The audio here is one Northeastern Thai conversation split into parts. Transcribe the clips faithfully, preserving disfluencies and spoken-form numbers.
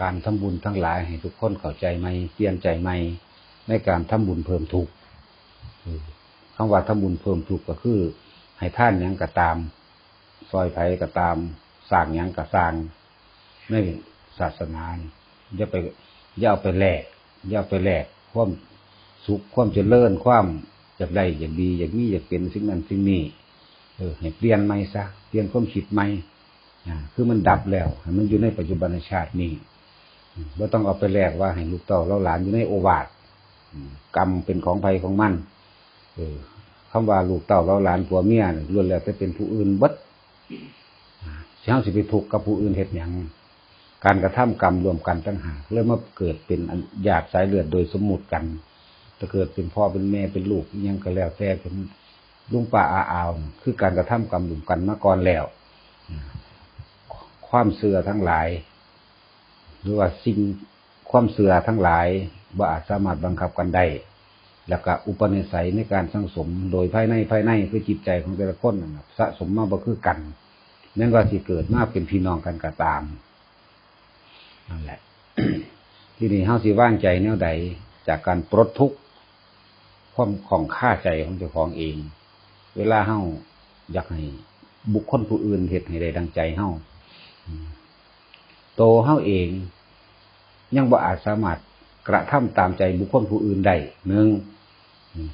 การทำบุญทั้งหลายให้ทุกคนเข้าใจใหม่ เปลี่ยนใจใหม่ ในการทำบุญเพิ่มทุกข์ เออ คำว่าทำบุญเพิ่มทุกข์ก็คือ ให้ทานหยังก็ตาม ซอยไผก็ตาม สร้างหยังก็สร้าง ในศาสนานี่ อย่าไป อย่าเอาไปแลก อย่าเอาไปแลกความสุข ความเจริญ ความอยากได้ อยากดี อยากมี อยากเป็นสิ่งนั้นสิ่งนี้ เออ ให้เปลี่ยนใหม่ซะ เปลี่ยนความคิดใหม่ อ่า คือมันดับแล้ว ให้มันอยู่ในปัจจุบันชาตินี้ อืม บ่ต้องเอาไปแลกว่าให้ลูกเต้าเหล่าหลานอยู่ในโอวาท อืม กรรมเป็นของไผของมัน เออ คำว่าลูกเต้าเหล่าหลานผัวเมียนี่ ล้วนแล้วแต่เป็นผู้อื่นเบิด อ่า สิ เฮาสิไปทุกข์กับผู้อื่นเฮ็ดหยัง การกระทำกรรมร่วมกันต่างหาก เลยมาเกิดเป็นอันญาติสายเลือดโดยสมมุติกัน ถ้าเกิดเป็นพ่อเป็นแม่เป็นลูกอิหยังก็แล้วแต่ เป็นลุงป้าอาอาว คือการกระทำกรรมร่วมกันมาก่อนแล้ว ความเชื่อทั้งหลาย หรือว่าสิ่ง ความเชื่อทั้งหลายบ่อาจสามารถบังคับกันได้ แล้วก็อุปนิสัยในการสั่งสมโดยภายใน ภายในคือจิตใจของแต่ละคนนั่นน่ะ สะสมมาบ่คือกัน แม้นว่าสิเกิดมาเป็นพี่น้องกันก็ตาม นั่นแหละ ทีนี้เฮาสิวางใจแนวใด จากการปลดทุกข์ ความข้องคาใจของเจ้าของเอง เวลาเฮาอยากให้บุคคลผู้อื่นเฮ็ดให้ได้ดังใจเฮา อืม โตเฮาเองยังบ่อาจสามารถกระทำตามใจบุคคลผู้อื่นได้ หนึ่ง อืม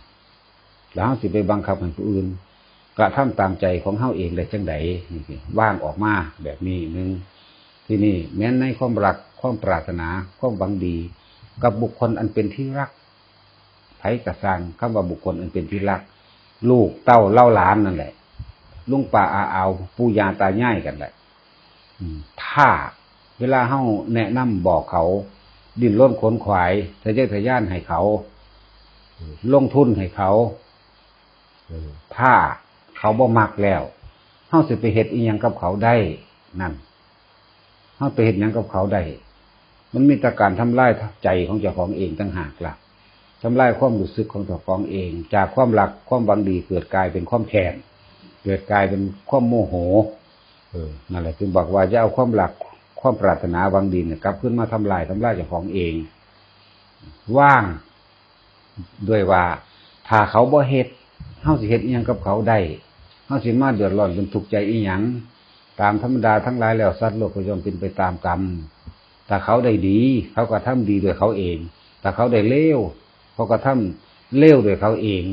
แล้วเฮาสิไปบังคับให้ผู้อื่นกระทำตามใจของเฮาเองได้จั่งใด นี่สิ วางออกมาแบบนี้ หนึ่ง ทีนี้แม้นในความรัก ความปรารถนา ความหวังดี กับบุคคลอันเป็นที่รัก ไผก็ซ่าง คำว่าบุคคลอันเป็นที่รัก ลูกเต้าเหล่าหลานนั่นแหละ ลุงป้าอาอาว ปู่ย่าตายายกันแหละ อืม ถ้าเวลาเฮาแนะนำบอกเขา ดิ้นรนขนขวาย ทะเยอทะยานให้เขา ลงทุนให้เขา เออ ถ้าเขาบ่มักแล้ว เฮาสิไปเฮ็ดอิหยังกับเขาได้ นั่น เฮาไปเฮ็ดหยังกับเขาได้ มันมีแต่การทำลายใจของเจ้าของเองต่างหากล่ะ ทำลายความรู้สึกของเจ้าของเอง จากความรัก ความหวังดีเกิดกลายเป็นความแค้น เกิดกลายเป็นความโมโห เออ นั่นแหละ จึงบอกว่าอย่าเอาความรัก ความปรารถนาหวังดีเนี่ยกลับคืนมาทำลาย ทำลายเจ้าของเอง วาง ด้วยว่า ถ้าเขาบ่เฮ็ด เฮาสิเฮ็ดอิหยังกับเขาได้ เฮาสิมาเดือดร้อนเป็นทุกข์ใจอิหยัง ตามธรรมดาทั้งหลายแล้ว สัตว์โลกก็ย่อมเป็นไปตามกรรม ถ้าเขาได้ดี เขาก็ทำดีด้วยเขาเอง ถ้าเขาได้เลว เขาก็ทำเลวด้วยเขาเอง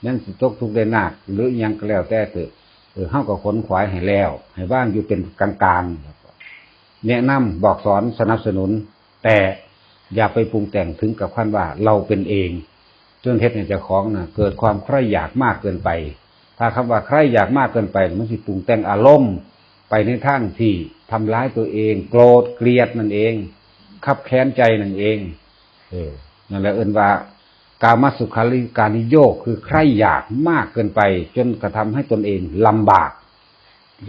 แม้นสิตกทุกข์ได้ยาก หรืออิหยังก็แล้วแต่เถอะ เออ เฮาก็ขนขวายให้แล้ว ให้วางอยู่เป็นกลางๆ แนะนำ บอกสอน สนับสนุน แต่อย่าไปปรุงแต่งถึงกับขั้นว่าเราเป็นเอง จนเฮ็ดให้เจ้าของน่ะ เกิดความใคร่อยากมากเกินไป ถ้าคำว่าใคร่อยากมากเกินไป มันสิปรุงแต่งอารมณ์ไปในทางที่ทำร้ายตัวเอง โกรธ เกลียดนั่นเอง คับแค้นใจนั่นเอง เออ นั่นแหละเอิ้นว่า กามสุขาริการนิโยค คือใคร่อยากมากเกินไป จนกระทำให้ตนเองลำบาก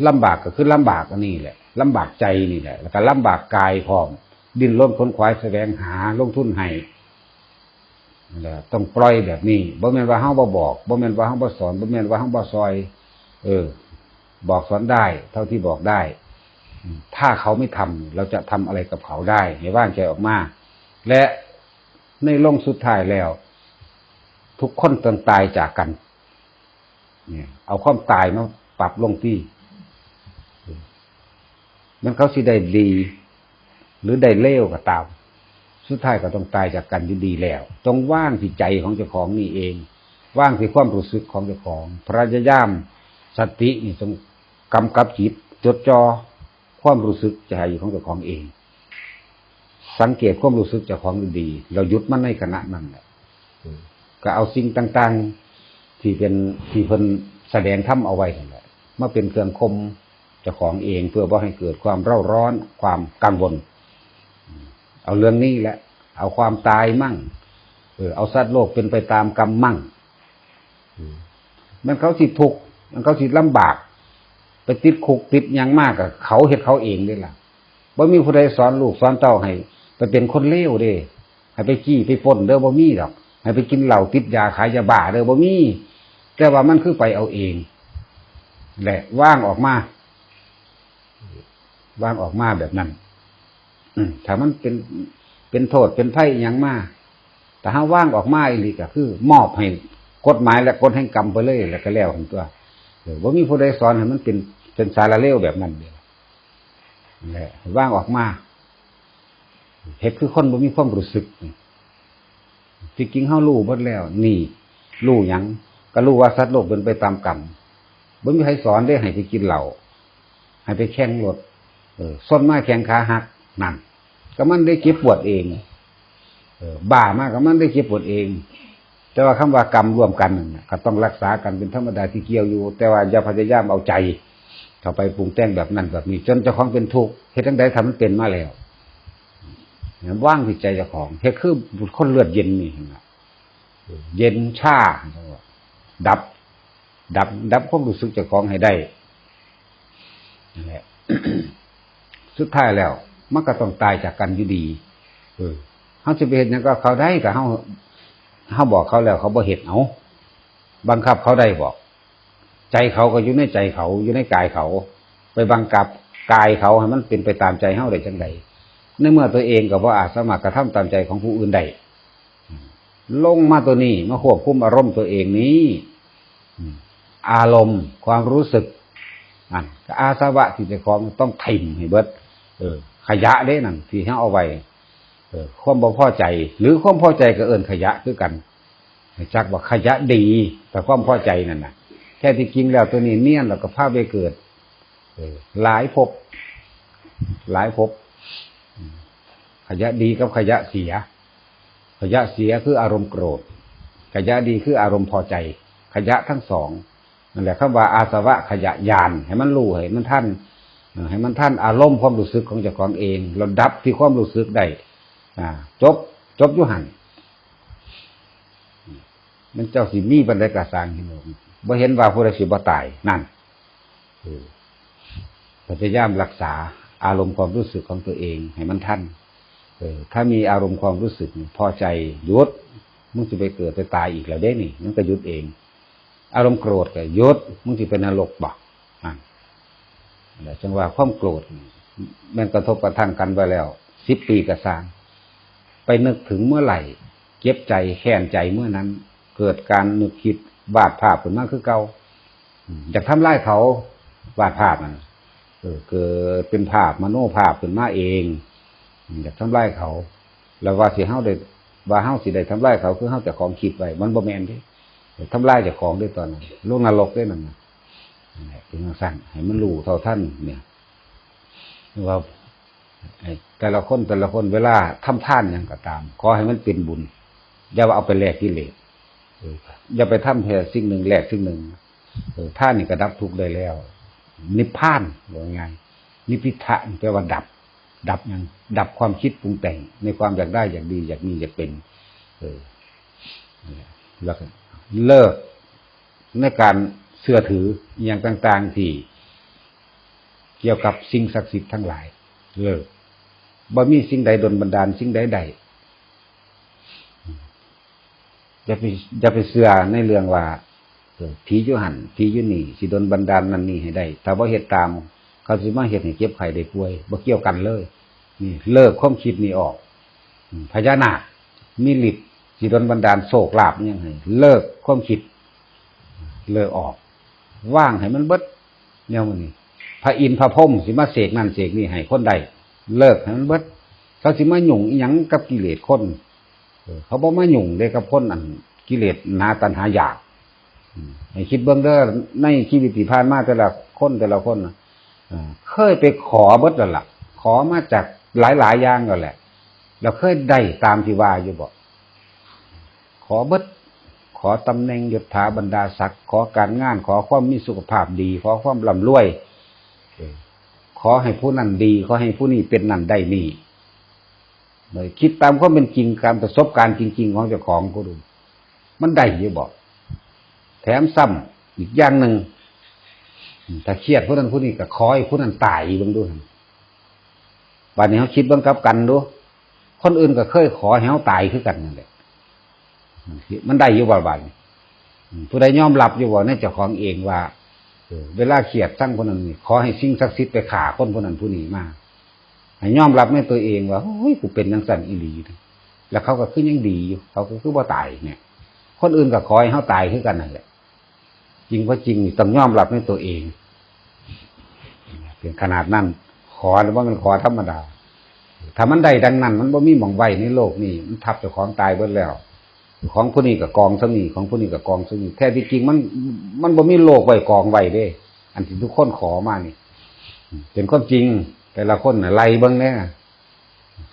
ลำบากก็คือลำบากอันนี้แหละ ลำบากใจนี่แหละ แล้วก็ลำบากกายพร้อม ดิ้นรนขนขวายแสวงหา ลงทุนให้ นั่นแหละ ต้องปล่อยแบบนี้ บ่แม่นว่าเฮาบ่บอก บ่แม่นว่าเฮาบ่สอน บ่แม่นว่าเฮาบ่ซอย เออ บอกสอนได้ เท่าที่บอกได้ อืม ถ้าเขาไม่ทำ เราจะทำอะไรกับเขาได้ ให้วางใจออกมา และในลงสุดท้ายแล้ว ทุกคนต้องตายจากกัน เนี่ย เอาความตายมาปรับลงที่ แม้นเขาสิได้ดี หรือได้เลวก็ตาม สุดท้ายก็ต้องตายจากกันอยู่ดีแล้ว ต้องวางที่ใจของเจ้าของนี่เอง วางที่ความรู้สึกของเจ้าของ พยายามสตินี่ต้องกำกับจิต จดจ่อความรู้สึกใจของเจ้าของเอง สังเกตความรู้สึกเจ้าของดีๆ แล้วหยุดมันในขณะนั้นแหละ เออ ก็เอาสิ่งต่างๆ ที่เป็น ที่เพิ่นแสดงธรรมเอาไว้นั่นแหละ มาเป็นเครื่องข่มเจ้าของเอง เพื่อบ่ให้เกิดความเร่าร้อน ความกังวล เอาเรื่องนี้แหละ เอาความตายมั่ง เออ เอาสัตว์โลกเป็นไปตามกรรมมั่ง อืม แม้นเขาสิทุกข์ แม้นเขาสิลำบาก ไปติดคุกติดหยังมาก็เขาเฮ็ดเขาเองเด้ล่ะ บ่มีผู้ใดสอนลูกสอนเต้าให้ไปเป็นคนเลวเด้ ให้ไปจี้ไปปล้นเด้อ บ่มีดอก ให้ไปกินเหล้าติดยาขายยาบ้าเด้อ บ่มี แต่ว่ามันคือไปเอาเอง แหละ วางออกมา วางออกมาแบบนั้น อืม ถ้ามันเป็น เป็นโทษเป็นภัยอิหยังมา แต่เฮาวางออกมาอีหลีก็คือมอบให้กฎหมายและกฎแห่งกรรมไปเลย แล้วก็แล้วหั่นตั่ว เออ บ่มีผู้ใดสอนให้มันเป็น เป็นสาระเลวแบบนั้นเด้ นั่นแหละ วางออกมา เฮ็ดคือคนบ่มีความรู้สึก ที่จริงเฮารู้หมดแล้ว นี่ รู้หยัง ก็รู้ว่าสัตว์โลกเป็นไปตามกรรม บ่มีใครสอนเด้ให้ไปกินเหล้า ให้ไปแข่งรถ เออ ชนมาแข้งขาหัก นั่น ก็มันได้เจ็บปวดเอง เออ บ้ามาก็มันได้เจ็บปวดเอง แต่ว่าคำว่ากรรมร่วมกันนั่นน่ะ ก็ต้องรักษากันเป็นธรรมดาที่เกี่ยวอยู่ แต่ว่าอย่าพยายามเอาใจเข้าไปปรุงแต่งแบบนั้นแบบนี้ จนเจ้าของเป็นทุกข์ เฮ็ดจั่งใดถ้ามันเป็นมาแล้ว วางที่ใจเจ้าของ เฮ็ดคือคนเลือดเย็นนี่หั่นน่ะ เย็นชา ดับ ดับ ดับความรู้สึกเจ้าของให้ได้ นั่นแหละ สุดท้ายแล้ว มันก็ต้องตายจากกันอยู่ดี เออ เฮาสิไปเฮ็ดหยังกับเขาได้ ก็เฮา เฮาบอกเขาแล้ว เขาบ่เฮ็ด เอา บังคับเขาได้บ่ ใจเขาก็อยู่ในใจเขา อยู่ในกายเขา ไปบังคับกายเขาให้มันเป็นไปตามใจเฮาได้จั่งใด ในเมื่อตัวเองก็บ่อาจสามารถกระทำตามใจของผู้อื่นได้ ลงมาตัวนี้ มาควบคุมอารมณ์ตัวเองนี้ อืม อารมณ์ ความรู้สึก นั่น ก็อาสวะที่เจ้าของต้องถิ่มให้เบิด เออ ขยะเด้นั่น ที่เฮาเอาไว้ เออ ความบ่พอใจ หรือความพอใจก็เอิ้นขยะคือกัน ให้จักว่าขยะดี แต่ความพอใจนั่นน่ะ แท้ที่จริงแล้วตัวนี้เนียนแล้วก็พาไปเกิด เออ หลายภพ หลายภพ อืม ขยะดีกับขยะเสีย ขยะเสียคืออารมณ์โกรธ ขยะดีคืออารมณ์พอใจ ขยะทั้งสอง นั่นแหละ คำว่าอาสวะขยะญาณ ให้มันรู้ ให้มันทัน เออ ให้มันทันอารมณ์ความรู้สึกของเจ้าของเอง แล้วดับที่ความรู้สึกได้ อ่า จบ จบอยู่หั่น มันเจ้าสิมีปานใดก็ซ่าง บ่เห็นว่าผู้ใดสิบ่ตาย นั่น เออ พยายามรักษาอารมณ์ความรู้สึกของตัวเองให้มันทัน เออ ถ้ามีอารมณ์ความรู้สึกพอใจ หยุด มึงสิไปเกิดไปตายอีกแล้วเด้นี่ มันก็หยุดเอง อารมณ์โกรธก็หยุด มึงสิไปนรกบ่ นั่น นั่นแหละ จั่งว่าความโกรธนี่ แม่นกระทบกระทั่งกันไว้แล้ว สิบปีก็ซ่าง ไปนึกถึงเมื่อไหร่ เจ็บใจแค้นใจเมื่อนั้น เกิดการนึกคิดวาดภาพขึ้นมาคือเก่า อืม อยากทำลายเขา วาดภาพนั่นน่ะ เออ เกิดเป็นภาพมโนภาพขึ้นมาเอง อืม อยากทำลายเขา แล้วว่าสิเฮาได้ ว่าเฮาสิได้ทำลายเขา คือเฮาเจ้าของคิดไว้ มันบ่แม่นเด้ ทำลายเจ้าของเด้ตอนนั้น ลงนรกเด้นั่นน่ะ นั่นแหละ เป็นจั่งซั้น ให้มันรู้เท่าทันเนี่ย ว่า ไอ้แต่ละคน แต่ละคน เวลาทำทานหยังก็ตาม ขอให้มันเป็นบุญ อย่าว่าเอาไปแลกกิเลส เออ อย่าไปทำแค่สิ่งหนึ่งแลกสิ่งหนึ่ง เออ ทานนี่ก็ดับทุกข์ได้แล้ว นิพพาน ว่าง่าย นิพพิทะนี่แปลว่าดับ ดับหยัง ดับความคิดปรุงแต่งในความอยากได้ อยากดี อยากมี อยากเป็น เออ นั่นแหละ แล้วก็เลิกในการเชื่อถืออหย่างต่างๆที่เกี่ยวกับสิ่งศักดิ์สิทธิ์ทั้งหลาย เลิก บ่มีสิ่งใดดลบันดาลสิ่งใดได้ อย่าไป อย่าไปเชื่อในเรื่องว่า เออ ผีอยู่หั่น ผีอยู่นี่ สิดลบันดาลนั่นนี่ให้ได้ ถ้าบ่เฮ็ดตาม เขาสิมาเฮ็ดให้เจ็บไข้ได้ป่วย บ่เกี่ยวกันเลย นี่ เลิกความคิดนี่ออก อืม พญานาคมีฤทธิ์สิดลบันดาลโชคลาภอิหยังให้ เลิกความคิด เลิกออก วางให้มันเบิด แนวนี้ พระอินทร์พระพรหมสิมาเสกนั่นเสกนี่ให้คนได้ เลิกให้มันเบิด เขาสิมายุ่งอิหยังกับกิเลสคน เออ เขาบ่มายุ่งเด้กับคนอันกิเลสหนาตัณหาอยาก อืม ให้คิดเบิ่งเด้อ ในชีวิตที่ผ่านมาแต่ละคนแต่ละคนน่ะ เออ เคยไปขอเบิดแล้วล่ะ ขอมาจากหลายๆอย่างแล้วแหละ แล้วเคยได้ตามที่ว่าอยู่บ่ ขอเบิด ขอตำแหน่งยศถาบรรดาศักดิ์ ขอการงาน ขอความมีสุขภาพดี ขอความร่ำรวย เออ ขอให้ผู้นั้นดี ขอให้ผู้นี้เป็นนั่นได้นี่ เออ คิดตามความเป็นจริง การประสบการณ์จริงๆของเจ้าของก็ดู มันได้อยู่บ่ แถมซ้ำอีกอย่างหนึ่ง ถ้าเครียดผู้นั้นผู้นี้ก็ขอให้ผู้นั้นตายเบิ่งดูหั่น บัดนี้เฮาคิดเบิ่งกลับกันดู คนอื่นก็เคยขอให้เฮาตายคือกันนั่นแหละ มันได้อยู่บ่บัดนี้ อืม ผู้ใดยอมรับอยู่บ่ในเจ้าของเองว่า เออ เวลาเครียดซังผู้นั้นนี่ ขอให้สิ่งศักดิ์สิทธิ์ไปฆ่าคนผู้นั้นผู้นี้มา ให้ยอมรับในตัวเองว่า โอ้ย กูเป็นจั่งซั้นอีหลี แล้วเขาก็คือยังดีอยู่ เขาก็คือบ่ตายเนี่ย คนอื่นก็ขอให้เฮาตายคือกันนั่นแหละ จริงบ่จริงนี่ต้องยอมรับในตัวเอง เป็นขนาดนั้น ขอนี่บ่แม่นขอธรรมดา ถ้ามันได้ดังนั้น มันบ่มีหม่องไว้ในโลกนี้ มันทับเจ้าของตายเบิดแล้ว ของผู้นี้ก็กองส่ำนี้ ของผู้นี้ก็กองส่ำนี้ แท้ที่จริงมัน มันบ่มีโลกไว้กองไว้เด้ อันที่ทุกคนขอมานี่ เป็นความจริง แต่ละคนน่ะไล่เบิ่งแหน่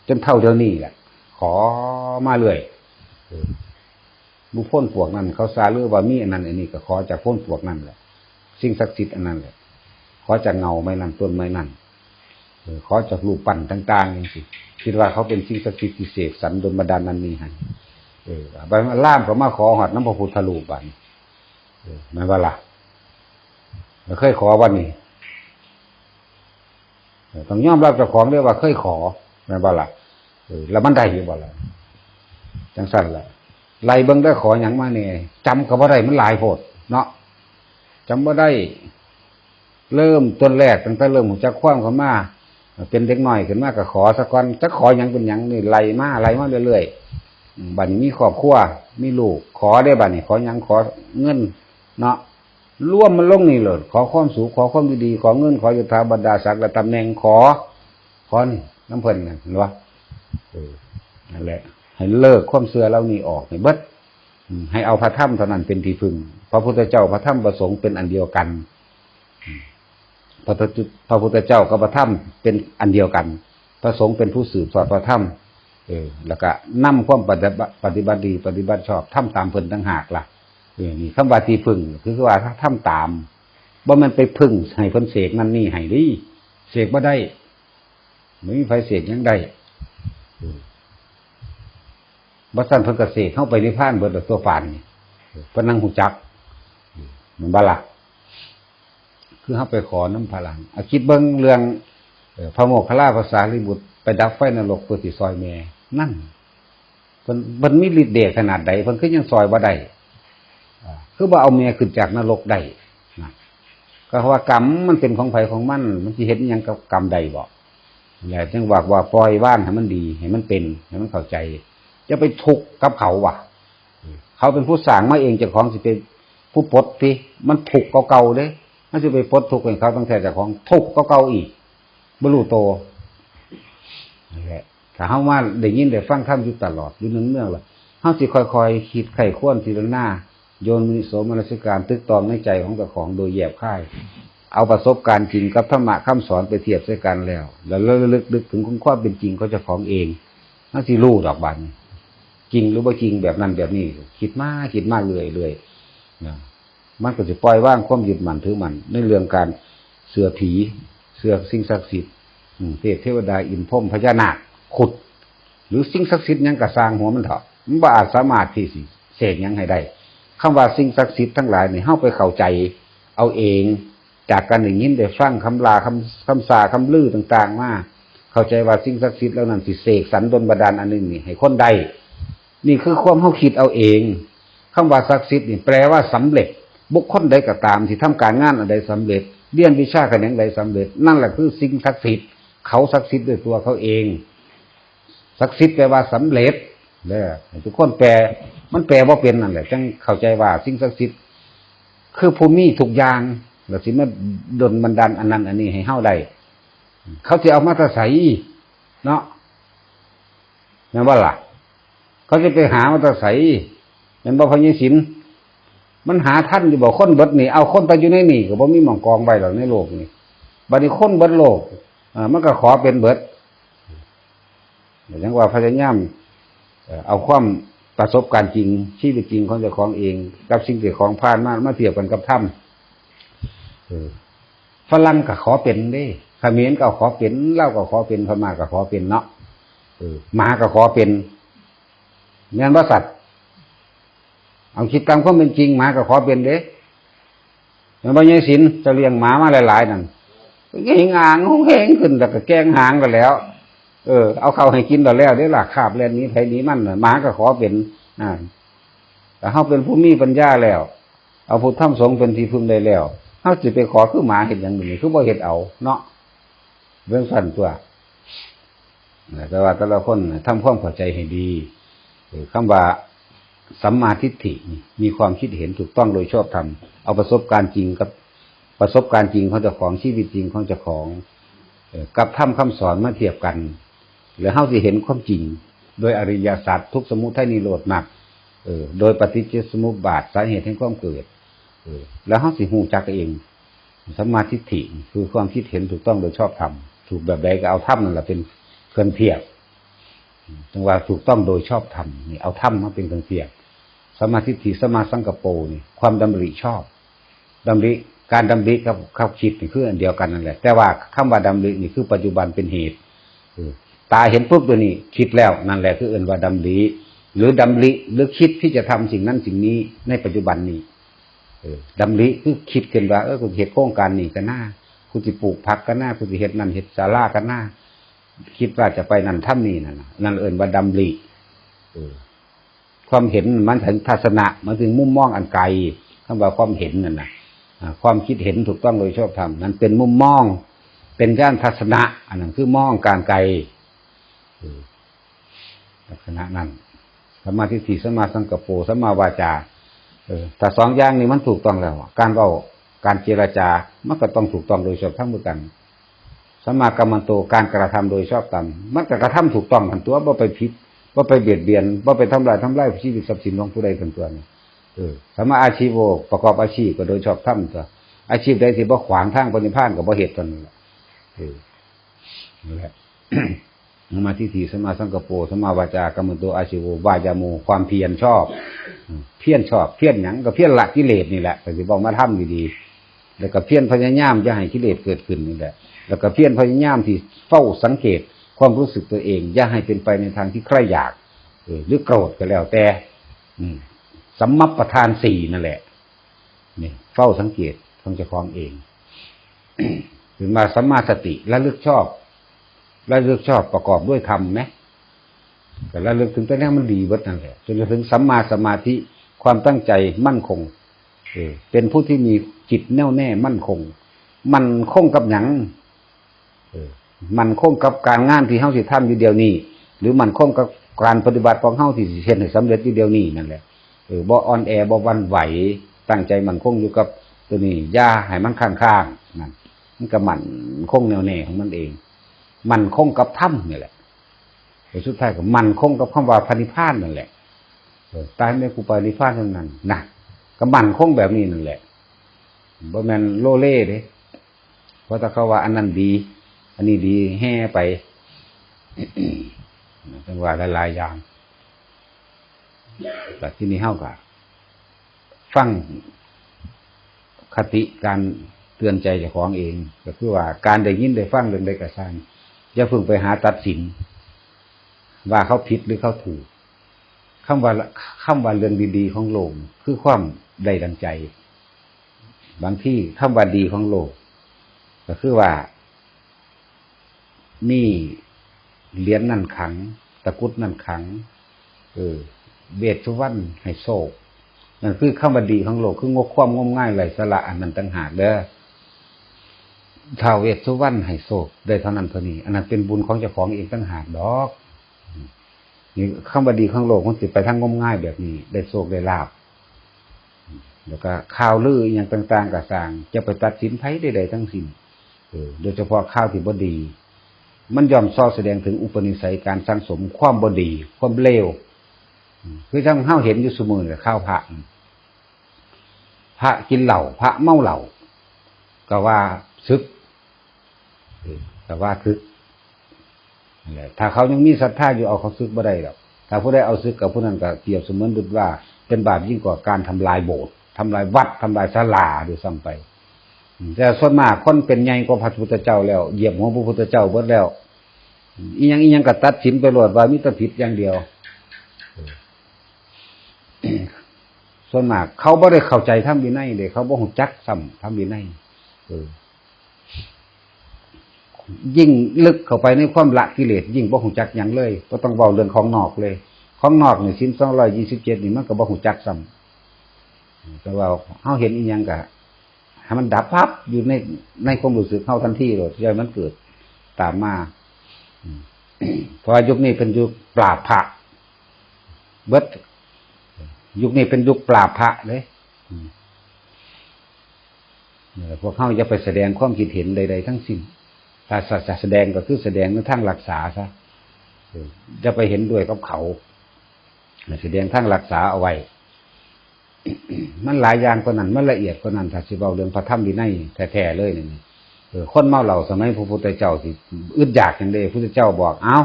จนเท่าเดี๋ยวนี้แหละ ขอมาเรื่อย เออ หมู่พลพวกนั้นเขาซาลือว่ามีอันนั้นอันนี้ ก็ขอจากพลพวกนั้นแหละ สิ่งศักดิ์สิทธิ์อันนั้นแหละ ขอจากเงาไม้นั้นต้นไม้นั้น เออ ขอจากรูปปั้นต่างๆจั่งซี้ คิดว่าเขาเป็นสิ่งศักดิ์สิทธิ์ที่เสกสรรดลบันดาลนั่นนี่ให้ เออ ไปล่ามเขามาขอฮอดนำพระพุทธรูปบัดนี้ เออ แม่นบ่ล่ะ เคยขอบ่นี่ เออ ต้องยอมรับเจ้าของเด้อว่าเคยขอ แม่นบ่ล่ะ เออ แล้วมันได้อยู่บ่ล่ะ จั่งซั้นล่ะ ไล่เบิ่งเด้อ ขอหยังมาแหน่ จำก็บ่ได้ มันหลายโพดเนาะ จำบ่ได้ เริ่มต้นแรกตั้งแต่เริ่มรู้จักความเข้ามา เป็นเด็กน้อยขึ้นมาก็ขอซะก่อน จักขอหยังเป็นหยังนี่ ไล่มา ไล่มาเรื่อยๆ อืม บัดนี้มีครอบครัว มีลูก ขอเด้บัดนี้ ขอหยัง ขอเงินเนาะ รวมมันลงนี่โลด ขอความสุข ขอความดีๆ ขอเงิน ขอยศถาบรรดาศักดิ์และตำแหน่ง ขอ ขอนี่นำเพิ่นนั่น เห็นบ่ เออ นั่นแหละ ให้เลิกความเชื่อเหล่านี้ออกให้เบิด อืม ให้เอาพระธรรมเท่านั้นเป็นที่พึ่ง พระพุทธเจ้า พระธรรม พระสงฆ์เป็นอันเดียวกัน อืม พระพุทธ พระพุทธเจ้ากับพระธรรมเป็นอันเดียวกัน พระสงฆ์เป็นผู้สืบทอดพระธรรม เออ แล้วก็นำความปฏิบัติ ปฏิบัติดี ปฏิบัติชอบ ทำตามเพิ่นต่างหากล่ะ เออ นี่คำว่าที่พึ่ง คือว่าทำตาม บ่แม่นไปพึ่งให้เพิ่นเสกนั่นนี่ให้เด้ เสกบ่ได้ บ่มีไผเสกหยังได้ เออ บ่ซั้นเพิ่นก็เสกเฮาไปนิพพานเบิดแล้วตัวปานนี่ เพิ่นนั่งฮู้จัก แม่นบ่ล่ะ คือเฮาไปขอนำพระอรหันต์ อ่ะ คิดเบิ่งเรื่อง เอ่อ พระโมคคัลลาภาษารีบุตรไปดับไฟนรกเพื่อสิซ่อยแม่ นั่น เพิ่น เพิ่นมีฤทธิ์เดชขนาดใด เพิ่นคือยังซ่อยบ่ได้ อ่า คือบ่เอาแม่ขึ้นจากนรกได้นะ ก็เพราะว่ากรรมมันเป็นของไผของมัน มันสิเฮ็ดอิหยังกับกรรมได้บ่ แหละ จึงว่า ว่าปล่อยวางให้มันดี ให้มันเป็น ให้มันเข้าใจ อย่าไปทุกข์กับเขาว่ะ เขาเป็นผู้สร้างมาเอง เจ้าของสิเป็นผู้ปลดติ มันทุกข์เก่าๆเด้ มันสิไปปลดทุกข์ให้เขา ตั้งแต่เจ้าของทุกข์เก่าๆอีก บ่รู้โต นั่นแหละ ถ้าเฮามาได้ยินได้ฟังธรรมอยู่ตลอด อยู่เนืองๆล่ะ เฮาสิค่อยๆคิดไคร่ครวญพิจารณา โยนิโสมนสิการ ตึกตองในใจของเจ้าของโดยแยบคาย เอาประสบการณ์จริงกับธรรมะคำสอนไปเทียบใส่กันแล้ว แล้วระลึกนึกถึงความเป็นจริงของเจ้าของเอง มันสิรู้ดอกบัดนี้ จริงหรือบ่จริง แบบนั้นแบบนี้ คิดมาคิดมาเรื่อยๆนะ มันก็สิปล่อยวางความยึดมั่นถือมั่นในเรื่องการเชื่อผี เชื่อสิ่งศักดิ์สิทธิ์ อืม เทพเทวดา อินทร์พรหม พญานาค ครุฑ หรือสิ่งศักดิ์สิทธิ์หยังก็ซ่างหัวมันเถาะ มันบ่อาจสามารถที่สิเสกหยังให้ได้ คำว่าสิ่งศักดิ์สิทธิ์ทั้งหลายนี่ เฮาไปเข้าใจเอาเอง จากการได้ยินได้ฟังคำลา คำ คำสาป คำลือต่างๆมา เข้าใจว่าสิ่งศักดิ์สิทธิ์เหล่านั้นสิเสกสรรดลบันดาลอันนี้นี่ให้คนได้ นี่คือความเฮาคิดเอาเอง คำว่าศักดิ์สิทธิ์นี่แปลว่าสำเร็จ บุคคลใดก็ตามที่ทำการงานอันใดสำเร็จ เรียนวิชาแขนงใดสำเร็จ นั่นแหละคือสิ่งศักดิ์สิทธิ์ เขาศักดิ์สิทธิ์ด้วยตัวเขาเอง ศักดิ์สิทธิ์แปลว่าสำเร็จเด้อ ให้ทุกคนแปล มันแปลบ่เป็นนั่นแหละ จั่งเข้าใจว่าสิ่งศักดิ์สิทธิ์คือผู้มีทุกอย่าง แล้วสิมาดลบันดาลอันนั้นอันนี้ให้เฮาได้ เขาสิเอามาแต่ไสเนาะ แม่นบ่ล่ะ เขาสิไปหามาแต่ไส แม่นบ่ พ่อใหญ่ศิลป์ มันหาทันอยู่บ่ คนเบิดนี่ เอาคนไปอยู่ในนี่ก็บ่มีหม่องกองไว้ดอกในโลกนี่ บัดนี้คนเบิดโลก อ่า มันก็ขอเป็นเบิด อย่างว่าพยายาม เอ่อ เอาความประสบการณ์จริง ชีวิตจริงของเจ้าของเอง กับสิ่งที่ของผ่านมา มาเทียบกันกับธรรม เออ ฝรั่งก็ขอเป็นเด้ เขมรก็ขอเป็น ลาวก็ขอเป็น พม่าก็ขอเป็นเนาะ เออ หมาก็ขอเป็น แม่นบ่สัตว์ เอาคิดตามความเป็นจริง หมาก็ขอเป็นเด้ แม่นบ่ ยายศิลป์ เจ้าเลี้ยงหมามาหลายๆนั่น เฮงอ่างเฮงขึ้น แล้วก็แกว่งหางก็แล้ว เออ เอาเข้าให้กินแล้ว แล้วเด้ล่ะ คาบแล่นหนีไผหนีมันน่ะ หมาก็ขอเป็น อ่า แต่เฮาเป็นผู้มีปัญญาแล้ว เอาพุทธธรรมสงฆ์เป็นที่พึ่งได้แล้ว เฮาสิไปขอคือหมาเฮ็ดหยังบัดนี้ คือบ่เฮ็ดเอาเนาะ เรื่องสั้นตัว แต่ว่าแต่ละคนทำความเข้าใจให้ดี เออ คำว่าสัมมาทิฏฐินี่มีความคิดเห็นถูกต้องโดยชอบธรรม เอาประสบการณ์จริงกับ ประสบการณ์จริงของเจ้าของ ชีวิตจริงของเจ้าของ เออ กับธรรมคำสอนมาเทียบกัน แล้วเฮาสิเห็นความจริง โดยอริยสัจ ทุกข์ สมุทัย นิโรธ มรรค เออ โดยปฏิจจสมุปบาท สาเหตุแห่งความเกิด เออ แล้วเฮาสิฮู้จักเอง สัมมาทิฏฐิคือความคิดเห็นถูกต้องโดยชอบธรรม ถูกแบบใดก็เอาธรรมนั่นแหละเป็นเครื่องเทียบ จั่งว่าถูกต้องโดยชอบธรรมนี่ เอาธรรมมาเป็นเครื่องเทียบ สัมมาทิฏฐิ สัมมาสังกัปโปนี่ ความดำริชอบ ดำริ การดำริกับกับคิดนี่คืออันเดียวกันนั่นแหละ แต่ว่าคำว่าดำรินี่คือปัจจุบันเป็นเหตุ เออ ตาเห็นปุ๊บตัวนี้คิดแล้ว นั่นแหละคือเอิ้นว่าดำริ หรือดำริ หรือคิดที่จะทำสิ่งนั้นสิ่งนี้ในปัจจุบันนี้ เออ ดำริคือคิดขึ้นว่า เออ กูสิเฮ็ดโครงการนี้ก็น่า กูสิปลูกผักก็น่า กูสิเฮ็ดนั่นเฮ็ดศาลาก็น่า คิดว่าจะไปนั่นทำนี่นั่นน่ะ นั่นเอิ้นว่าดำริ เออ ความเห็นมันถึงทัศนะ มันถึงมุมมองอันไกล คำว่าความเห็นนั่นน่ะ อ่า ความคิดเห็นถูกต้องโดยชอบธรรม นั่นเป็นมุมมอง เป็นญาณทัศนะ อันนั้นคือมองการไกล เออ ลักษณะนั้น สัมมาทิฏฐิ สัมมาสังกัปโป สัมมาวาจา เออ ถ้าสองอย่างนี้มันถูกต้องแล้ว การเว้า การเจรจา มันก็ต้องถูกต้องโดยชอบธรรมเหมือนกัน สัมมากัมมันโต การกระทำโดยชอบธรรม มันก็กระทำถูกต้องหั่นตัว บ่ไปผิด บ่ไปเบียดเบียน บ่ไปทำลาย ทำลายชีวิตทรัพย์สินของผู้ใดหั่นตัวนี่ เออ สัมมาอาชีโว ประกอบอาชีพก็โดยชอบธรรมตัว อาชีพใดที่บ่ขวางทางพระนิพพานก็บ่เฮ็ดเท่านั้นแหละ เออ นั่นแหละ สัมมาทิฏฐิ สัมมาสังกัปโป สัมมาวาจา กัมมันโต อาชีโว วายาโม ความเพียรชอบ อืม เพียรชอบ เพียรหยัง ก็เพียรละกิเลสนี่แหละ ก็สิบอกมาทำดีๆ แล้วก็เพียรพยายามอย่าให้กิเลสเกิดขึ้นนี่แหละ แล้วก็เพียรพยายามที่เฝ้าสังเกตความรู้สึกตัวเอง อย่าให้เป็นไปในทางที่ใคร่อยาก เออ หรือโกรธก็แล้วแต่ อืม สัมมัปปทานสี่นั่นแหละ นี่ เฝ้าสังเกตของเจ้าของเอง ถึงมาสัมมาสติ ระลึกชอบ ระลึกชอบประกอบด้วยธรรมไหม ก็ระลึกถึงตัวนี้มันดีเบิดนั่นแหละ จนกระทั่งสัมมาสมาธิ ความตั้งใจมั่นคง เออ เป็นผู้ที่มีจิตแน่วแน่มั่นคง มั่นคงกับหยัง เออ มั่นคงกับการงานที่เฮาสิทำอยู่เดี๋ยวนี้ หรือมั่นคงกับการปฏิบัติของเฮาที่สิเฮ็ดให้สำเร็จอยู่เดี๋ยวนี้นั่นแหละ เออ บ่อ่อนแอ บ่หวั่นไหว ตั้งใจมั่นคงอยู่กับตัวนี้ อย่าให้มันค้างๆ นั่น มันก็มั่นคงแน่วแน่ของมันเอง มั่นคงกับธรรมนี่แหละ แล้วสุดท้ายก็มั่นคงกับคำว่าพระนิพพานนั่นแหละ เออ ตายแม่กูไปนิพพานเท่านั้นนะ ก็มั่นคงแบบนี้นั่นแหละ บ่แม่นโลเลเด้ เพราะถ้าเขาว่าอันนั้นดี อันนี้ดี แห่ไป จั่งว่าหลายๆ อย่าง แต่ที่นี่เฮาก็ฟังคติการเตือนใจเจ้าของเอง ก็คือว่าการได้ยินได้ฟังเรื่องใดก็ช่าง อย่าเพิ่งไปหาตัดสิน ว่าเขาผิดหรือเขาถูก คำว่า คำว่าเรื่องดีๆ ของโลก คือความได้ดังใจ บางทีคำว่าดีของโลก ก็คือว่า มีเหรียญนั่นขลัง ตะกรุดนั่นขลัง เออ เวชสุวรรณให้โชค นั่นคือคำว่าดีของโลก คืองกความงมงายไร้สาระอันนั้นต่างหากเด้อ ท้าวเวชสุวรรณให้โชคได้เท่านั้นเท่านี้ อันนั้นเป็นบุญของเจ้าของเองต่างหากดอก นี่คำว่าดีของโลกมันสิไปทางงมงายแบบนี้ ได้โชคได้ลาภ แล้วก็ข่าวลืออหย่างต่างๆ ก็ช่าง จะไปตัดสินไผใดๆ ทั้งสิ้น เออ โดยเฉพาะข่าวที่บ่ดี มันย่อมส่อแสดงถึงอุปนิสัยการสั่งสมความบ่ดี ความเลว อืม คือจั่งเฮาเห็นอยู่ซุมื้อนี่แหละ ข่าวพระ พระกินเหล้า พระเมาเหล้า ก็ว่าสึก เออ ก็ว่าสึก นั่นแหละ ถ้าเขายังมีศรัทธาอยู่ เอาเขาสึกบ่ได้ดอก ถ้าผู้ใดเอาสึกกับผู้นั้นก็เปรียบเสมือนดุจว่าเป็นบาปยิ่งกว่าการทำลายโบสถ์ ทำลายวัด ทำลายศาลาด้วยซ้ำไป อืม แต่ส่วนมากคนเป็นใหญ่กว่าพระพุทธเจ้าแล้ว เหยียบหัวพระพุทธเจ้าเบิดแล้ว อืม อีหยังอีหยังก็ตัดสินไปโลดว่ามีแต่ผิดอย่างเดียว เออ ส่วนมากเขาบ่ได้เข้าใจธรรมวินัยเด้ เขาบ่ฮู้จักซ้ำธรรมวินัย เออ ยิ่งลึกเข้าไปในความละกิเลส ยิ่งบ่ฮู้จักหยังเลย บ่ต้องเว้าเรื่องของนอกเลย ของนอกนี่ศีลสองร้อยยี่สิบเจ็ดนี่มันก็บ่ฮู้จักซ้ำ แต่ว่าเฮาเห็นอีหยังก็ให้มันดับพับอยู่ใน ในความรู้สึกเฮาทันทีโลด อย่าให้มันเกิดตามมา อืม เพราะว่ายุคนี้เป็นยุคปราบพระ เบิด ยุคนี้เป็นยุคปราบพระเลย อืม นี่แหละ พวกเขาอย่าไปแสดงความคิดเห็นใดๆทั้งสิ้น ถ้าจะแสดงก็คือแสดงในทางรักษาซะ เออ อย่าไปเห็นด้วยกับเขา แสดงทางรักษาเอาไว้ มันหลายอย่างกว่านั้น มันละเอียดกว่านั้น ถ้าสิเว้าเรื่องพระธรรมวินัยแท้ๆเลยนี่ เออ คนเมาเหล้าสมัยพระพุทธเจ้าสิอึดอยากจั่งใด พระพุทธเจ้าบอก เอา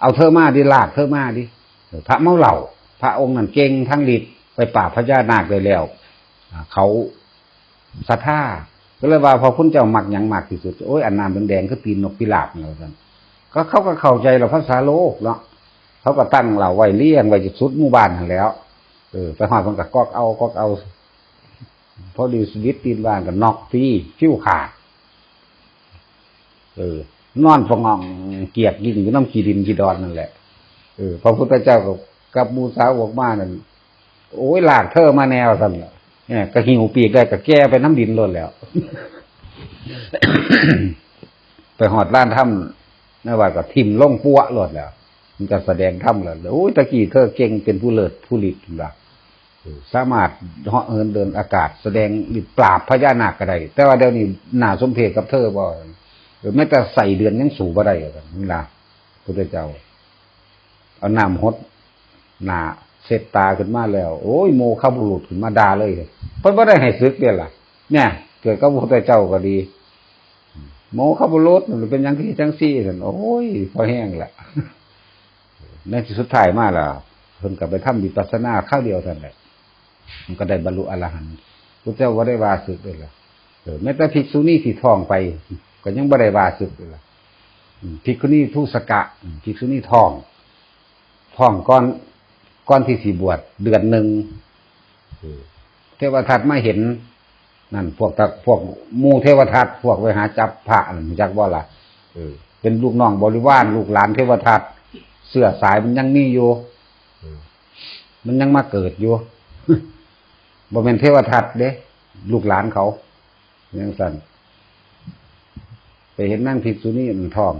เอาเธอมาดิ ลากเธอมาดิ เออ พระเมาเหล้า พระองค์นั้นเก่งทางฤทธิ์ ไปปราบพญานาคได้แล้ว อ่า เขาศรัทธา ก็เลยว่า พระคุณเจ้ามักหยังมากที่สุด โอ้ย อันน้ำแดงๆคือตีนนกพิราบนี่ ว่าซั่น ก็เขาก็เข้าใจแล้ว ภาษาโลกเนาะ เขาก็ตั้งเหล้าไว้เลี้ยงไว้จนสุดหมู่บ้านหั้นแหล้ว เออ ไปฮอดมันก็ก๊อกเอา ก๊อกเอา พอดีสวิตช์ตีนบ้านก็น็อกฟรี ฟิวขาด เออ นอนปะง่องเกียกยิ่งอยู่นำขี้ดินขี้ดอนนั่นแหละ เออ พระพุทธเจ้าก็กับหมู่สาวกมานั่น โอ้ย ลากเธอมาแนวซั่นล่ะ เนี่ย ก็หิ้วปีกได้ก็แก่ไปนำดินโลดแล้ว ไปฮอดลานธรรม ในวัดก็ถิ่มลงปัวโลดแล้ว มันก็แสดงธรรมแล้ว โอ้ย ตะกี้เธอเก่ง เป็นผู้เลิศผู้ฤทธิ์ล่ะ เออ สามารถเหาะเหินเดินอากาศ แสดงฤทธิ์ปราบพญานาคก็ได้ แต่ว่าเดี๋ยวนี้น่าสมเพชกับเธอบ่ เออ แม้แต่ไส้เดือนยังสู้บ่ได้ ว่าซั่น นี่ล่ะ พุทธเจ้า เอาน้ำหดหน้าเช็ดตาขึ้นมาแล้ว โอ้ย โมฆะบุรุษขึ้นมาด่าเลย เพิ่นบ่ได้ให้สึกเด้ล่ะ เนี่ย เกิดกับพระพุทธเจ้าก็ดี โมฆะบุรุษมันเป็นหยังคือจังซี่ซั่น โอ้ย พอแห้งละ ในที่สุดท้ายมาล่ะ เพิ่นก็ไปทำวิปัสสนาคราวเดียวเท่านั้นแหละ มันก็ได้บรรลุอรหันต์ พุทธเจ้าบ่ได้ว่าสึกเลยล่ะ เออ แม้แต่ภิกษุณีที่ท้องไป ก็ยังบ่ได้ว่าสึกเลยล่ะ อืม ภิกขุณีทูสกะ อืม ภิกษุณีท้อง ท้องก่อน ก่อนที่สิบวชเดือนหนึ่ง เออ เทวทัตมาเห็น นั่น พวกตะ พวกหมู่เทวทัต พวกไปหาจับพระนั่น รู้จักบ่ล่ะ เออ เป็นลูกน้องบริวาร ลูกหลานเทวทัต เชื้อสายมันยังมีอยู่ เออ มันยังมาเกิดอยู่ บ่แม่นเทวทัตเด้ ลูกหลานเขา จังซั่น ไปเห็นนางภิกษุณีมันท้อง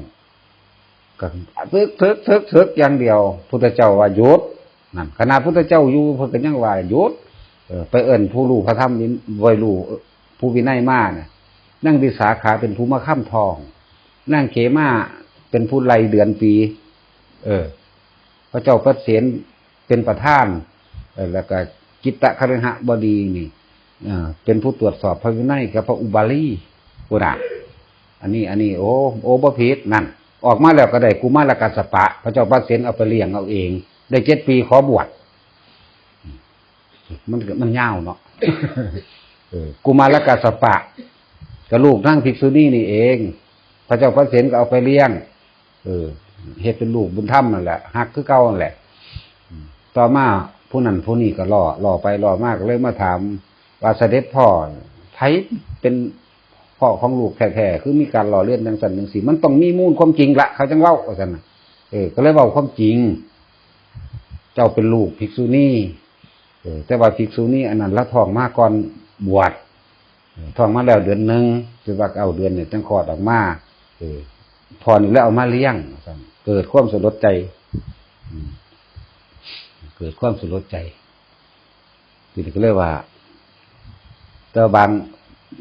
ก็เถิก เถิก เถิก เถิกอย่างเดียว พุทธเจ้าว่าหยุด นั่น ขนาดพุทธเจ้าอยู่ เพิ่นก็ยังว่าหยุด เออ ไปเอิ้นผู้รู้พระธรรมวิน- ไว้รู้ ผู้วินัยมาน่ะ นางวิสาขาเป็นผู้มาค้ำท้อง นางเขมาเป็นผู้ไล่เดือนปี เออ พระเจ้าปเสนเป็นประธาน เออ แล้วก็กิตตคฤหบดีนี่ เอ่อ เป็นผู้ตรวจสอบพระวินัยกับพระอุบาลี พุ้นน่ะ อันนี้ อันนี้ โอ้ โอ้ บ่ผิด นั่น ออกมาแล้วก็ได้กุมารกัสสปะ พระเจ้าปเสนเอาไปเลี้ยงเอาเอง ได้เจ็ดปีขอบวช มัน มันยาวเนาะ เออ กุมารกัสสปะ กับลูกนางภิกษุณีนี่เอง พระเจ้าปเสนก็เอาไปเลี้ยง เออ เฮ็ดเป็นลูกบุญธรรมนั่นแหละ ฮักคือเก่านั่นแหละ อืม ต่อมาผู้นั้นผู้นี้ก็ล่อ ล่อไปล่อมาก็เลยมาถามว่า เสด็จพ่อ ไผเป็นพ่อของลูกแท้ๆ คือมีการล่อเลียนจังซั่นจังซี่ มันต้องมีมูลความจริงละ เขาจังเว้า ว่าซั่นน่ะ เออ ก็เลยเว้าความจริง เจ้าเป็นลูกภิกษุณี เออ แต่ว่าภิกษุณีอันนั้นลาวท้องมาก่อนบวช เออ ท้องมาแล้วเดือนหนึ่ง คือว่าเก้าเดือนเนี่ยจังคลอดออกมา เออ พ่อนี่แล้วเอามาเลี้ยง ว่าซั่น เกิดความสลดใจ อืม เกิดความสลดใจ ทีนี้ก็เลยว่า แต่บาง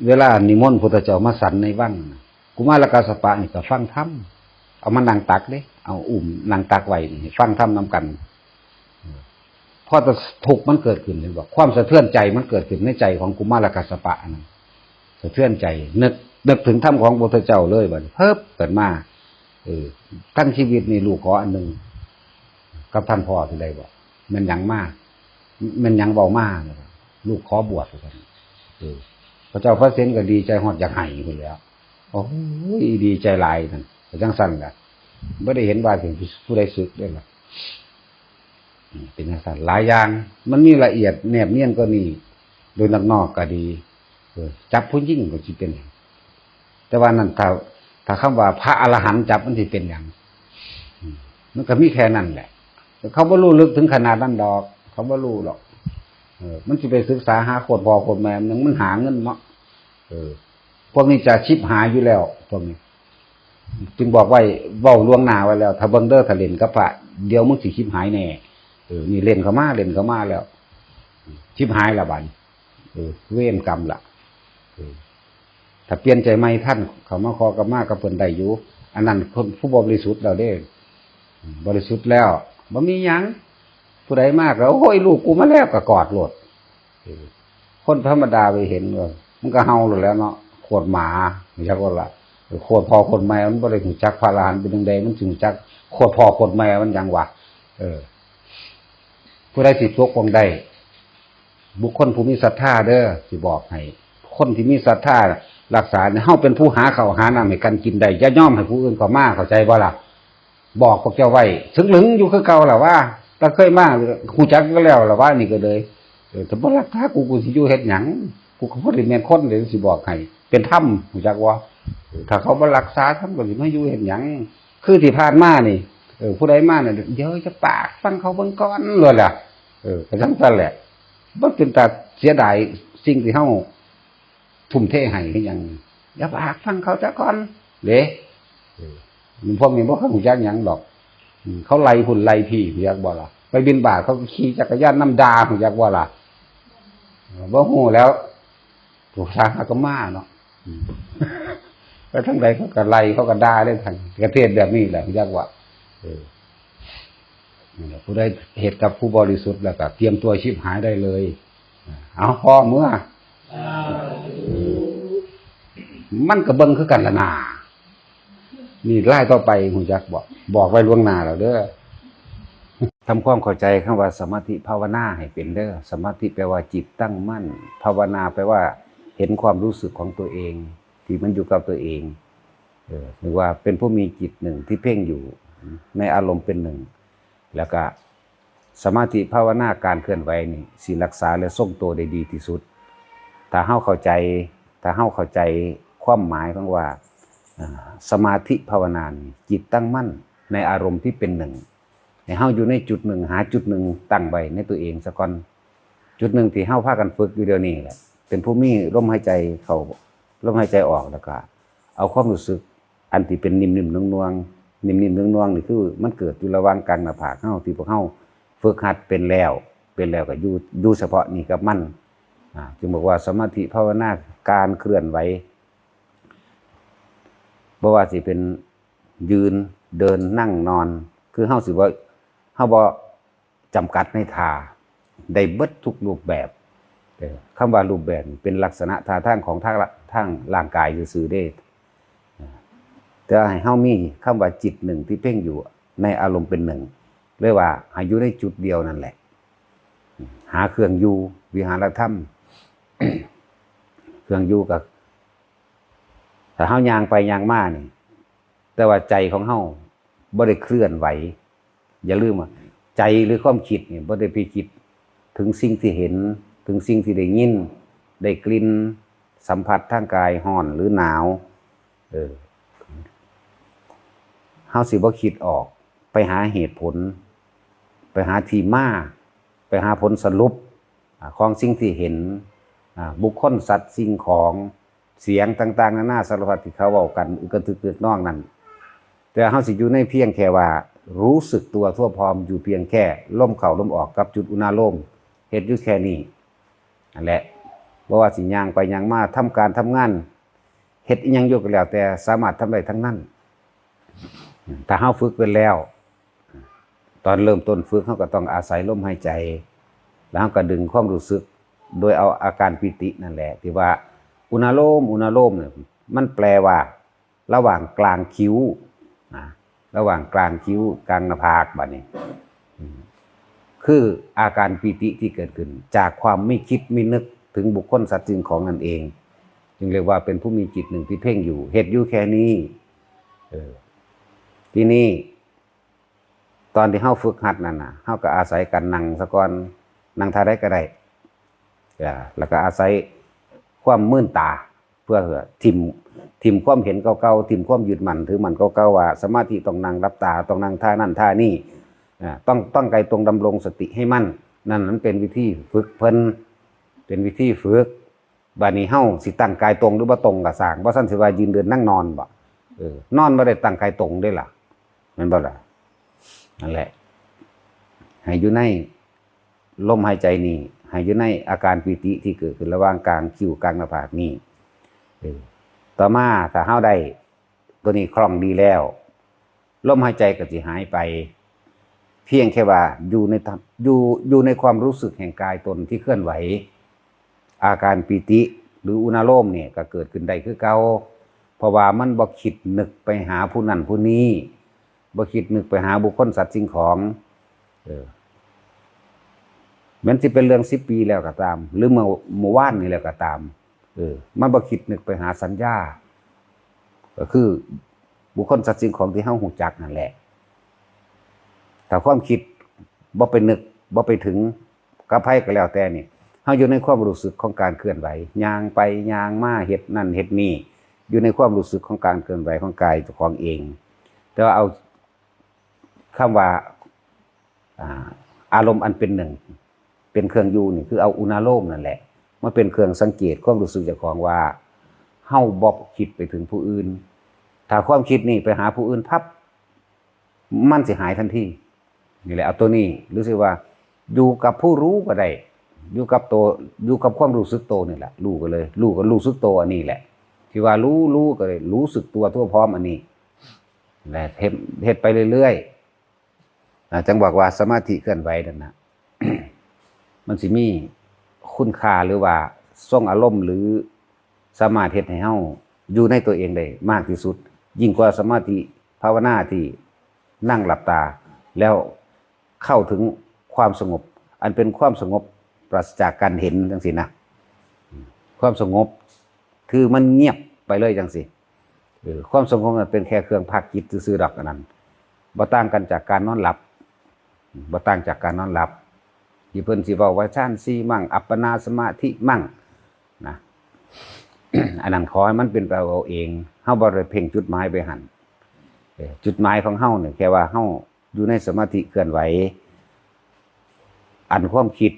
เวลานิมนต์พุทธเจ้ามาฉันในวังน่ะ กุมารกัสสปะนี่ก็ฟังธรรม เอามานั่งตักเด้ เอาอุ้มนั่งตักไว้นี่ ฟังธรรมนำกัน พอแต่ทุกข์มันเกิดขึ้น เห็นบ่ ความสะเทือนใจมันเกิดขึ้นในใจของกุมารกัสสปะนั่น สะเทือนใจ นึก นึกถึงธรรมของพระพุทธเจ้าเลย บัดนี้เพิ่บเกิดมา เออ ทั้งชีวิตนี่ลูกขออันหนึ่ง กับท่านพ่อสิได้บ่ แม่นหยังมา แม่นหยังเว้ามา ลูกขอบวช ว่าซั่น เออ พระเจ้าปเสนก็ดีใจฮอดอยากไห้พุ้นแหล้ว โอ้ย ดีใจหลายนั่น ก็จังซั่นล่ะ บ่ได้เห็นว่าเป็นผู้ใดสึกเด้ล่ะ อืม เป็นจังซั่น หลายอย่าง มันมีละเอียดแนบเนียนกว่านี้ โดยนักนอกก็ดี เออ จับผู้หญิงก็สิเป็นหยัง แต่ว่านั่นถ้า ถ้าคำว่าพระอรหันต์จับมันสิเป็นหยัง อืม มันก็มีแค่นั้นแหละ เขาบ่รู้ลึกถึงขนาดนั้นดอก เขาบ่รู้หรอก เออ มันสิไปศึกษาหาโคตรพ่อโคตรแม่มันหยัง มันหาเงินเนาะ เออ พวกนี้จะชิบหายอยู่แล้ว พวกนี้ จึงบอกไว้ เว้าล่วงหน้าไว้แล้ว ถ้าเบิ่งเด้อ ถ้าเล่นกับพระ เดี๋ยวมึงสิชิบหายแน่ เออ นี่เล่นเข้ามา เล่นเข้ามาแล้ว ชิบหายละบัดนี้ เออ เวรกรรมละ เออ ถ้าเปลี่ยนใจใหม่ทัน เข้ามาขอขมากับเพิ่นได้อยู่ อันนั้นคนผู้บริสุทธิ์แล้วเด้ บริสุทธิ์แล้ว บ่มีหยัง ผู้ใดมาก็ โอ้ย ลูกกูมาแล้ว ก็กอดโลด เออ คนธรรมดาไปเห็นก็ มันก็เห่าโลดแล้วเนาะ โคตรหมา จักว่าล่ะ เออ โคตรพ่อโคตรแม่ มันบ่ได้รู้จักพระอรหันต์เป็นจั่งใด มันสิรู้จักโคตรพ่อโคตรแม่มันหยังวะ เออ ผู้ใดสิตกลงได้ บุคคลผู้มีศรัทธาเด้อ สิบอกให้ คนที่มีศรัทธารักษาเนี่ย เฮาเป็นผู้หาข้าวหาน้ำให้กันกินได้ อย่ายอมให้ผู้อื่นเข้ามา เข้าใจบ่ล่ะ บอกพวกเจ้าไว้ ถึงหลึงอยู่คือเก่าล่ะว่า ถ้าเคยมา ฮู้จักอยู่แล้วล่ะว่า นี่ก็เลย เออ ถ้าบ่รักษากู กูสิอยู่เฮ็ดหยัง กูก็บ่ได้แม่นคนเลย สิบอกให้ เป็นธรรม ฮู้จักบ่ เออ ถ้าเขาบ่รักษาธรรม ก็สิมาอยู่เฮ็ดหยัง คือที่ผ่านมานี่ เออ ผู้ใดมาน่ะ เดี๋ยวจะปากฟังเขาเบิ่งก่อนโลดล่ะ เออ ก็จั่งซั่นแหละ มันเป็นตาเสียดายสิ่งที่เฮาทุ่มเทให้คือหยัง อย่าปากฟังเขาซะก่อน เด้ เออ พวกนี้บ่ฮู้จักหยังดอก อืม เขาไล่พุ่นไล่พี้ ฮู้จักบ่ล่ะ ไปบิณฑบาตเขาก็ขี่จักรยานนำด่า ฮู้จักบ่ล่ะ เออ บ่ฮู้แล้ว ผู้สร้างหาก็มาเนาะ อืม ไปทางใดเขาก็ไล่ เขาก็ด่าเลย ทางประเทศแบบนี้แหละ ฮู้จักว่า เออ นี่แหละ ผู้ใดเฮ็ดกับผู้บริสุทธิ์แล้วก็เตรียมตัวชิบหายได้เลย เอา พอเมือ มันก็เบิ่งคือกันล่ะนา นี่ลายต่อไปฮู้จักบ่ บอกไว้ล่วงหน้าแล้วเด้อ ทำความเข้าใจคำว่าสมาธิภาวนาให้เป็นเด้อ สมาธิแปลว่าจิตตั้งมั่น ภาวนาแปลว่าเห็นความรู้สึกของตัวเอง ที่มันอยู่กับตัวเอง เออ นึกว่าเป็นผู้มีจิตหนึ่งที่เพ่งอยู่ในอารมณ์เป็นหนึ่ง แล้วก็สมาธิภาวนาการเคลื่อนไหวนี่สิรักษาและทรงตัวได้ดีที่สุด ถ้าเฮาเข้าใจ ถ้าเฮาเข้าใจความหมายของว่า อ่า สมาธิภาวนานี่จิตตั้งมั่นในอารมณ์ที่เป็นหนึ่ง ให้เฮาอยู่ในจุดหนึ่ง หาจุดหนึ่งตั้งไว้ในตัวเองซะก่อน จุดหนึ่งที่เฮาพากันฝึกอยู่เดี๋ยวนี้แหละ เป็นผู้มีลมหายใจเข้า ลมหายใจออก แล้วก็เอาความรู้สึกอันที่เป็นนิ่มๆนวลๆ นิ่มๆนวลๆนี่คือมันเกิดอยู่ระหว่างกลางหน้าผากเฮา ที่พวกเฮาฝึกหัดเป็นแล้ว เป็นแล้วก็อยู่ อยู่เฉพาะนี่กับมัน อ่า จึงบอกว่าสมาธิภาวนาการเคลื่อนไหว บ่ว่าสิเป็นยืน เดิน นั่ง นอน คือเฮาสิบ่ เฮาบ่จำกัดในท่า ได้เบิดทุกรูปแบบ เออ คำว่ารูปแบบนี่เป็นลักษณะท่าทางของทางละ ทางร่างกายซื่อๆเด้ แต่ให้เฮามีคำว่าจิตหนึ่งที่เพ่งอยู่ในอารมณ์เป็นหนึ่ง เรียกว่าให้อยู่ในจุดเดียวนั่นแหละ หาเครื่องอยู่ วิหารธรรม เครื่องอยู่ก็ ถ้าเฮาย่างไปย่างมานี่ แต่ว่าใจของเฮาบ่ได้เคลื่อนไหว อย่าลืมว่าใจหรือความคิดนี่บ่ได้ไปคิดถึงสิ่งที่เห็น ถึงสิ่งที่ได้ยิน ได้กลิ่น สัมผัสทางกาย ร้อนหรือหนาว เออ เฮาสิบ่คิดออก ไปหาเหตุผล ไปหาที่มา ไปหาผลสรุป อ่า ของสิ่งที่เห็น อ่า บุคคล สัตว์ สิ่งของ เสียงต่างๆนานาสารพัดที่เขาเว้ากัน อึกกระทึกคึกนองนั่น แต่เฮาสิอยู่ในเพียงแค่ว่ารู้สึกตัวทั่วพร้อมอยู่เพียงแค่ลมเข้าลมออกกับจุดอุณาโลม เฮ็ดอยู่แค่นี้ นั่นแหละ บ่ว่าสิย่างไปย่างมา ทำการทำงาน เฮ็ดอิหยังอยู่ก็แล้วแต่ สามารถทำได้ทั้งนั้น ถ้าเฮาฝึกเป็นแล้ว ตอนเริ่มต้นฝึกเฮาก็ต้องอาศัยลมหายใจ แล้วเฮาก็ดึงความรู้สึก โดยเอาอาการปีตินั่นแหละ ที่ว่าอุณาโลม อุณาโลมเนี่ย มันแปลว่า ระหว่างกลางคิ้วนะ ระหว่างกลางคิ้ว กลางหน้าผาก บัดนี้ อืม คืออาการปีติที่เกิดขึ้น จากความไม่คิดไม่นึกถึงบุคคล สัตว์ สิ่งของนั่นเอง จึงเรียกว่าเป็นผู้มีจิตหนึ่งที่เพ่งอยู่ เฮ็ดอยู่แค่นี้ เออ ทีนี้ ตอนที่เฮาฝึกหัดนั่นน่ะ เฮาก็อาศัยการนั่งซะก่อน นั่งท่าใดก็ได้ อ่า แล้วก็อาศัยความมืนตา เพื่อถิ่ม ถิ่มความเห็นเก่าๆ ถิ่มความยึดมั่นถือมั่นเก่าๆ ว่าสมาธิต้องนั่งหลับตา ต้องนั่งท่านั่นท่านี่ อ่า ต้อง ต้องไตร่ตรองดำรงสติให้มั่น นั่นมันเป็นวิธีฝึกเพิ่น เป็นวิธีฝึก บัดนี้เฮาสิตั้งกายตรงหรือบ่ตรงก็ซ่าง บ่ซั้นสิว่ายืนเดินนั่งนอนบ่ เออ นอนบ่ได้ตั้งกายตรงเด้ล่ะ แม่นบ่ล่ะ? นั่นแหละ ให้อยู่ในลมหายใจนี่ ให้อยู่ในอาการปีติที่เกิดขึ้นระหว่างกลางคิ้วกลางหน้าผากนี่ เออ ต่อมาถ้าเฮาได้ตัวนี้คล่องดีแล้ว ลมหายใจก็สิหายไป เพียงแค่ว่าอยู่ในธรรม อยู่ อยู่ในความรู้สึกแห่งกายตนที่เคลื่อนไหว อาการปีติหรืออุณาโลมเนี่ยก็เกิดขึ้นได้คือเก่า เพราะว่ามันบ่คิดนึกไปหาผู้นั้นผู้นี้ บ่คิดนึกไปหาบุคคลสัตว์สิ่งของ เออ แม้นสิเป็นเรื่องสิบปีแล้วก็ตาม หรือเมื่อ เมื่อวานนี่แล้วก็ตาม เออ มันบ่คิดนึกไปหาสัญญา ก็คือบุคคลสัตว์สิ่งของที่เฮาฮู้จักนั่นแหละ ถ้าความคิดบ่ไปนึก บ่ไปถึงกับไผก็แล้วแต่นี่ เฮาอยู่ในความรู้สึกของการเคลื่อนไหว ย่างไปย่างมา เฮ็ดนั่นเฮ็ดนี่ อยู่ในความรู้สึกของการเคลื่อนไหวของกายเจ้าของเอง แต่ว่าเอาคำว่า อ่า อารมณ์อันเป็นหนึ่ง เป็นเครื่องอยู่นี่ คือเอาอุณาโลมนั่นแหละ มาเป็นเครื่องสังเกตความรู้สึกเจ้าของว่า เฮาบ่คิดไปถึงผู้อื่น ถ้าความคิดนี่ไปหาผู้อื่นพับ มันสิหายทันที นี่แหละ เอาตัวนี้ หรือสิว่า อยู่กับผู้รู้ก็ได้ อยู่กับตัว อยู่กับความรู้สึกตัวนี่แหละ รู้ก็เลย รู้ก็รู้สึกตัวอันนี้แหละ ที่ว่ารู้ รู้ก็เลยรู้สึกตัวทั่วพร้อมอันนี้ และเฮ็ด เฮ็ดไปเรื่อยๆ นะ จั่งบอกว่าสมาธิเคลื่อนไหวนั่นนะ มันสิมีคุณค่าหรือว่าทรงอารมณ์ หรือสามารถเฮ็ดให้เฮาอยู่ในตัวเองได้มากที่สุด ยิ่งกว่าสมาธิภาวนาที่นั่งหลับตา แล้วเข้าถึงความสงบ อันเป็นความสงบปราศจากการเห็นจังซี่นะ ความสงบคือมันเงียบไปเลยจังซี่ เออ ความสงบมันเป็นแค่เครื่องพักจิตซื่อๆดอกอันนั้น บ่ต่างกันจากการนอนหลับ บ่ต่างจากการนอนหลับ ที่เพิ่นสิเว้าว่าฌานสี่มั่ง อัปปนาสมาธิมั่ง นะ อันนั้นขอให้มันเป็นไปเอาเอง เฮาบ่ได้เพ่งจุดหมายไปหั่น เออ จุดหมายของเฮาเนี่ยแค่ว่าเฮาอยู่ในสมาธิเคลื่อนไหว อันความคิด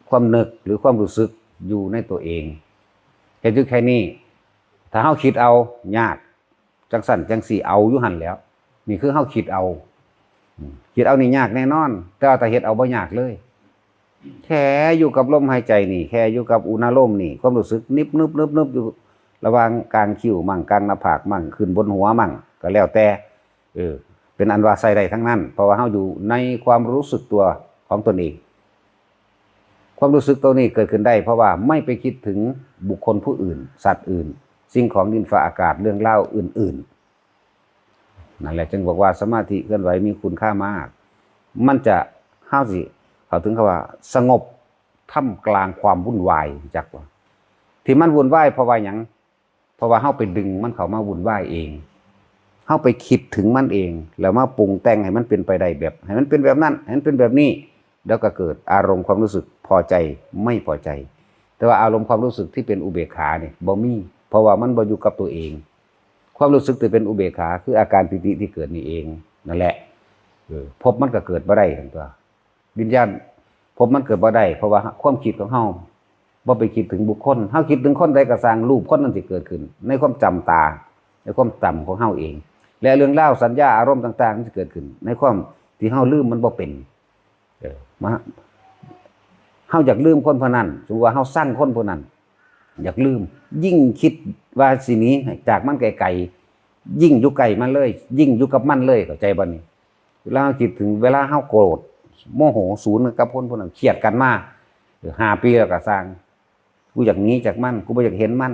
ความนึก หรือความรู้สึกอยู่ในตัวเอง เฮ็ดอยู่แค่นี้ ถ้าเฮาคิดเอา ยาก จั่งซั้นจั่งซี้ เอาอยู่หั่นแหล้ว นี่คือเฮาคิดเอา อืม คิดเอานี่ยากแน่นอน แต่ว่าถ้าเฮ็ดเอาบ่ยากเลย แค่อยู่กับลมหายใจนี่ แค่อยู่กับอุณาโลมนี่ ความรู้สึกนิบนึบนึบนึบอยู่ระหว่างกลางคิ้วมั่ง กลางหน้าผากมั่ง ขึ้นบนหัวมั่ง ก็แล้วแต่ เออ เป็นอันว่าใช้ได้ทั้งนั้น เพราะว่าเฮาอยู่ในความรู้สึกตัวของตนเอง ความรู้สึกตัวนี้เกิดขึ้นได้ เพราะว่าไม่ไปคิดถึงบุคคลผู้อื่น สัตว์อื่น สิ่งของดินฟ้าอากาศ เรื่องราวอื่นๆ นั่นแหละจึงบอกว่าสมาธิเคลื่อนไหวมีคุณค่ามาก มันจะ เฮาสิเข้าถึงคำว่าสงบท่ามกลางความวุ่นวาย จักว่า ที่มันวุ่นวายเพราะว่าหยัง เพราะว่าเฮาไปดึงมันเข้ามาวุ่นวายเอง เฮาไปคิดถึงมันเอง แล้วมาปรุงแต่งให้มันเป็นไปได้แบบ ให้มันเป็นแบบนั้น ให้มันเป็นแบบนี้ แล้วก็เกิดอารมณ์ความรู้สึกพอใจ ไม่พอใจ แต่ว่าอารมณ์ความรู้สึกที่เป็นอุเบกขาเนี่ยบ่มี เพราะว่ามันบ่อยู่กับตัวเอง ความรู้สึกที่เป็นอุเบกขา คืออาการปีติที่เกิดนี่เอง นั่นแหละ เออ ภพมันก็เกิดบ่ได้หั่นตั๊ว วิญญาณภพมันเกิดบ่ได้ เพราะว่าความคิดของเฮาบ่ไปคิดถึงบุคคล เฮาคิดถึงคนใดก็ซ่าง รูปคนนั้นสิเกิดขึ้น ในความจำตา ในความจำของเฮาเอง และเรื่องราวสัญญาอารมณ์ต่างๆ มันสิเกิดขึ้น ในความที่เฮาลืมมันบ่เป็น เออ มา เฮาอยากลืมคนผู้นั้น สมมุติว่าเฮาซังคนผู้นั้น อยากลืม ยิ่งคิดว่าสิหนีจากมันไกลๆ ยิ่งอยู่ใกล้มันเลย ยิ่งอยู่กับมันเลย เข้าใจบ่นี่? เวลาเฮาคิดถึง เวลาเฮาโกรธ โมโห สูนกับคนผู้นั้น เครียดกันมา เออ ห้าปีแล้วก็ซ่าง กูอยากหนีจากมัน กูบ่อยากเห็นมัน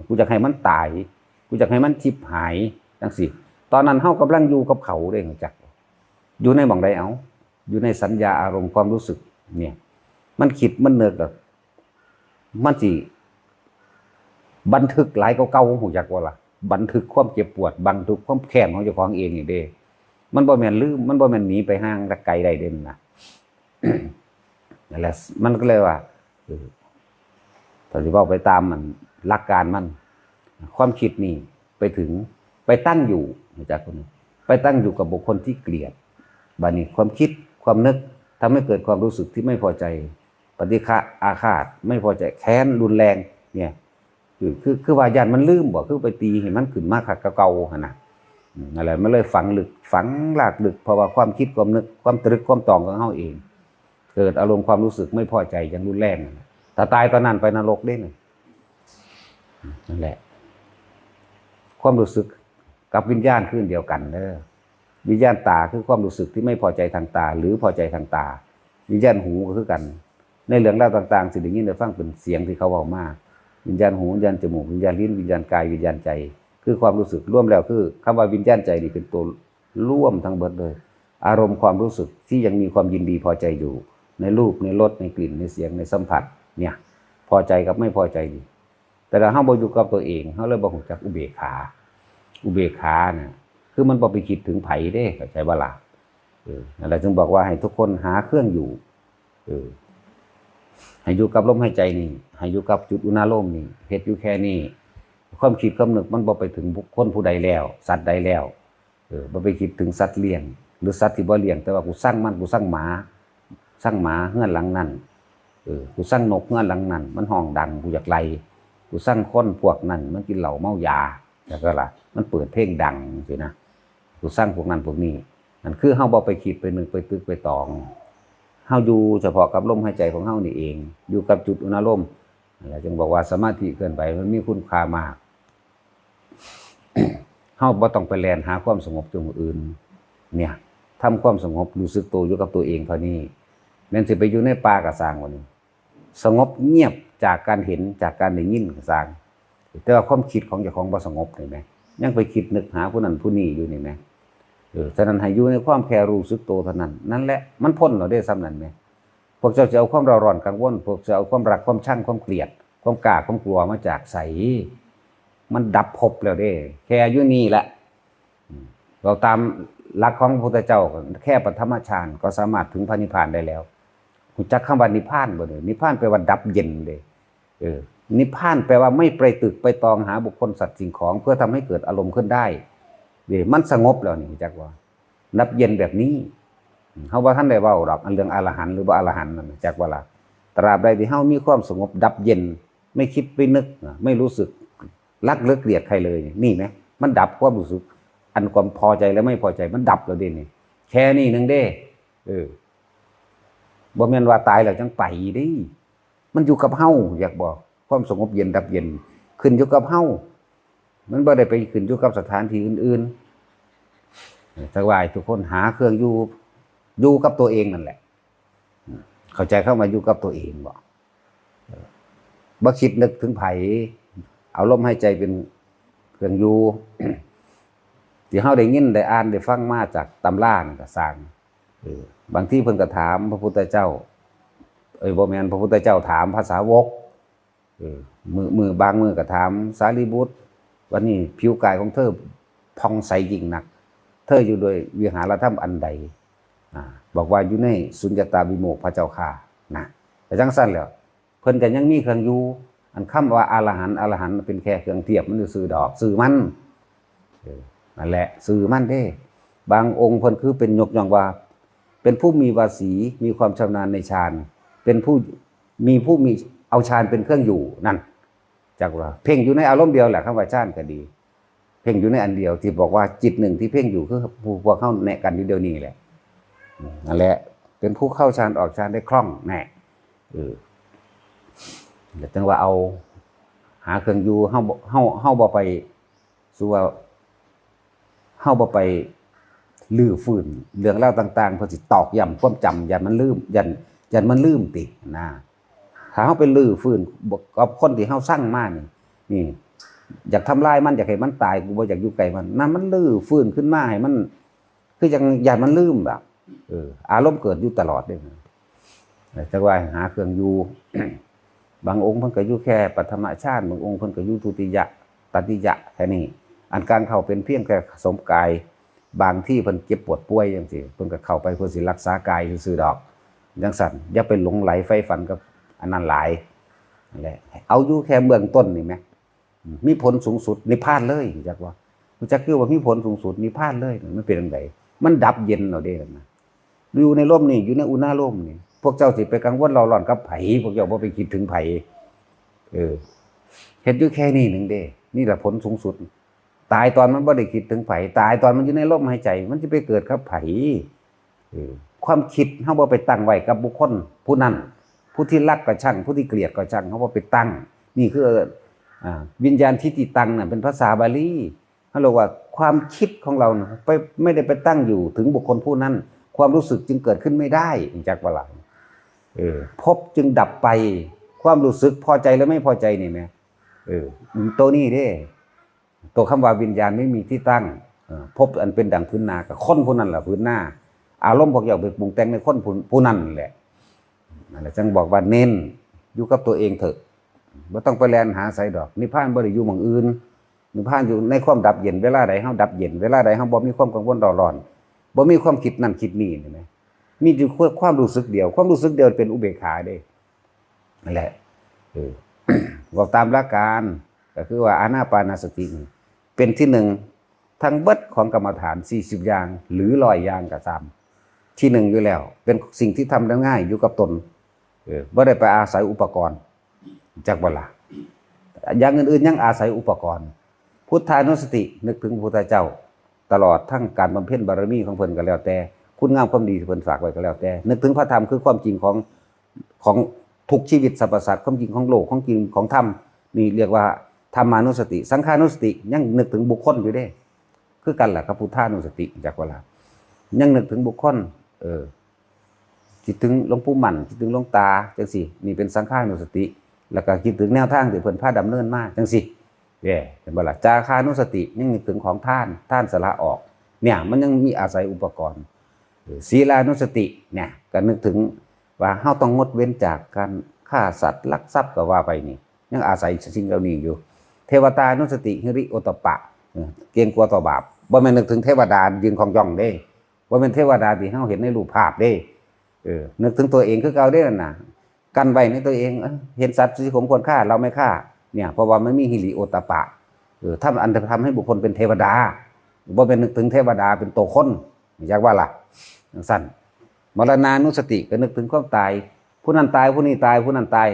กูอยากให้มันตาย กูอยากให้มันฉิบหาย จั่งซี้ ตอนนั้นเฮากำลังอยู่กับเขาเด้ รู้จัก อยู่ในหม่องใด เอ้า อยู่ในสัญญาอารมณ์ความรู้สึก เนี่ย มันคิดมันนึกอะ มันสิบันทึกหลายกว่าเก่า รู้จักบ่ล่ะ บันทึกความเจ็บปวด บันทึกความแค้นของเจ้าของเองนี่เด้ มันบ่แม่นลืม มันบ่แม่นหนีไปห่างไกลได้เด้นะ นั่นแหละ มันก็เลยว่า เออ ถ้าสิเว้าไปตามมัน หลักการมัน ความคิดนี่ไปถึง ไปตั้งอยู่ รู้จักคนนี้ ไปตั้งอยู่กับบุคคลที่เกลียด บัดนี้ความคิด ความนึก ทำให้เกิดความรู้สึกที่ไม่พอใจ ปฏิฆะอาฆาต ไม่พอใจ แค้นรุนแรง เนี่ย คือคือคือว่าย่านมันลืมบ่ คือไปตีให้มันขึ้นมาคักกว่าเก่าหั่นน่ะ อืม นั่นแหละ มันเลยฝังลึก ฝังรากลึก เพราะว่าความคิด ความนึก ความตรึก ความตรองของเฮาเอง เกิดอารมณ์ความรู้สึกไม่พอใจอย่างรุนแรงนั่นน่ะ ถ้าตายตอนนั้นไปนรกเด้นั่น นั่นแหละ ความรู้สึกกับวิญญาณคืออันเดียวกันเด้อ วิญญาณตาคือความรู้สึกที่ไม่พอใจทางตา หรือพอใจทางตา วิญญาณหูก็คือกัน ในเรื่องราวต่างๆ สิได้ยินได้ฟังเป็นเสียงที่เขาเว้ามา วิญญาณหู วิญญาณจมูก วิญญาณลิ้น วิญญาณกาย วิญญาณใจ คือความรู้สึก รวมแล้วคือคำว่าวิญญาณใจนี่เป็นตัวรวมทั้งเบิดเลย อารมณ์ความรู้สึกที่ยังมีความยินดีพอใจอยู่ ในรูป ในรส ในกลิ่น ในเสียง ในสัมผัส เนี่ย พอใจกับไม่พอใจนี่ แต่ถ้าเฮาบ่อยู่กับตัวเอง เฮาเลยบ่รู้จักอุเบกขา อุเบกขาน่ะ คือมันบ่ไปคิดถึงไผเด้ เข้าใจบ่ล่ะ เออ นั่นแหละจึงบอกว่าให้ทุกคนหาเครื่องอยู่ เออ ให้อยู่กับลมหายใจนี่ ให้อยู่กับจุดอุณาโลมนี่ เฮ็ดอยู่แค่นี้ ความคิดความนึกมันบ่ไปถึงบุคคลผู้ใดแล้ว สัตว์ใดแล้ว เออ บ่ไปคิดถึงสัตว์เลี้ยง หรือสัตว์ที่บ่เลี้ยง แต่ว่ากูซังมัน กูซังหมา ซังหมาเฮือนหลังนั้น เออ กูซังนกเฮือนหลังนั้น มันฮ้องดัง กูอยากไล่ กูซังคนพวกนั้น มันกินเหล้าเมายา แล้วก็ล่ะ มันเปิดเพลงดังจังซี้นะ กูซังพวกนั้นพวกนี้ นั่นคือเฮาบ่ไปคิดไปนึกไปตึกไปตอง เฮาอยู่เฉพาะกับลมหายใจของเฮานี่เอง อยู่กับจุดอุณาโลม นั่นแหละจึงบอกว่าสมาธิเคลื่อนไหวมันมีคุณค่ามาก เฮาบ่ต้องไปแล่นหาความสงบจุ่มอื่น เนี่ย ทำความสงบรู้สึกตัวอยู่กับตัวเองเท่านี้ แม่นสิไปอยู่ในป่าก็ซ่างว่านี่ สงบเงียบจากการเห็น จากการได้ยินก็ซ่าง แต่ว่าความคิดของเจ้าของบ่สงบนี่แหม ยังไปคิดนึกหาผู้นั้นผู้นี้อยู่นี่แหม เออ ฉะนั้นให้อยู่ในความแค่รู้สึกตัวเท่านั้น นั่นแหละ มันพ้นแล้วเด้ ส่ำนั้นแหม พวกเจ้าจะเอาความเร่าร้อนกังวล พวกเจ้าเอาความรัก ความชัง ความเกลียด ความกล้า ความกลัวมาจากไส มันดับภพแล้วเด้ แค่อยู่นี่แหละ อืม เว้าตามหลักของพระพุทธเจ้า แค่ปฐมฌานก็สามารถถึงพระนิพพานได้แล้ว รู้จักคำว่านิพพานบ่เนี่ย นิพพานแปลว่าดับเย็นเด้ เออ นิพพานแปลว่าไม่ไปตึกไปตองหาบุคคลสัตว์สิ่งของ เพื่อทำให้เกิดอารมณ์ขึ้นได้ เด้ มันสงบแล้วนี่ รู้จักว่า ดับเย็นแบบนี้ เฮาบ่ทันได้เว้าดอก อันเรื่องอรหันต์หรือบ่อรหันต์นั่นน่ะ จักว่าล่ะ ตราบใดที่เฮามีความสงบดับเย็น ไม่คิดไปนึก ไม่รู้สึกรักหรือเกลียดใครเลย นี่ไหม มันดับความรู้สึก อันความพอใจและไม่พอใจ มันดับแล้วเด้นี่ แค่นี้หนึ่งเด้ เออ บ่แม่นว่าตายแล้วจังไปเด้ มันอยู่กับเฮา อยากบอก ความสงบเย็นดับเย็น ขึ้นอยู่กับเฮา มันบ่ได้ไปขึ้นอยู่กับสถานที่อื่นๆ จั่งว่าให้ทุกคนหาเครื่องอยู่ อยู่กับตัวเองนั่นแหละ เข้าใจคำว่าอยู่กับตัวเองบ่ บ่คิดนึกถึงไผ เอาลมหายใจเป็นเครื่องอยู่ ที่เฮาได้ยินได้อ่านได้ฟังมาจากตำรานั่นก็ซ่าง เออ บางทีเพิ่นก็ถามพระพุทธเจ้า เอ้ย บ่แม่น พระพุทธเจ้าถามพระสาวก เออ มื้อ มื้อบางมื้อก็ถามสารีบุตร วันนี้ผิวกายของเธอผ่องใสยิ่งนัก เธออยู่ด้วยวิหารธรรมอันใด อ่า บอกว่าอยู่ในสุญญตาวิโมกข์พระเจ้าข้า นะ แต่จั่งซั้นแล้ว เพิ่นก็ยังมีเครื่องอยู่ อันคำว่าอรหันต์ อรหันต์เป็นแค่เครื่องเทียบมันซื่อๆดอก ซื่อมัน เออ นั่นแหละ ซื่อมันเด้ บางองค์เพิ่นคือเป็นยกย่องว่า เป็นผู้มีวาสี มีความชำนาญในฌาน เป็นผู้ มีผู้มี เอาฌานเป็นเครื่องอยู่ นั่น จักว่า เพ่งอยู่ในอารมณ์เดียวแหละ คำว่าฌานก็ดี เพ่งอยู่ในอันเดียว ที่บอกว่าจิตหนึ่งที่เพ่งอยู่ คือผู้พวกเฮาแนะกันอยู่เดี๋ยวนี้แหละ อืม นั่นแหละ เป็นผู้เข้าฌานออกฌานได้คล่องแน่ เออ แล้วจั่งว่าเอา หาเครื่องอยู่ เฮาบ่ เฮา เฮาบ่ไป สู่ว่า เฮาบ่ไปรื้อฟื้นเรื่องราวต่างๆ เพื่อสิตอกย้ำความจำ ย้านมันลืม ย้าน ย้านมันลืมติ นะ ถ้าเฮาไปรื้อฟื้นกับคนที่เฮาซังมานี่ นี่ อยากทำลายมัน อยากให้มันตาย กูบ่อยากอยู่ใกล้มัน นั่นมันรื้อฟื้นขึ้นมาให้มัน คือจั่งย้านมันลืมแบบ เออ อารมณ์เกิดอยู่ตลอดเด้ จั่งว่าหาเครื่องอยู่ บางองค์เพิ่นก็อยู่แค่ปฐมฌาน บางองค์เพิ่นก็อยู่ทุติยะ ตติยะ แค่นี้ อันการเข้าเป็นเพียงแค่สมกาย บางที่เพิ่นเจ็บปวดป่วยจั่งซี้ เพิ่นก็เข้าไปเพื่อสิรักษากายซื่อๆดอก จั่งซั้น อย่าไปหลงใหลใฝ่ฝันกับอันนั้นหลาย นั่นแหละ เอาอยู่แค่เบื้องต้นนี่แหม มีผลสูงสุดนิพพานเลย รู้จักบ่ รู้จักคือว่ามีผลสูงสุดนิพพานเลย มันเป็นจั่งใด มันดับเย็นแล้วเด้นะ อยู่ในลมนี่ อยู่ในอุณาโลมนี่ พวกเจ้าสิไปกังวลเร่าร้อนกับไผ พวกเจ้าบ่ไปคิดถึงไผ เออ เฮ็ดอยู่แค่นี้หนึ่งเด้ นี่แหละผลสูงสุด ตายตอนมันบ่ได้คิดถึงไผ ตายตอนมันอยู่ในลมหายใจ มันจะไปเกิดกับไผ เออ ความคิดเฮาบ่ไปตั้งไว้กับบุคคลผู้นั้น ผู้ที่รักก็ช่าง ผู้ที่เกลียดก็ช่าง เฮาบ่ไปตั้ง นี่คือ อ่า วิญญาณทิฏฐิตังน่ะ เป็นภาษาบาลี เขาเรียกว่าความคิดของเราน่ะ ไป ไม่ได้ไปตั้งอยู่ถึงบุคคลผู้นั้น ความรู้สึกจึงเกิดขึ้นไม่ได้ จักว่าหลาย เออ ภพจึงดับไป ความรู้สึกพอใจและไม่พอใจนี่แหม เออ ตัวนี้เด้ ตัวคำว่าวิญญาณไม่มีที่ตั้ง เออ ภพอันเป็นดั่งพื้นนา กับคนผู้นั้นล่ะพื้นนา อารมณ์พวกเจ้าไปปรุงแต่งในคนผู้ ผู้นั้นแหละ นั่นแหละ จังบอกว่าเน้นอยู่กับตัวเองเถอะ บ่ต้องไปแล่นหาไสดอก นิพพานบ่ได้อยู่หม่องอื่น นิพพานอยู่ในความดับเย็น เวลาใดเฮาดับเย็น เวลาใดเฮาบ่มีความกังวลเร่าร้อน บ่มีความคิดนั่นคิดนี่ เห็นไหม มีอยู่ความรู้สึกเดียว ความรู้สึกเดียวเป็นอุเบกขาเด้ นั่นแหละ เออ เว้าตามหลักการ ก็คือว่าอานาปานสตินี่เป็นที่หนึ่ง ทั้งเบิดของกรรมฐาน สี่สิบ อย่าง หรือ ร้อย อย่างก็ตาม ที่หนึ่งอยู่แล้ว เป็นสิ่งที่ทำได้ง่ายอยู่กับตน เออ บ่ได้ไปอาศัยอุปกรณ์ จักบ่ล่ะ อย่างอื่นๆยังอาศัยอุปกรณ์ พุทธานุสติ นึกถึงพระพุทธเจ้า ตลอดทั้งการบำเพ็ญบารมีของเพิ่นก็แล้วแต่ คุณงามความดีที่เพิ่นฝากไว้ก็แล้วแต่ นึกถึงพระธรรมคือความจริงของ ของทุกชีวิตสรรพสัตว์ ความจริงของโลก ความจริงของธรรม นี่เรียกว่าธรรมานุสติ สังขานุสติ ยังนึกถึงบุคคลอยู่เด้ คือกันล่ะกับพุทธานุสติ จักว่าล่ะ ยังนึกถึงบุคคล เออ คิดถึงหลวงปู่มั่น คิดถึงหลวงตา จังซี่ นี่เป็นสังขานุสติ แล้วก็คิดถึงแนวทางที่เพิ่นพาดำเนินมา จังซี่ เด้ เห็นบ่ล่ะ จาคานุสติ ยังนึกถึงของทาน ทานสละออก เนี่ย มันยังมีอาศัยอุปกรณ์ เออ ศีลานุสติ เนี่ย ก็นึกถึงว่าเฮาต้องงดเว้นจากการฆ่าสัตว์ ลักทรัพย์ ก็ว่าไปนี่ ยังอาศัยสิ่งเหล่านี้อยู่ เทวตานุสติ ฮิริโอตตัปปะ เออ เกรงกลัวต่อบาป บ่แม่นนึกถึงเทวดายืนคองจ้องเด้ บ่แม่นเทวดาที่เฮาเห็นในรูปภาพเด้ เออ นึกถึงตัวเองคือเก่าเด้นั่นน่ะ กันไว้ในตัวเอง เอ้ย เห็นสัตว์ที่สมควรฆ่า เราไม่ฆ่า เนี่ย เพราะว่ามันมีฮิริโอตตัปปะ เออ ทำ อันทำให้บุคคลเป็นเทวดา บ่แม่นนึกถึงเทวดาเป็นตัวคน จักว่าล่ะ จังซั่น มรณานุสติ ก็นึกถึงความตาย ผู้นั้นตาย ผู้นี้ตาย ผู้นั้นตาย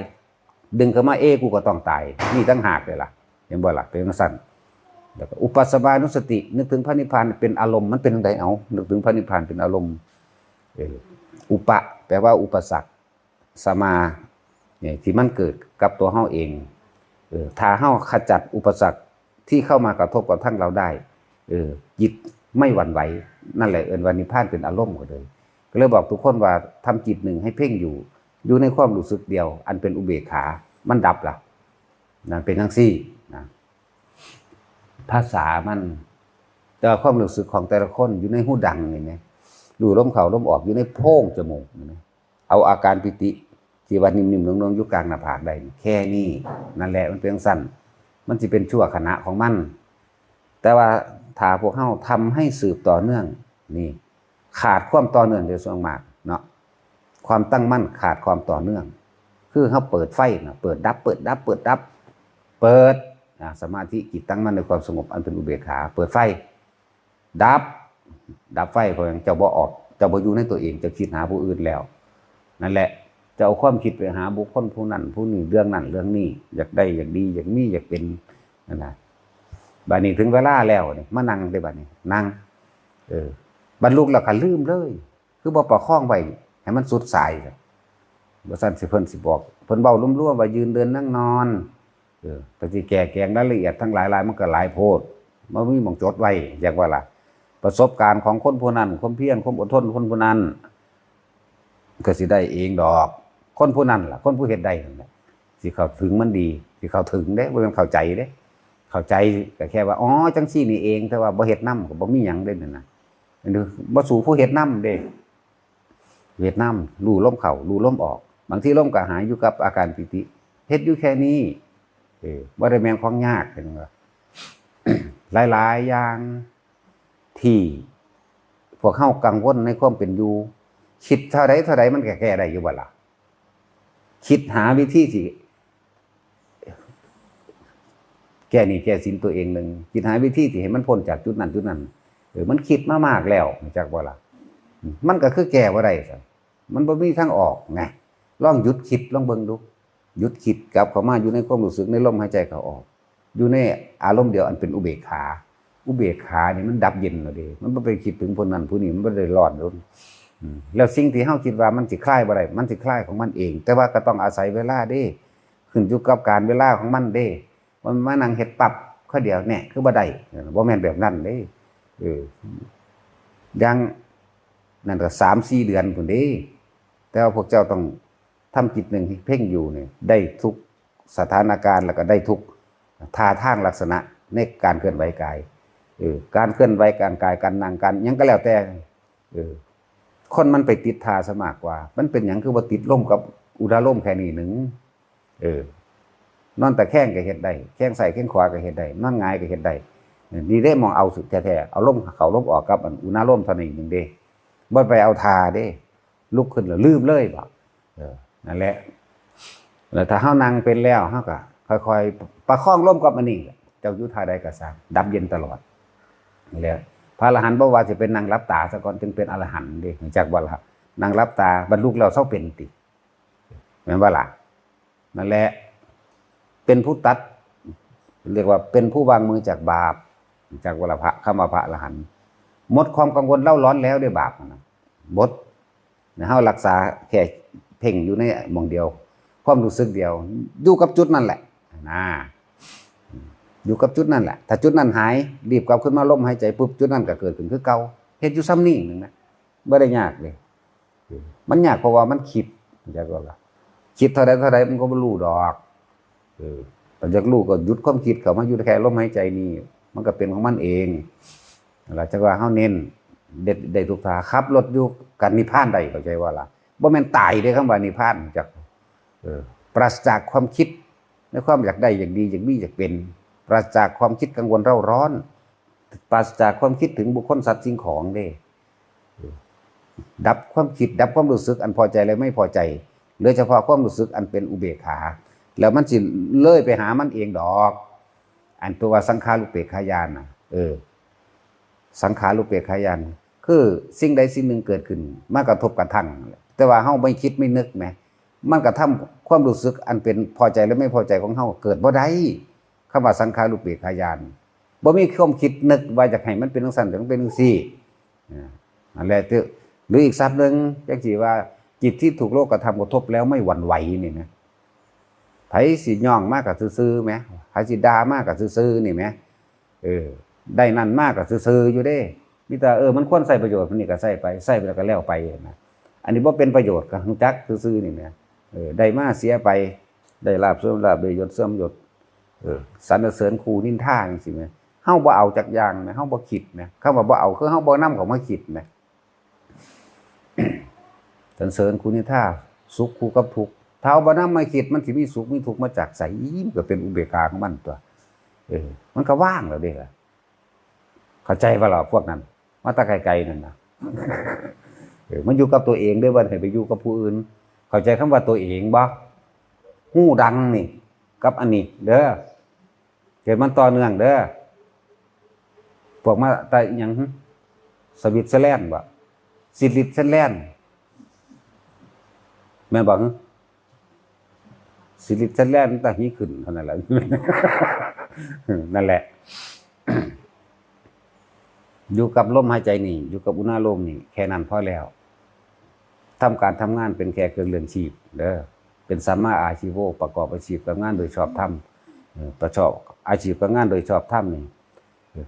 ดึงเข้ามา เอ้ กูก็ต้องตาย นี่ต่างหากเลยล่ะ เห็นบ่ล่ะ เป็นจังซั่น แล้วก็อุปสมานุสติ นึกถึงพระนิพพานเป็นอารมณ์ มันเป็นจังใด เอา นึกถึงพระนิพพานเป็นอารมณ์ เออ อุปะ แปลว่าอุปสรรค สมา เนี่ย ที่มันเกิดกับตัวเฮาเอง เออ ถ้าเฮาขจัดอุปสรรคที่เข้ามากระทบกระทั่งเราได้ เออ จิตไม่หวั่นไหว นั่นแหละเอิ้นว่านิพพานเป็นอารมณ์ก็เลย ก็เลยบอกทุกคนว่าทำจิตหนึ่งให้เพ่งอยู่ อยู่ในความรู้สึกเดียว อันเป็นอุเบกขา มันดับละ นั่นเป็นจังซี่นะ ภาษามัน แต่ว่าความรู้สึกของแต่ละคนอยู่ในหูดังนี่นะ รู้ลมเข้าลมออกอยู่ในโพรงจมูกนี่นะ เอาอาการปีติที่ว่านิ่มๆ นุ่มๆ อยู่กลางหน้าผากได้นี่ แค่นี้ นั่นแหละ มันเป็นจังซั่น มันสิเป็นชั่วขณะของมัน แต่ว่าถ้าพวกเฮาทำให้สืบต่อเนื่อง นี่ ขาดความต่อเนื่องโดยส่วนมากเนาะ ความตั้งมั่นขาดความต่อเนื่อง คือเฮาเปิดไฟน่ะ เปิดดับ เปิดดับ เปิดดับ เปิด อ่า สมาธิจิตตั้งมั่นในความสงบอันเป็นอุเบกขา เปิดไฟ ดับ ดับไฟ เพราะหยัง เจ้าบ่ออก เจ้าบ่อยู่ในตัวเอง เจ้าคิดหาผู้อื่นแล้ว นั่นแหละ เจ้าเอาความคิดไปหาบุคคลผู้นั้นผู้นี้ เรื่องนั้นเรื่องนี้ อยากได้ อยากดี อยากมี อยากเป็น นั่นนะ บัดนี้ถึงเวลาแล้วนี่ มานั่งเด้อบัดนี้ นั่ง เออ บัดลุกแล้วก็ลืมเลย คือบ่ประคองไว้ให้มันสุดสาย บ่ซั่นสิเพิ่นสิบอก เพิ่นเว้ารวมๆว่ายืนเดินนั่งนอน เออ แต่สิแก้แกงรายละเอียดทั้งหลายๆ มันก็หลายโพด บ่มีหม่องจดไว้ อยากว่าล่ะ ประสบการณ์ของคนผู้นั้น ความเพียร ความอดทนคนผู้นั้น ก็สิได้เองดอก คนผู้นั้นล่ะ คนผู้เฮ็ดได้นั่นแหละ สิเข้าถึงมันดี สิเข้าถึงเด้ บ่แม่นเข้าใจเด้ เข้าใจก็แค่ว่า อ๋อ จังซี่นี่เอง แต่ว่าบ่เฮ็ดนำก็บ่มีหยังเด้นั่นน่ะ บ่สู้ผู้เฮ็ดนำเด้ เฮ็ดนำ รู้ลมเข้า รู้ลมออก บางทีลมก็หายอยู่กับอาการปีติ เฮ็ดอยู่แค่นี้ เออ บ่ได้แม่นของยาก เห็นบ่ หลายๆ อย่างที่พวกเฮากังวลในความเป็นอยู่ คิดเท่าใดเท่าใดมันก็แก้ได้อยู่บ่ล่ะ คิดหาวิธีสิแก้หนี้แก้สินตัวเองหนึ่ง คิดหาวิธีสิให้มันพ้นจากจุดนั้นจุดนั้น เออ มันคิดมามากแล้ว รู้จักบ่ล่ะ มันก็คือแก้บ่ได้ซั้น มันบ่มีทางออกไง ลองหยุดคิด ลองเบิ่งดู หยุดคิด กลับเข้ามาอยู่ในความรู้สึกในลมหายใจเข้าออก อยู่ในอารมณ์เดียวอันเป็นอุเบกขา อุเบกขานี่มันดับเย็นแล้วเด้ มันบ่ไปคิดถึงผู้นั้นผู้นี้ มันบ่ได้ร้อนรน อืม แล้วสิ่งที่เฮาคิดว่ามันสิคลายบ่ได้ มันสิคลายของมันเอง แต่ว่าก็ต้องอาศัยเวลาเด้ ขึ้นอยู่กับกาลเวลาของมันเด้ มันมานั่งเฮ็ดปั๊บ คราวเดียวแน่ คือบ่ได้ บ่แม่นแบบนั้นเด้ เออ อย่าง นั่นก็สามสี่เดือนพุ้นเด้ แต่ว่าพวกเจ้าต้องทำจิตหนึ่งเพ่งอยู่เนี่ย ได้ทุกสถานการณ์ แล้วก็ได้ทุกท่าทางลักษณะในการเคลื่อนไหวกาย เออ การเคลื่อนไหวกาย การนั่ง การหยังก็แล้วแต่ เออ คนมันไปติดท่าซะมากกว่า มันเป็นหยังคือบ่ติดลมกับอุณาโลมแค่นี้หนึ่ง เออ นอนตะแคงก็เฮ็ดได้ แคงซ้ายแคงขวาก็เฮ็ดได้ นอนหงายก็เฮ็ดได้ เออ นี่เด้หม่องเอาสุดแท้ๆ เอาลมเข้าลมออกกับอันอุณาโลมเท่านี้หนึ่งเด้ บ่ไปเอาท่าเด้ ลุกขึ้นแล้วลืมเลยบ่ เออ นั่นแหละ แล้วถ้าเฮานั่งเป็นแล้ว เฮาก็ค่อยๆ ประคองลมกับอันนี้ เจ้าอยู่ท่าใดก็ซ่าง ดับเย็นตลอด นั่นแหละ พระอรหันต์บ่ว่าสิเป็นนั่งหลับตาซะก่อน จึงเป็นอรหันต์เด้ รู้จักบ่ล่ะ นั่งหลับตา บัดลุกแล้วเซาเป็นติ แม่นบ่ล่ะ นั่นแหละ เป็นผู้ตัด เรียกว่าเป็นผู้วางมือจากบาป จากวรพระ คำว่าพระอรหันต์ หมดความกังวลเร่าร้อนแล้วด้วยบาปนะ หมดนะ เฮารักษาแค่เพ่งอยู่ในหม่องเดียว ความรู้สึกเดียว อยู่กับจุดนั่นแหละ นะ อยู่กับจุดนั่นแหละ ถ้าจุดนั้นหาย รีบกลับขึ้นมาลมหายใจปุ๊บ จุดนั้นก็เกิดขึ้นคือเก่า เฮ็ดอยู่ซ่ำนี้หนึ่งนะ บ่ได้ยากเลย มันยากเพราะว่ามันคิด จักว่าล่ะ คิดเท่าใดเท่าใดมันก็บ่รู้ดอก เออ แต่อยากรู้ก็หยุดความคิดเข้ามาอยู่แค่ลมหายใจนี่ มันก็เป็นของมันเอง แล้วจักว่าเฮาเน้น เด็ดได้ทุกท่า ขับรถอยู่กันนิพพานได้ เข้าใจว่าล่ะ บ่แม่นตายเด้ คำว่านิพพาน จัก เออ ปราศจากความคิด ในความอยากได้ อยากดี อยากมี อยากเป็น ปราศจากความคิดกังวลเร่าร้อน ปราศจากความคิดถึงบุคคลสัตว์สิ่งของเด้ ดับความคิด ดับความรู้สึกอันพอใจและไม่พอใจ เหลือเฉพาะความรู้สึกอันเป็นอุเบกขา แล้วมันสิเลยไปหามันเองดอก อันตัวว่าสังขารุปเปกขาญาณน่ะ เออ สังขารุปเปกขาญาณ คือสิ่งใดสิ่งหนึ่งเกิดขึ้น มากระทบกระทั่ง แต่ว่าเฮาไม่คิดไม่นึกแหม มันกระทำความรู้สึกอันเป็นพอใจและไม่พอใจของเฮาเกิดบ่ได้ คำว่าสังขารุปเปกขาญาณ บ่มีความคิดนึกว่าอยากให้มันเป็นจังซั่น อยากให้มันเป็นจังซี่ อ่า นั่นแหละ หรืออีกศัพท์หนึ่ง จังสิว่า จิตที่ถูกโลกธรรมกระทบแล้วไม่หวั่นไหวนี่นะ ไผสิย่องมาก็ซื่อๆแหม ไผสิด่ามาก็ซื่อๆนี่แหม เออ ได้นั่นมาก็ซื่อๆอยู่เด้ มีแต่ เออ มันควรใช้ประโยชน์ มันนี่ก็ใช้ไป ใช้ไปแล้วก็แล้วไปนะ อันนี้บ่เป็นประโยชน์ก็รู้จักซื่อๆนี่แหม เออ ได้มาเสียไป ได้ลาภเสื่อมลาภ ได้ยศเสื่อมยศ เออ สรรเสริญครูนินทาจังซี่แหม เฮาบ่เอาจักอย่างแหม เฮาบ่คิดแหม คำว่าบ่เอาคือเฮาบ่นำเข้ามาคิดแหม สรรเสริญครูนินทา สุขคู่กับทุกข์ ถ้าเฮาบ่นำมาคิด มันสิมีสุขมีทุกข์มาจากไส มันก็เป็นอุเบกขาของมันตั๊ว เออ มันก็ว่างแล้วเด้ล่ะ เข้าใจบ่ล่ะพวกนั้น มาแต่ไกลๆนั่นน่ะ เออ มันอยู่กับตัวเองเด้อ บ่ให้ไปอยู่กับผู้อื่น เข้าใจคำว่าตัวเองบ่ ฮู้ดังนี่ กับอันนี้เด้อ เห็นมันต่อเนื่องเด้อ พวกมาแต่อิหยังหึ สวิตเซอร์แลนด์บ่ สวิตเซอร์แลนด์ แม่นบ่หึ สวิตเซอร์แลนด์แต่หีขึ้นเท่านั้นแหละ นั่นแหละ อยู่กับลมหายใจนี่ อยู่กับอุณาโลมนี่ แค่นั้นพอแล้ว ทำการทำงานเป็นแค่เครื่องเลี้ยงชีพเด้อ เป็นสัมมาอาชีโว ประกอบอาชีพการงานโดยชอบธรรม เออ ประกอบอาชีพการงานโดยชอบธรรมนี่ เออ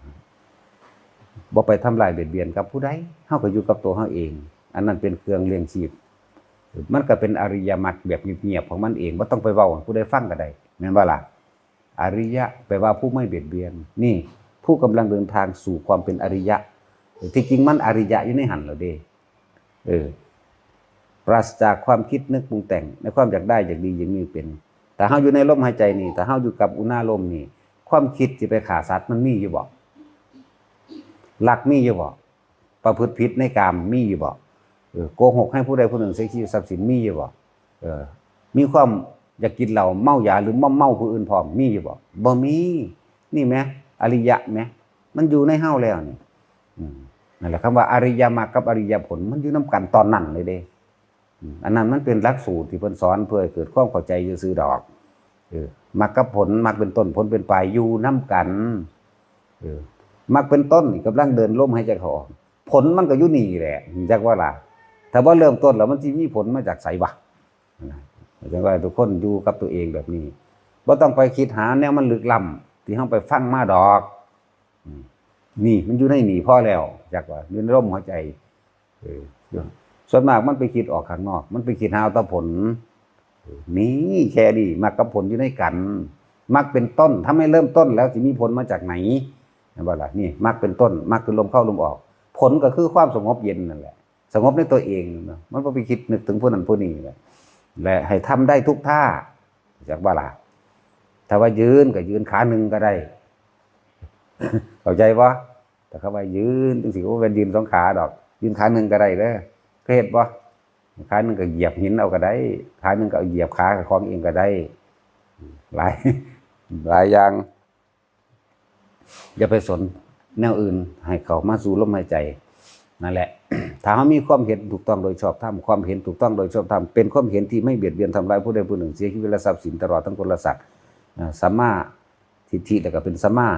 บ่ไปทำลายเบียดเบียนกับผู้ใด เฮาก็อยู่กับตัวเฮาเอง อันนั้นเป็นเครื่องเลี้ยงชีพ มันก็เป็นอริยมรรคแบบเงียบๆของมันเอง บ่ต้องไปเว้าให้ผู้ใดฟังก็ได้ แม่นบ่ล่ะ อริยะแปลว่าผู้ไม่เบียดเบียน นี่ ผู้กำลังเดินทางสู่ความเป็นอริยะ ที่จริงมันอริยะอยู่ในหั่นแล้วเด้ เออ ปราศจากความคิดนึกปรุงแต่ง ในความอยากได้อยากดีอยากมีเป็น ถ้าเฮาอยู่ในลมหายใจนี่ ถ้าเฮาอยู่กับอุณาโลมนี่ ความคิดสิไปฆ่าสัตว์มันมีอยู่บ่ ลักมีอยู่บ่ ประพฤติผิดในกามมีอยู่บ่ เออ โกหกให้ผู้ใดผู้หนึ่งเสียชีวิตทรัพย์สินมีอยู่บ่ เออ มีความอยากกินเหล้าเมายาหรือมาเมาผู้อื่นพร้อมมีอยู่บ่ บ่มี นี่แหม อริยะแหม มันอยู่ในเฮาแล้วนี่ อืม นั่นแหละ คำว่าอริยมรรคกับอริยผล มันอยู่นำกันตอนนั้นเลยเด้ อืม อันนั้นมันเป็นหลักสูตรที่เพิ่นสอนเพื่อให้เกิดความเข้าใจซื่อๆดอก เออ มรรคกับผล มรรคเป็นต้น ผลเป็นปลาย อยู่นำกัน เออ มรรคเป็นต้นนี่กำลังเดินลมหายใจเข้าออก ผลมันก็อยู่นี่แหละ จักว่าล่ะ ถ้าบ่เริ่มต้นแล้วมันสิมีผลมาจากไสวะ นะ จังว่าทุกคนอยู่กับตัวเองแบบนี้ บ่ต้องไปคิดหาแนวมันลึกล้ำที่เฮาไปฟังมาดอก อืม นี่มันอยู่ในนี่พอแล้ว จักว่าอยู่ในลมหายใจ เออ ส่วนมากมันไปคิดออกข้างนอก มันไปคิดหาเอาแต่ผล เออ นี่แค่นี้ มรรคกับผลอยู่ในกัน มรรคเป็นต้น ถ้าไม่เริ่มต้นแล้วสิมีผลมาจากไหน เห็นบ่ล่ะ นี่ มรรคเป็นต้น มรรคคือลมเข้าลมออก ผลก็คือความสงบเย็นนั่นแหละ สงบในตัวเองเนาะ มันบ่ไปคิดนึกถึงผู้นั้นผู้นี้แหละ และให้ทำได้ทุกท่า จักบ่ล่ะ ถ้าว่ายืนก็ยืนขาหนึ่งก็ได้ เข้าใจบ่ แต่คำว่ายืนจังซี่ บ่แม่นยืนสองขาดอก ยืนขาหนึ่งก็ได้เด้อ เคยเฮ็ดบ่ ขาหนึ่งก็เหยียบหินเอาก็ได้ ขาหนึ่งก็เอาเหยียบขาเจ้าของเองก็ได้ หลาย หลายอย่าง อย่าไปสนแนวอื่น ให้เข้ามาสู่ลมหายใจ นั่นแหละ ถ้าเฮามีความเห็นถูกต้องโดยชอบธรรม ความเห็นถูกต้องโดยชอบธรรม เป็นความเห็นที่ไม่เบียดเบียนทำร้ายผู้ใดผู้หนึ่ง เสียชีวิตและทรัพย์สิน ตลอดทั้งคนและสัตว์ อ่า สัมมาทิฏฐิ แล้วก็เป็นสัมมา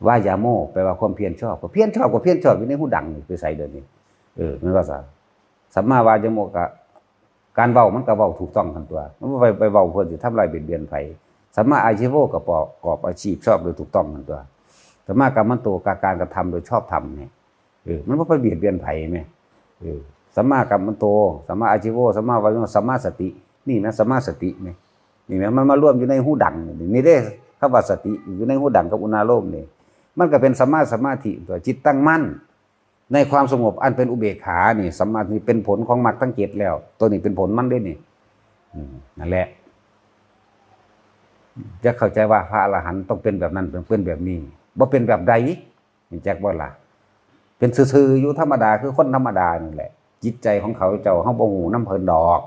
วายาโม แปลว่าความเพียรชอบ ก็เพียรชอบ ก็เพียรชอบอยู่ในฮูดังนี่ ไปไสเดี๋ยวนี้ เออ แม่นว่าซะ สัมมาวายาโม ก็ การเว้ามันก็เว้าถูกต้องหั่นตั๊ว มันบ่ไป ไปเว้าเพื่อสิทำร้ายเบียดเบียนไผ สัมมาอาชีโว ก็ประกอบอาชีพชอบโดยถูกต้องหั่นตั๊ว สัมมากัมมันโต ก็การกระทำโดยชอบธรรมนี่ เออ มันบ่ไปเบียดเบียนไผแหม เออ สัมมากัมมันโต สัมมาอาชีโว สัมมาวายาโม สัมมาสติ นี่แหม สัมมาสติแหม นี่แหม มันมารวมอยู่ในฮูดังนี่ นี่เด้ คำว่าสติอยู่ในฮูดังกับอุณาโลมนี่ มันก็เป็นสัมมาสมาธิตั๊ว จิตตั้งมั่นในความสงบอันเป็นอุเบกขานี่ สัมมา นี่เป็นผลของมรรคทั้งเจ็ดแล้ว ตัวนี้เป็นผลมันเด้นี่ อืม นั่นแหละ จะเข้าใจว่าพระอรหันต์ต้องเป็นแบบนั้น ต้องเป็นแบบนี้ บ่เป็นแบบใด รู้จักบ่ล่ะ เป็นซื่อๆอยู่ธรรมดา คือคนธรรมดานี่แหละ จิตใจของเขาเจ้า เฮาบ่ฮู้นำเพิ่นดอก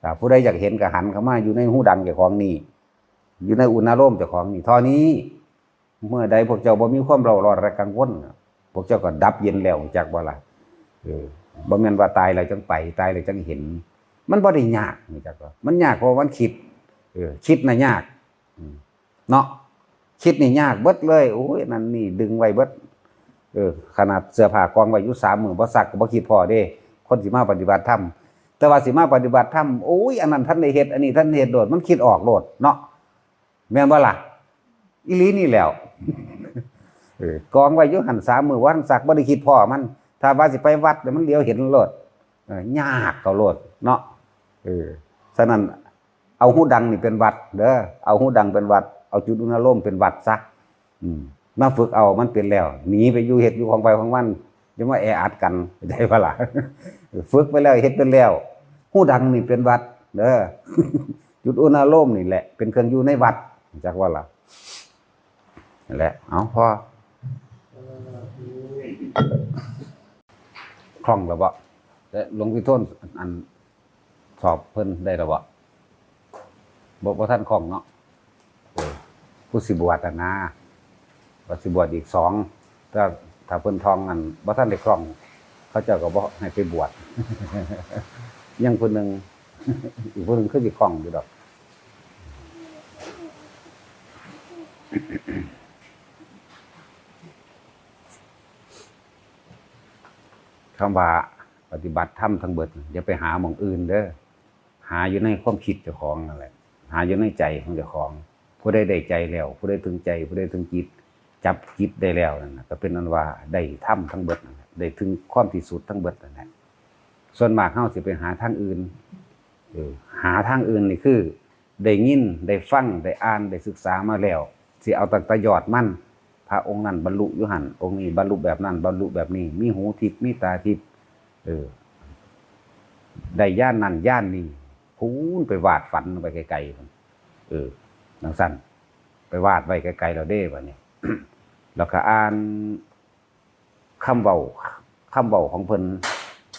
ถ้าผู้ใดอยากเห็นก็หันเข้ามาอยู่ในฮูดังเจ้าของนี่ อยู่ในอุณาโลมเจ้าของนี่ เท่านี้ เมื่อใดพวกเจ้าบ่มีความเร่าร้อนและกังวล พวกเจ้าก็ดับเย็นแล้ว รู้จักบ่ล่ะ เออ บ่แม่นว่าตายแล้วจังไป ตายแล้วจังเห็น มันบ่ได้ยาก รู้จักบ่ มันยากเพราะว่ามันคิด เออ คิดน่ะยาก อืม เนาะ คิดนี่ยากเบิดเลย โอ้ย นั่นนี่ดึงไว้เบิด เออ ขนาดเสื้อผ้ากองไว้อยู่สามมื้อ บ่ซักก็บ่คิดพ้อเด้ คนสิมาปฏิบัติธรรม แต่ว่าสิมาปฏิบัติธรรม โอ้ย อันนั้นทันได้เฮ็ด อันนี้ทันได้เฮ็ดโลด มันคิดออกโลดเนาะ แม่นบ่ล่ะ อีหลีนี่แหล้ว เออ กองไว้อยู่หั่นสามมื้อ บ่ทันซัก บ่ได้คิดพ้อมัน ถ้าว่าสิไปวัดเนี่ย มันเหลียวเห็นโลด เออ ยากเข้าโลดเนาะ เออ ฉะนั้น เอาฮูดังนี่เป็นวัดเด้อ เอาฮูดังเป็นวัด เอาจุดอุณาโลมเป็นวัดซะ อืม มาฝึกเอา มันเป็นแล้ว หนีไปอยู่เฮ็ดอยู่ของไผของมัน อย่ามาแออัดกัน เข้าใจบ่ล่ะ ฝึกไปแล้ว เฮ็ดเป็นแล้ว ฮูดังนี่เป็นวัดเด้อ จุดอุณาโลมนี่แหละ เป็นเครื่องอยู่ในวัด รู้จักบ่ล่ะ นั่นแหละ เอา พอ คล่องแล้วบ่ แต่หลวงพี่โทน อัน สอบเพิ่นได้แล้วบ่ บ่ บ่ทันคล่องเนาะ เออ ผู้สิบวชอะนะ ว่าสิบวชอีกสอง ถ้า ถ้าเพิ่นท่องอัน บ่ทันได้คล่อง เขาเจ้าก็บ่ให้ไปบวช ยังผู้หนึ่ง อีกผู้หนึ่งคือสิคล่องอยู่ดอก คำว่าปฏิบัติธรรมทั้งเบิด อย่าไปหาหม่องอื่นเด้อ หาอยู่ในความคิดเจ้าของนั่นแหละ หาอยู่ในใจของเจ้าของ ผู้ใดได้ใจแล้ว ผู้ใดถึงใจ ผู้ใดถึงจิต จับจิตได้แล้วนั่นน่ะ ก็เป็นอันว่าได้ธรรมทั้งเบิดนั่นแหละ ได้ถึงความที่สุดทั้งเบิดนั่นแหละ ส่วนมากเฮาสิไปหาทางอื่น เออ หาทางอื่นนี่คือ ได้ยิน ได้ฟัง ได้อ่าน ได้ศึกษามาแล้ว สิเอาตั้งแต่ยอดมัน พระองค์นั้นบรรลุอยู่หั่น องค์นี้บรรลุแบบนั้น บรรลุแบบนี้ มีหูทิพย์ มีตาทิพย์ เออ ได้ญาณนั่นญาณนี้ พู้นไปวาดฝันไปไกลๆ พุ้น เออ จั่งซั้น ไปวาดไว้ไกลๆ แล้วเด้ บัดนี้ แล้วก็อ่าน คำเว้า คำเว้าของเพิ่น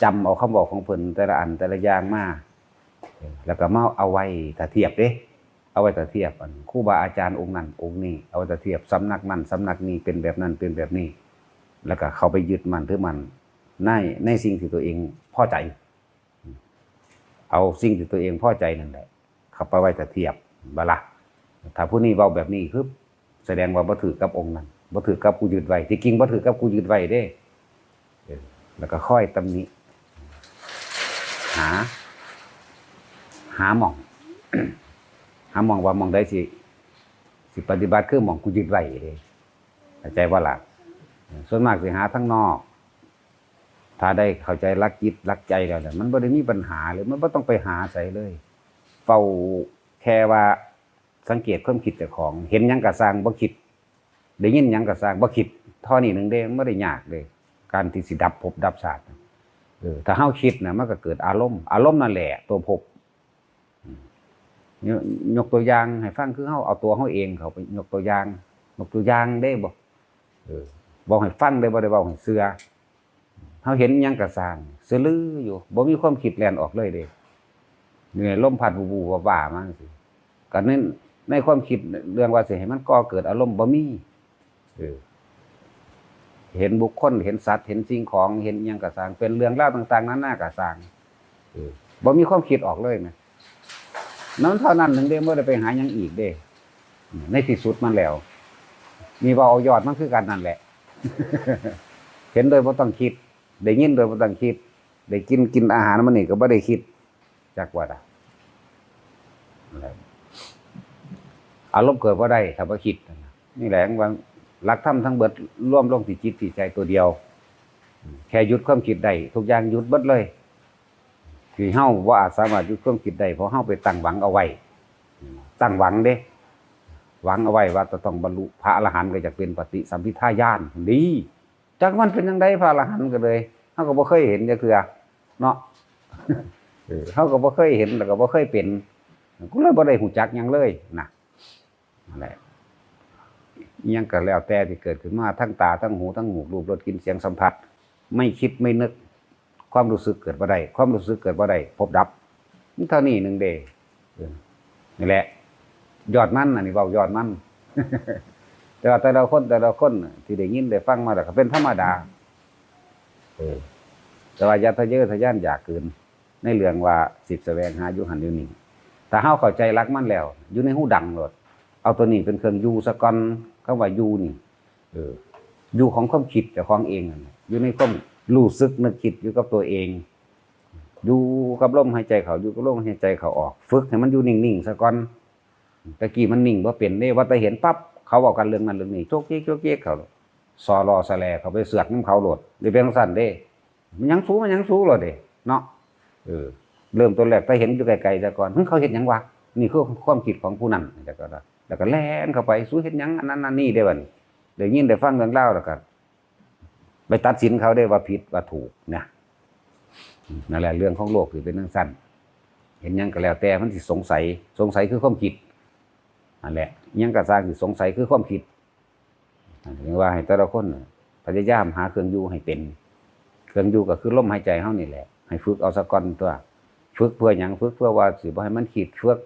จำเอาคำเว้าของเพิ่นแต่ละอันแต่ละอย่างมา เออ แล้วก็มาเอาไว้ถ้าเทียบเด้ เอาไว้ถ้าเทียบ อันครูบาอาจารย์องค์นั้นองค์นี้ เอาไว้ถ้าเทียบ สำนักนั้นสำนักนี้ เป็นแบบนั้นเป็นแบบนี้ แล้วก็เข้าไปยึดมั่นถือมั่นใน ในสิ่งที่ตัวเองพอใจ เอาสิ่งที่ตัวเองพอใจนั่นแหละ เข้าไปไว้ถ้าเทียบ บ่ล่ะ ถ้าผู้นี้เว้าแบบนี้คือ แสดงว่าบ่ถือกับองค์นั้น บ่ถือกับผู้ยึดไว้ ที่จริงบ่ถือกับผู้ยึดไว้เด้ เออ แล้วก็ค่อยตำหนิ หา หาหม่อง หาหม่องว่าหม่องใดสิ สิปฏิบัติคือหม่องกูยึดไว้เด้ เข้าใจบ่ล่ะ ส่วนมากสิหาทางนอก ถ้าได้เข้าใจหลักจิตหลักใจแล้วเนี่ย มันบ่ได้มีปัญหาเลย มันบ่ต้องไปหาไสเลย เฝ้าแค่ว่าสังเกตความคิดเจ้าของ เห็นหยังก็ซ่างบ่คิด ได้ยินหยังก็ซ่างบ่คิด เท่านี้หนึ่งเด้ มันบ่ได้ยากเลย การที่สิดับภพดับชาติ เออ ถ้าเฮาคิดน่ะ มันก็เกิดอารมณ์ อารมณ์นั่นแหละตัวภพ อืม ยก ยกตัวอย่างให้ฟัง คือเฮาเอาตัวเฮาเองเข้าไปยกตัวอย่าง ยกตัวอย่างเด้ บ่ เออ เว้าให้ฟังเด้ บ่ได้เว้าให้เชื่อ เฮาเห็นหยังก็ซ่าง ซื่อลืออยู่ บ่มีความคิดแล่นออกเลยเด้ นี่ลมพัดวูบๆ ว่าๆ มาจั่งซี้ ก็ใน ในความคิดเรื่องว่าสิให้มันก่อเกิดอารมณ์บ่มี เออ เห็นบุคคล เห็นสัตว์ เห็นสิ่งของ เห็นอิหยังก็ซ่าง เป็นเรื่องราวต่างๆ นานาก็ซ่าง เออ บ่มีความคิดออกเลยนะ นั้นเท่านั้นหนึ่งเด้ บ่ได้ไปหาหยังอีกเด้ ในที่สุดมันแล้ว นี่เว้าเอายอดมันคือกันนั่นแหละ เห็นโดยบ่ต้องคิด ได้ยินโดยบ่ต้องคิด ได้กิน กินอาหารมื้อนี้ก็บ่ได้คิด จักว่าล่ะ อารมณ์เกิดบ่ได้ถ้าบ่คิด นี่แหละว่าหลักธรรมทั้งเบิดรวมลงที่จิตที่ใจตัวเดียว แค่หยุดความคิดได้ ทุกอย่างหยุดเบิดเลย ที่เฮาบ่อาจสามารถหยุดความคิดได้ เพราะเฮาไปตั้งหวังเอาไว้ ตั้งหวังเด้ หวังเอาไว้ว่าจะต้องบรรลุพระอรหันต์ ก็อยากเป็นปฏิสัมภิทาญาณ ดี จักมันเป็นจั่งใดพระอรหันต์ก็เลย เฮาก็บ่เคยเห็นจักเทื่อเนาะ เออ เฮาก็บ่เคยเห็น แล้วก็บ่เคยเป็น ก็เลยบ่ได้ฮู้จักหยังเลยนะ นั่นแหละ อิหยังก็แล้วแต่ที่เกิดขึ้นมา ทั้งตา ทั้งหู ทั้งหมูก รูป รส กลิ่น เสียง สัมผัส ไม่คิดไม่นึก ความรู้สึกเกิดบ่ได้ ความรู้สึกเกิดบ่ได้ ภพดับ มันเท่านี้หนึ่งเด้ เออ นี่แหละ ยอดมัน อันนี้เว้ายอดมัน แต่ว่าแต่ละคน แต่ละคนน่ะ ที่ได้ยินได้ฟังมาแล้วก็เป็นธรรมดา เออ แต่ว่าอย่าทะเยอทะยานอยากเกิน ในเรื่องว่าสิแสวงหาอยู่หั่นอยู่นี่ ถ้าเฮาเข้าใจหลักมันแล้ว อยู่ในฮูดังโลด เอาตัวนี้เป็นเครื่องอยู่ซะก่อน คำว่าอยู่นี่ เออ อยู่ของความคิดเจ้าของเองนั่นน่ะ อยู่ในความรู้สึกนึกคิดอยู่กับตัวเอง อยู่กับลมหายใจเข้า อยู่กับลมหายใจเข้าออก ฝึกให้มันอยู่นิ่งๆ ซะก่อน ตะกี้มันนิ่งบ่เป็นเด้ ว่าแต่เห็นปั๊บ เขาเว้ากันเรื่องนั้นเรื่องนี้ โจกเจ๊กโจกเจ๊กเขา ซอลอสะแลเข้าไปเสือกนำเขาโลด นี่เป็นจั่งซั้นเด้ มันหยังสู มันหยังสูโลดเด้ เนาะ เออ เริ่มต้นแรกแต่เห็นอยู่ไกลๆ ซะก่อน เฮ้ย เขาเฮ็ดหยังวะ นี่คือความคิดของผู้นั้น แล้วก็ แล้วก็แล่นเข้าไป สูเฮ็ดหยัง อันนั้นอันนี้เด้ บัดนี้ ได้ยินได้ฟังเรื่องราวแล้วก็ ไปตัดสินเขาได้ว่าผิดว่าถูกนะ นั่นแหละเรื่องของโลกคือเป็นจั่งซั้น เห็นหยังก็แล้วแต่มันสิสงสัย สงสัยคือความคิด นั่นแหละ อิหยังก็ซ่างสิสงสัยคือความคิด เรียกว่าให้แต่ละคนน่ะพยายามหาเครื่องอยู่ให้เป็น เครื่องอยู่ก็คือลมหายใจเฮานี่แหละ ให้ฝึกเอาซะก่อนตัว ฝึกเพื่อหยัง ฝึกเพื่อว่าสิบ่ให้มันคิด ฝึก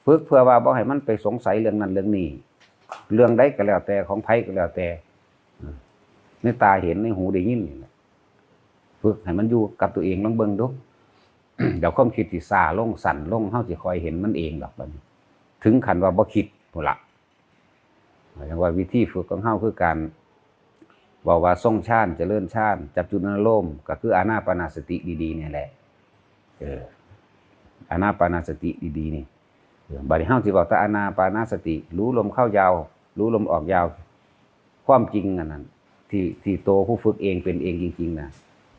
ฝึกเพื่อว่าบ่ให้มันไปสงสัยเรื่องนั้นเรื่องนี้ เรื่องใดก็แล้วแต่ ของไผก็แล้วแต่ ในตาเห็น ในหูได้ยินนี่แหละ ฝึกให้มันอยู่กับตัวเอง ลองเบิ่งดู เดี๋ยวความคิดสิซาลง สั้นลง เฮาสิค่อยเห็นมันเองดอกบัดนี้ ถึงขั้นว่าบ่คิดพู้นละ เรียกว่าวิธีฝึกของเฮาคือการ เว้าว่าทรงฌาน เจริญฌาน จับจุดอนุโลม ก็คืออานาปานสติดีๆ เนี่ยแหละ เออ อานาปานสติดีๆ นี่ เออ บัดนี้เฮาสิเว้าแต่อานาปานสติ รู้ลมเข้ายาว รู้ลมออกยาว ความจริงอันนั้น ที่ ที่โตผู้ฝึกเองเป็นเองจริงๆ นะ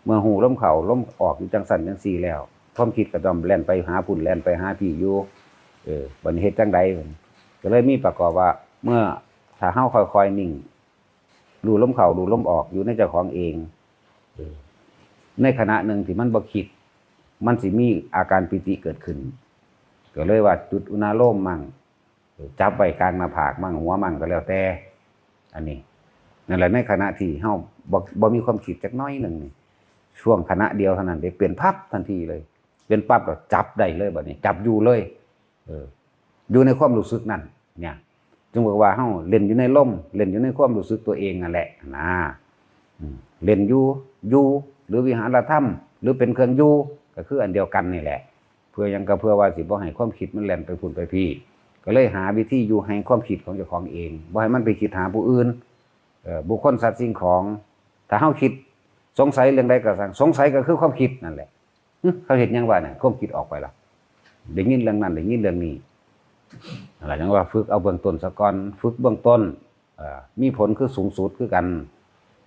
เมื่อฮู้ลมเข้าลมออกอยู่จั่งซั้นจั่งซี้แล้ว ความคิดก็ย่อมแล่นไปหาพุ้น แล่นไปหาพี้อยู่ เออ บัดนี้เฮ็ดจั่งใด ก็เลยมีประกอบว่า เมื่อ ถ้าเฮาค่อยๆ นิ่ง รู้ลมเข้า รู้ลมออก อยู่ในเจ้าของเอง เออ ในขณะหนึ่งที่มันบ่คิด มันสิมีอาการปีติเกิดขึ้น ก็เลยว่าจุดอุณาโลมมั่ง เออ จับไว้กลางหน้าผากมั่ง หัวมั่ง ก็แล้วแต่ อันนี้ นั่นแหละ ในขณะที่เฮาบ่ บ่มีความคิดจักน้อยหนึ่งนี่ ช่วงขณะเดียวเท่านั้นเด้ เปลี่ยนพับทันทีเลย เปลี่ยนปั๊บก็จับได้เลยบัดนี้ จับอยู่เลย เออ อยู่ในความรู้สึกนั่น เนี่ย จึงบอกว่าเฮาเล่นอยู่ในลม เล่นอยู่ในความรู้สึกตัวเองนั่นแหละนะ อืม เล่นอยู่ อยู่ หรือวิหารธรรม หรือเป็นเครื่องอยู่ ก็คืออันเดียวกันนี่แหละ พื่อหยัง ก็เพื่อว่าสิบ่ให้ความคิดมันแล่นไปพุ้นไปพี้ ก็เลยหาวิธีอยู่แห่งความคิดของเจ้าของเอง บ่ให้มันไปคิดหาผู้อื่น เอ่อ บุคคลสัตว์สิ่งของ ถ้าเฮาคิดสงสัยเรื่องใดก็ช่าง สงสัยก็คือความคิดนั่นแหละ หึ เขาเฮ็ดหยังวะเนี่ย ความคิดออกไปละ ได้ยินเรื่องนั้น ได้ยินเรื่องนี้ อะไรจั่งว่าฝึกเอาเบื้องต้นซะก่อน ฝึกเบื้องต้น เอ่อ มีผลคือสูงสุดคือกัน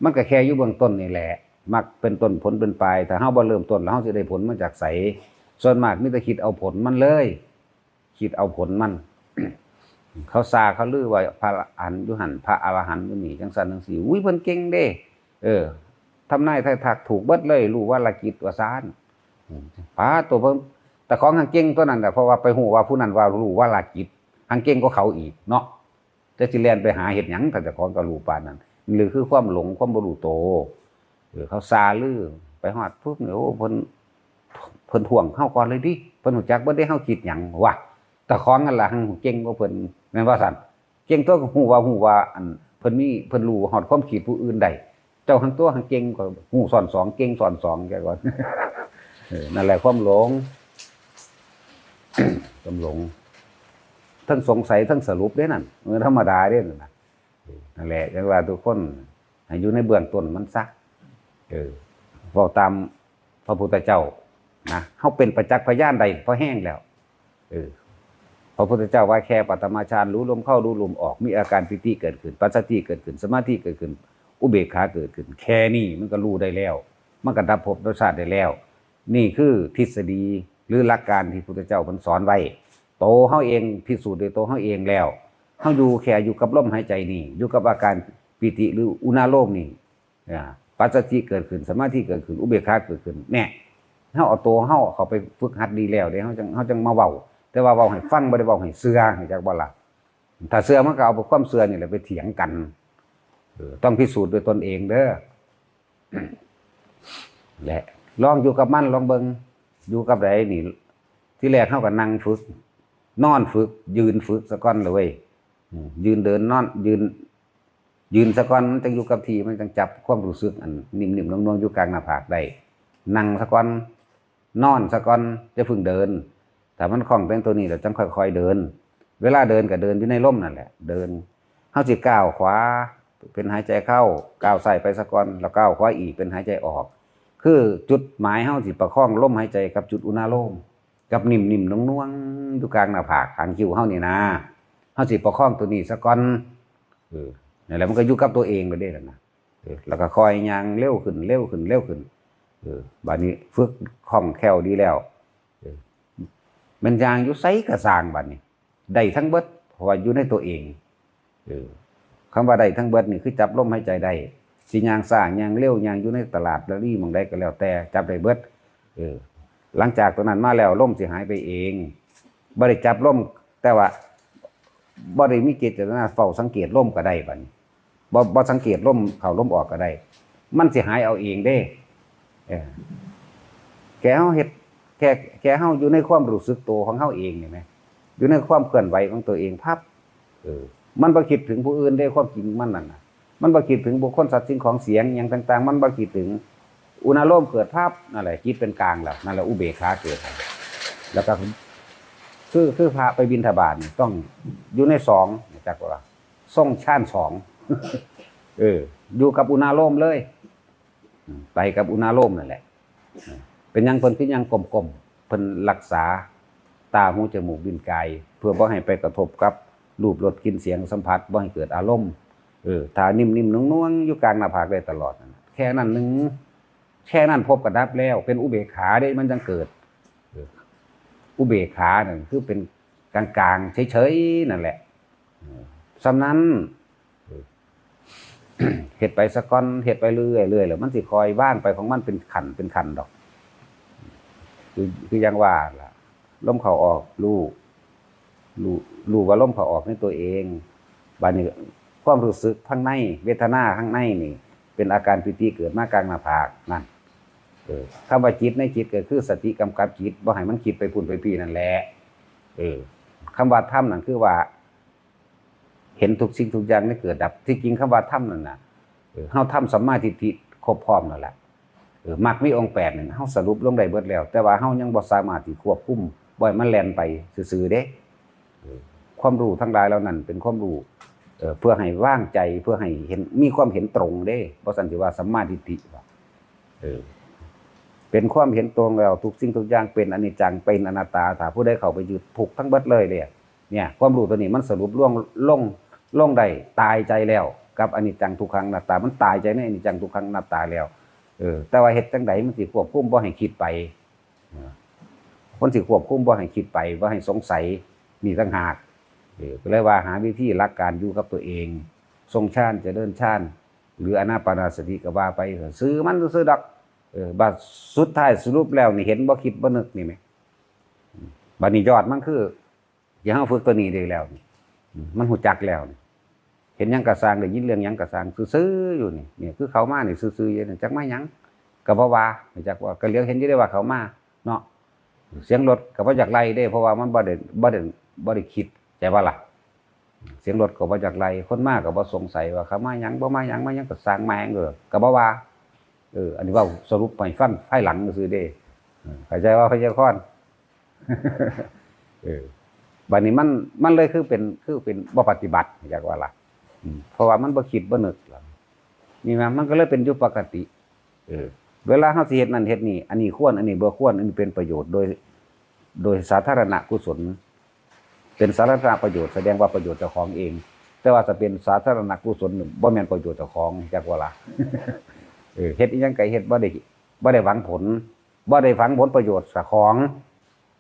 มันก็แค่อยู่เบื้องต้นนี่แหละ มรรคเป็นต้นผลเป็นปลาย ถ้าเฮาบ่เริ่มต้นแล้วเฮาสิได้ผลมาจากไส ส่วนมากมีแต่คิดเอาผลมันเลย คิดเอาผลมัน เขาซาเขาลือว่าพระอรหันต์อยู่หั่น พระอรหันต์อยู่นี่ จั่งซั้นจั่งซี้ อุ้ย เพิ่นเก่งเด้ เออ ทำนายทายทักถูกเบิดเลย รู้วาระจิตว่าซั่น อืม ปาดตัวเพิ่น แต่ของหังเก่งตัวนั้นแหละ เพราะว่าไปฮู้ว่าผู้นั้นว่ารู้วาระจิต หังเก่งกว่าเขาอีกเนาะ แต่สิแล่นไปหาเฮ็ดหยัง ถ้าเจ้าของก็รู้ปานนั้น หรือคือความหลง ความบ่รู้โต เออ เขาซาลือ ไปฮอดปุ๊บนี่ โอ้ เพิ่น เพิ่นท่วงเฮาก่อนเลยดิ เพิ่นฮู้จักเบิดเด้ เฮาคิดหยังวะ เจ้าของนั่นล่ะหังเก่งกว่าเพิ่น แม่นว่าซั่น เก่งตัวก็ฮู้ว่า ฮู้ว่า อัน เพิ่นมี เพิ่นรู้ฮอดความคิดผู้อื่นได้ เจ้าหังตัวหังเก่งกว่า ฮู้ซ้อนสอง เก่งซ้อนสอง แกก่อน เออ นั่นแหละความหลง ความหลง ทั้งสงสัยทั้งสรุปเด้นั่น มันธรรมดาเด้นั่นน่ะ เออ นั่นแหละ จั่งว่าทุกคนให้อยู่ในเบื้องต้นมันซะ เออ เว้าตามพระพุทธเจ้านะ เฮาเป็นประจักษ์พยานได้พอแฮงแล้ว เออ พระพุทธเจ้าว่าแค่ปฐมฌาน รู้ลมเข้า รู้ลมออก มีอาการปีติเกิดขึ้น ปัสสัทธิเกิดขึ้น สมาธิเกิดขึ้น อุเบกขาเกิดขึ้น แค่นี้มันก็รู้ได้แล้ว มันก็ดับภพดับชาติได้แล้ว นี่คือทฤษฎีหรือหลักการที่พุทธเจ้าเพิ่นสอนไว้ โตเฮาเองพิสูจน์ด้วยโตเฮาเองแล้ว เฮาอยู่แค่อยู่กับลมหายใจนี่ อยู่กับอาการปีติหรืออุณาโลมนี่ อ่า ปัสสัทธิเกิดขึ้น สมาธิเกิดขึ้น อุเบกขาเกิดขึ้น แน่ เฮาเอาตัวเฮาเข้าไปฝึกหัดดีแล้วเด้ เฮาจั่ง เฮาจั่งมาเว้า แต่ว่าเว้าให้ฟัง บ่ได้เว้าให้เชื่อ รู้จักบ่ล่ะ ถ้าเชื่อมันก็เอาความเชื่อนี่แหละไปเถียงกัน เออ ต้องพิสูจน์ด้วยตนเองเด้อ และลองอยู่กับมัน ลองเบิ่ง อยู่กับใดนี่ ที่แรกเฮาก็นั่งฝึก นอนฝึก ยืนฝึกซะก่อนเลยเว้ย อืม ยืนเดินนอน ยืน ยืนซะก่อน มันจั่งอยู่กับที่ มันจั่งจับความรู้สึกอันนิ่มๆ นวลๆ อยู่กลางหน้าผากได้ นั่งซะก่อน นอนซะก่อน อย่าเพิ่งเดิน ถ้ามันคล่องเป็นตัวนี้แล้วจั่งค่อยๆเดิน เวลาเดินก็เดินอยู่ในลมนั่นแหละ เดิน เฮาสิก้าวขวาเป็นหายใจเข้า ก้าวซ้ายไปซะก่อน แล้วก้าวขวาอีกเป็นหายใจออก คือจุดหมายเฮาสิประคองลมหายใจกับจุดอุณาโลม กับนิ่มๆ นวลๆ อยู่กลางหน้าผาก หางคิ้วเฮานี่นะ เฮาสิประคองตัวนี้ซะก่อน เออ นั่นแหละ มันก็อยู่กับตัวเองไปเด้ล่ะนะ เออ แล้วก็ค่อยย่างเร็วขึ้น เร็วขึ้น เร็วขึ้น เออ บัดนี้ฝึกคล่องแคล่วดีแล้ว เออ มันย่างอยู่ไสก็ซ่างบัดนี้ ได้ทั้งเบิด เพราะว่าอยู่ในตัวเอง เออ คำว่าได้ทั้งเบิดนี่คือจับลมหายใจได้ สิย่างซ้าย่างเร็ว ย่างอยู่ในตลาดละลีหม่องใดก็แล้วแต่ จับได้เบิด เออ หลังจากตัวนั้นมาแล้ว ลมสิหายไปเอง บ่ได้จับลม แต่ว่า บ่ได้มีเจตนาเฝ้าสังเกตลมก็ได้บัดนี้ บ่ บ่สังเกตลมเข้าลมออกก็ได้ มันสิหายเอาเองเด้ เออ แค่เฮาเฮ็ด แค่ แค่เฮาอยู่ในความรู้สึกตัวของเฮาเองนี่แหม อยู่ในความเคลื่อนไหวของตัวเองพับ เออ มันบ่คิดถึงผู้อื่นเด้ ความจริงมันนั่นน่ะ มันบ่คิดถึงบุคคลสัตว์สิ่งของเสียงหยังต่างๆ มันบ่คิดถึง อุณาโลมเกิดพับ นั่นแหละ จิตเป็นกลางแล้ว นั่นแหละอุเบกขาเกิด แล้วก็ คือ คือพระไปบิณฑบาตนี่ต้องอยู่ในสอง จักว่า ทรงฌานสอง เออ อยู่กับอุณาโลมเลย อืม ไปกับอุณาโลมนั่นแหละ อืม เป็นหยังเพิ่นคือยังก้มๆ เพิ่นรักษาตา หู จมูก ลิ้น กาย เพื่อบ่ให้ไปกระทบกับรูป รส กลิ่น เสียง สัมผัส บ่ให้เกิดอารมณ์ เออ ถ้านิ่มๆ นวลๆ อยู่กลางหน้าผากได้ตลอดนั่นน่ะ แค่นั้นหนึ่ง แค่นั้นภพก็ดับแล้ว เป็นอุเบกขาเด้ มันจั่งเกิด เออ อุเบกขานั่นคือเป็นกลางๆ เฉยๆ นั่นแหละ เออ ส่ำนั้น เออ เฮ็ดไปซะก่อน เฮ็ดไปเรื่อยๆ แล้วมันสิค่อยว่างไปของมันเป็นขั้นเป็นขั้นดอก คือ คืออย่างว่าล่ะ ลมเข้าออก รู้ รู้ รู้ว่าลมเข้าออกในตัวเอง บัดนี้ความรู้สึกข้างใน เวทนาข้างในนี่ เป็นอาการปีติเกิดมากลางหน้าผากนั่น เออ คำว่าจิตในจิตก็คือสติกำกับจิต บ่ให้มันคิดไปพุ้นไปพี้นั่นแหละ เออ คำว่าธรรมนั่นคือว่า เห็นทุกสิ่งทุกอย่างในเกิดดับ ที่จริงคำว่าธรรมนั่นน่ะ เออ เฮาทำสัมมาทิฏฐิครบพร้อมนั่นแหละ เออ มรรคมีองค์แปดนี่ เฮาสรุปลงได้เบิดแล้ว แต่ว่าเฮายังบ่สามารถที่ควบคุม บ่ให้มันแล่นไปซื่อๆเด้ เออ ความรู้ทั้งหลายเหล่านั้นเป็นความรู้ เอ่อ เพื่อให้วางใจ เพื่อให้เห็น มีความเห็นตรงเด้ บ่ซั้นสิว่าสัมมาทิฏฐิว่า เออ เป็นความเห็นตรงแล้ว ทุกสิ่งทุกอย่างเป็นอนิจจัง เป็นอนัตตา ถ้าผู้ใดเข้าไปยึดทุกข์ทั้งเบิดเลยเด้ เนี่ย ความรู้ตัวนี้มันสรุปลง ลง ลงได้ ตายใจแล้ว กับอนิจจังทุกขังอนัตตา มันตายใจในอนิจจังทุกขังอนัตตาแล้ว เออ แต่ว่าเฮ็ดจั่งใดมันสิควบคุมบ่ให้คิดไป เออ คนสิควบคุมบ่ให้คิดไป บ่ให้สงสัย นี่ต่างหาก เออ ก็เลยว่าหาวิธีหลักการอยู่กับตัวเอง ทรงฌาน เจริญฌาน หรืออานาปานสติก็ว่าไป ซื่อมันซื่อดอก เออ บัดสุดท้ายสรุปแล้วนี่เห็นบ่คิดบ่นึกนี่แหม บัดนี้ยอดมันคือ ที่เฮาฝึกตัวนี้ได้แล้วนี่ อืม มันฮู้จักแล้วนี่ เห็นหยังกะซ่าง ได้ยินเรื่องหยังกะซ่าง ซื่อๆอยู่นี่ นี่คือเข้ามานี่ซื่อๆอยู่นี่ จักมาหยัง ก็บ่ว่า จักว่า ก็เหลียวเห็นอยู่เด้ว่าเข้ามาเนาะ เสียงรถก็บ่อยากไล่เด้ เพราะว่ามันบ่ได้ บ่ได้ บ่ได้คิด ใช่บ่ล่ะ เสียงรถก็บ่อยากไล่ คนมาก็บ่สงสัยว่าเข้ามาหยัง บ่มาหยัง มาหยังก็ซ่างแม่งเด้อ ก็บ่ว่า เออ อันนี้เว้าสรุปให้ฟังภายหลังซื่อเด้ เออ เข้าใจว่าพยากรณ์ เออ บัดนี้มัน มันเลยคือเป็น คือเป็นบ่ปฏิบัติ อยากว่าล่ะ อืม เพราะว่ามันบ่คิดบ่นึกล่ะ นี่นะ มันก็เลยเป็นอยู่ปกติ เออ เวลาเฮาสิเฮ็ดนั่นเฮ็ดนี่ อันนี้ควร อันนี้บ่ควร อันนี้เป็นประโยชน์โดย โดยสาธารณกุศล เป็นสาธารณประโยชน์ แสดงว่าประโยชน์เจ้าของเอง แต่ว่าถ้าเป็นสาธารณกุศลนี่บ่แม่นประโยชน์เจ้าของ จักว่าล่ะ เออ เฮ็ดอิหยังก็เฮ็ดบ่ได้ บ่ได้หวังผล บ่ได้หวังผลประโยชน์เจ้าของ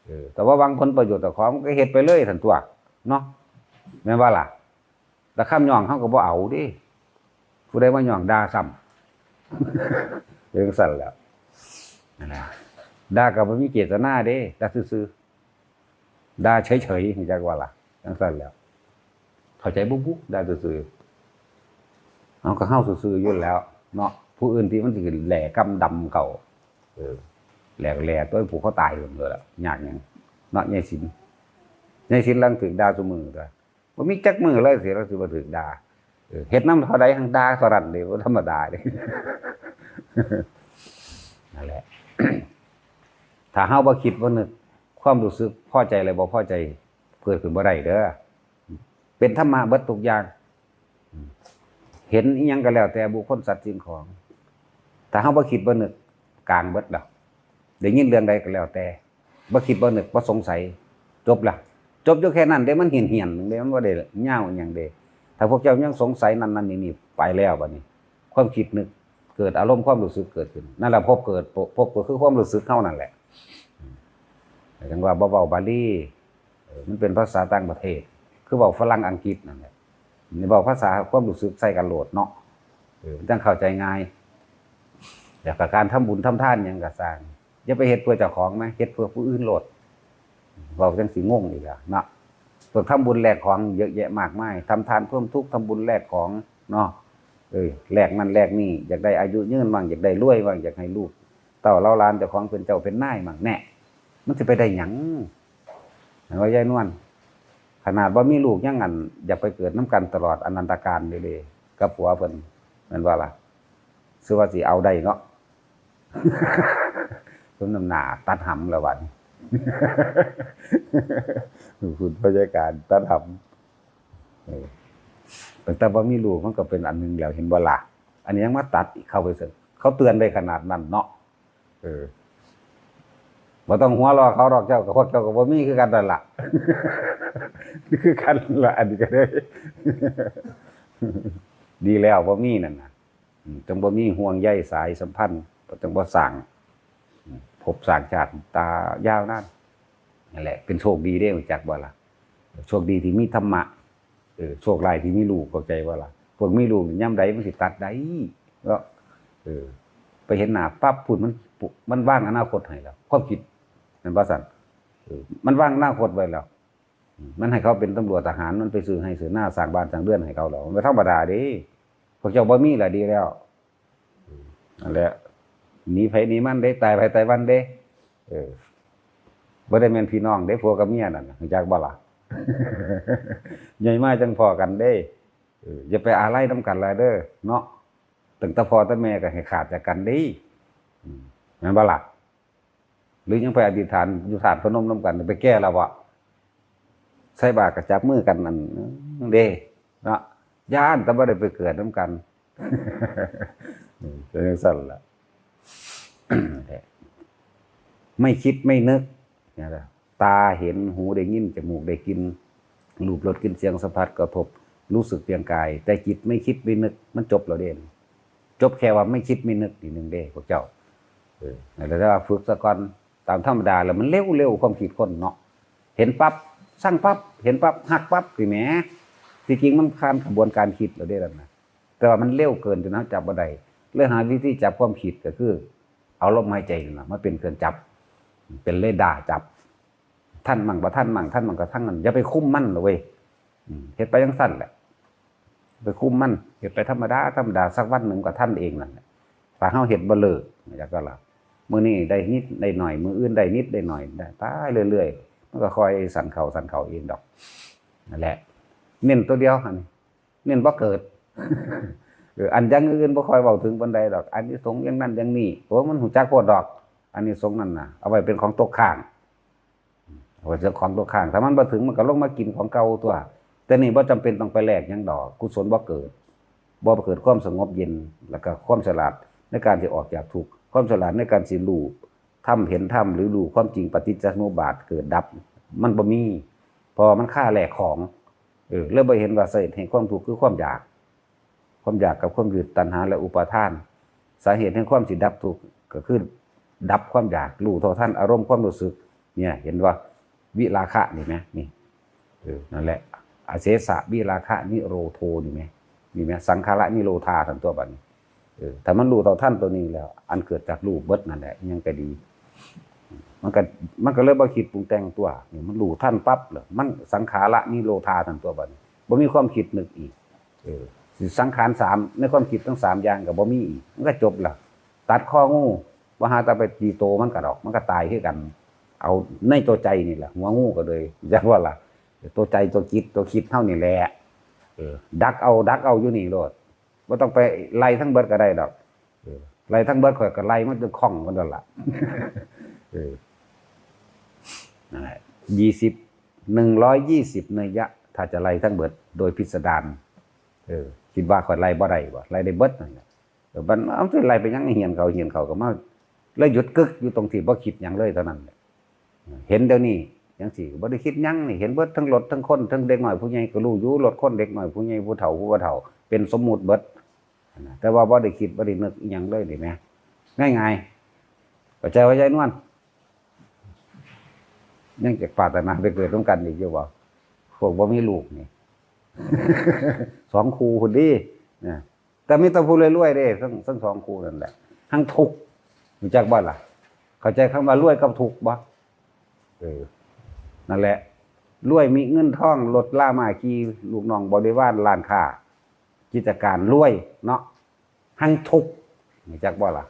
เออ แต่ว่าหวังผลประโยชน์เจ้าของก็เฮ็ดไปเลยซั่นตั๊ว เนาะ แม่นบ่ล่ะ แต่คำย้องเฮาก็บ่เอาเด้ ผู้ใดมาย้องด่าซ้ำ จั่งซั้นแหล้ว นั่นล่ะ ด่าก็บ่มีเจตนาเด้ ด่าซื่อๆ ด่าเฉยๆ จักว่าล่ะ จั่งซั้นแหล้ว เข้าใจบ่บุ ด่าซื่อๆ เฮาก็เฮาซื่อๆอยู่แล้วเนาะ ผู้อื่นที่มันสิแหล่กำดำเขา เออ แหล่ก็แหล่ตั๊ว ผูกคอตายพุ่นโลดล่ะ ยากหยังเนาะ ยายสิน ยายสินลางถืกด่าซุมื้อตั๊ว บ่มีจักมื้อเลยสิ ลาวสิบ่ถืกด่า เออ เฮ็ดนำเท่าใดหั้นด่าเท่านั้นเด้ บ่ธรรมดาเด้ นั่นแหละ ถ้าเฮาบ่คิดบ่นึก ความรู้สึกพอใจและบ่พอใจเกิดขึ้นบ่ได้เด้อ เป็นธรรมะเบิดทุกอย่าง เห็นอิหยังก็แล้วแต่บุคคลสัตว์สิ่งของ ถ้าเฮาบ่คิดบ่นึก กลางเบิดดอก ได้ยินเรื่องใดก็แล้วแต่ บ่คิดบ่นึก บ่สงสัย จบละ จบอยู่แค่นั้นเด้ มันเหี่ยนๆหนึ่งเด้ มันบ่ได้ยาวอิหยังเด้ ถ้าพวกเจ้ายังสงสัยนั่นนั่นนี่นี่ ไปแล้วบัดนี้ ความคิดนึก เกิดอารมณ์ความรู้สึกเกิดขึ้น นั่นแหละภพเกิด ภพก็คือความรู้สึกเฮานั่นแหละ จั่งว่าบ่เว้าบาลี เออ มันเป็นภาษาต่างประเทศ คือเว้าฝรั่งอังกฤษนั่นแหละ นี่เว้าภาษาความรู้สึกใส่กันโลดเนาะ เออ มันจั่งเข้าใจง่าย แล้วก็การทำบุญทำทานหยังก็ซ่าง อย่าไปเฮ็ดเพื่อเจ้าของนะ เฮ็ดเพื่อผู้อื่นโลด เว้าจั่งสิงงอีกแล้วเนาะ พวกทำบุญแลกของเยอะแยะมากมาย ทำทานเพิ่มทุกข์ ทำบุญแลกของเนาะ เออ แลกนั่นแลกนี่ อยากได้อายุยืนบ้าง อยากได้รวยบ้าง อยากให้ลูกเต้าเหล่าหลานเจ้าของเป็นเจ้าเป็นนายบ้าง แน่ มันสิไปได้หยัง เห็นว่ายายนวล ขนาดบ่มีลูกยังอันอยากไปเกิดนำกันตลอดอนันตกาลอยู่เด้ กับผัวเพิ่น แม่นบ่ล่ะ ซื่อว่าสิเอาได้เนาะ สมน้ำหน้าตัดหำแล้วบัดนี้ คุณพยาการตัดหำ เออ ตั้งแต่บ่มีลูกมันก็เป็นอันหนึ่งแล้ว เห็นบ่ล่ะ อันนี้ยังมาตัดอีกเข้าไปเสิ เขาเตือนได้ขนาดนั้นเนาะ เออ บ่ต้องหัวเราะเขาดอก เจ้ากับพวกเจ้าก็บ่มีคือกันนั่นล่ะ คือกันล่ะ อันนี้ก็ได้ ดีแล้วบ่มีนั่นน่ะ อืม จั่งบ่มีห่วงใยสายสัมพันธ์ จั่งบ่สร้าง อืม ภพสร้างชาติตายาวนาน นั่นแหละ เป็นโชคดีเด้ รู้จักบ่ล่ะ โชคดีที่มีธรรมะ เออ โชคร้ายที่มีลูก เข้าใจบ่ล่ะ พวกมีลูกนี่ยามใดมันสิตัดได้เนาะ เออ ไปเห็นหน้าปั๊บ พูดมัน มันวางอนาคตให้แล้ว ความคิด แม่นบ่ซั่น เออ มันวางอนาคตไว้แล้ว อืม มันให้เขาเป็นตำรวจทหาร มันไปซื้อไฮ่ซื้อนา สร้างบ้านสร้างเรือนให้เขาแล้ว มันบ่ธรรมดาเด้ พวกเจ้าบ่มีล่ะดีแล้ว อืม นั่นแหละ หนีไผหนีมันเด้ ตายไผตายมันเด้ เออ บ่ได้แม่นพี่น้องเด้ ผัวกับเมียนั่นน่ะ รู้จักบ่ล่ะ ใหญ่มาจั่งพ้อกันเด้ เออ อย่าไปอาลัยนำกันหลายเด้อ เนาะ ตั้งแต่พ่อแต่แม่ก็ให้ขาดจากกันเด้ อืม แม่นบ่ล่ะ หรือยังไปอธิษฐานอยู่ธาตุพนมนำกัน ไปแก้แล้วบ่ ใส่บาตรก็จับมือกันนั่นเด้เนาะ ย้านแต่บ่ได้ไปเกิดนำกัน เป็นจังซั่นล่ะ ไม่คิดไม่นึก เนี่ยนะ ตาเห็น หูได้ยิน จมูกได้กลิ่น รูปรสกลิ่นเสียงสัมผัสกระทบ รู้สึกเพียงกาย แต่จิตไม่คิดไม่นึก มันจบแล้วเด้ จบแค่ว่าไม่คิดไม่นึกนิดนึงเด้พวกเจ้า เออ แล้วแต่ว่าฝึกซะก่อน ตามธรรมดาแล้วมันเร็วเร็วความคิดคนเนาะ เห็นปั๊บ ซังปั๊บ เห็นปั๊บ ฮักปั๊บสิแหม ที่จริงมันผ่านขบวนการคิดแล้วเด้นั่นนะ แต่ว่ามันเร็วเกินจนเฮาจับบ่ได้ เลยหาวิธีจับความคิดก็คือ เอาลมหายใจนั่นล่ะมาเป็นเครื่องจับ เป็นเรดาร์จับ ทันมั่งบ่ทันมั่ง ทันมั่งก็ทันมั่ง อย่าไปคุมมันเลยเว้ย อืม เฮ็ดไปจังซั่นแหละ ไปคุมมัน เฮ็ดไปธรรมดา ธรรมดา สักวันหนึ่งก็ทันเองนั่นแหละ ถ้าเฮาเฮ็ดบ่เลิก อยากก็ล่ะ มื้อนี้ได้นิดได้หน่อย มื้ออื่นได้นิดได้หน่อย ได้ไปเรื่อยๆ มันก็ค่อยสั่นเข้าสั่นเข้าเองดอก นั่นแหละ เน้นตัวเดียวหั่น เน้นบ่เกิด เออ อันอย่างอื่นบ่ค่อยเว้าถึงปานใดดอก อานิสงส์อย่างนั้นอย่างนี้ โอ้ มันฮู้จักโพดดอก อานิสงส์นั่นน่ะ เอาไว้เป็นของตกค้าง เอาไว้เป็นของตกค้าง ถ้ามันบ่ถึงมันก็ลงมากินของเก่าตัว แต่นี่บ่จำเป็นต้องไปแลกหยังดอก กุศลบ่เกิด บ่เกิดความสงบเย็น แล้วก็ความฉลาดในการที่ออกจากทุกข์ ความฉลาดในการสิรู้ธรรมเห็นธรรม หรือรู้ความจริงปฏิจจสมุปบาทเกิดดับ มันบ่มี เพราะว่ามันคาแลกของ เออ เลยบ่เห็นว่าสาเหตุแห่งความทุกข์คือความอยาก ความอยากกับความยึด ตัณหาและอุปาทาน สาเหตุแห่งความสิดับทุกข์ก็คือดับความอยาก รู้เท่าทันอารมณ์ความรู้สึก เนี่ย เห็นว่าวิราคะนี่ไหม นี่ เออ นั่นแหละ อเสสะวิราคะนิโรโธนี่ไหม นี่ไหม สังขารนิโรธาทั้งตัวบัดนี้ เออ ถ้ามันรู้เท่าทันตัวนี้แล้ว อันเกิดจากรูปเบิดนั่นแหละ ยังก็ดี มันก็ มันก็เลยบ่คิดปรุงแต่งตัว นี่มันรู้ทันปั๊บเลย มันสังขารนิโรธาทั้งตัวบัดนี้ บ่มีความคิดนึกอีก เออ สิสังขารสาม ในความคิดทั้งสามอย่างก็บ่มีอีก มันก็จบละ ตัดคองู บ่หาแต่ไปตีโตมันก็ดอก มันก็ตายคือกัน เอาในตัวใจนี่แหละ หัวงูก็เลย จักว่าล่ะ ตัวใจตัวจิตตัวคิดเฮานี่แหละ เออ ดักเอา ดักเอาอยู่นี่โลด บ่ต้องไปไล่ทั้งเบิดก็ได้ดอก เออ ไล่ทั้งเบิดข้อยก็ไล่มันจนคล่องกันนั่นล่ะ เออ นั่นแหละ ยี่สิบ หนึ่งร้อยยี่สิบนัยยะ ถ้าจะไล่ทั้งเบิดโดยพิสดาร เออ คิดว่าข้อยไล่บ่ได้บ่ ไล่ได้เบิดนั่นแหละ เออ บัดเอาสิไล่ไปหยัง เฮียนเขา เฮียนเขาก็มา แล้วหยุดกึกอยู่ตรงที่บ่คิดหยังเลยเท่านั้นแหละ เห็นเดี๋ยวนี้จังซี่ บ่ได้คิดหยังนี่ เห็นเบิดทั้งรถทั้งคน ทั้งเด็กน้อยผู้ใหญ่ก็รู้อยู่ รถคน เด็กน้อยผู้ใหญ่ ผู้เฒ่าผู้บ่เฒ่า เป็นสมมุติเบิด นะ แต่ว่าบ่ได้คิดบ่ได้นึกอิหยังเลยนี่แหม ง่ายๆ เข้าใจว่ายายนวล ยังจะปรารถนาไปเกิดร่วมกันอีกอยู่บ่ พวกบ่มีลูกนี่ สองคู่พุ้นเด้ นะ แต่มีแต่ผู้รวยๆเด้ ทั้ง ทั้งสองคู่นั่นแหละ ทั้งทุกข์ รู้จักบ่ล่ะ เข้าใจคำว่ารวยกับทุกข์บ่ เออ นั่นแหละ รวยมีเงินทอง รถลาม้าขี่ ลูกน้องบริวาร ร้านค้า กิจการรวยเนาะ ทั้งทุกข์ รู้จักบ่ล่ะ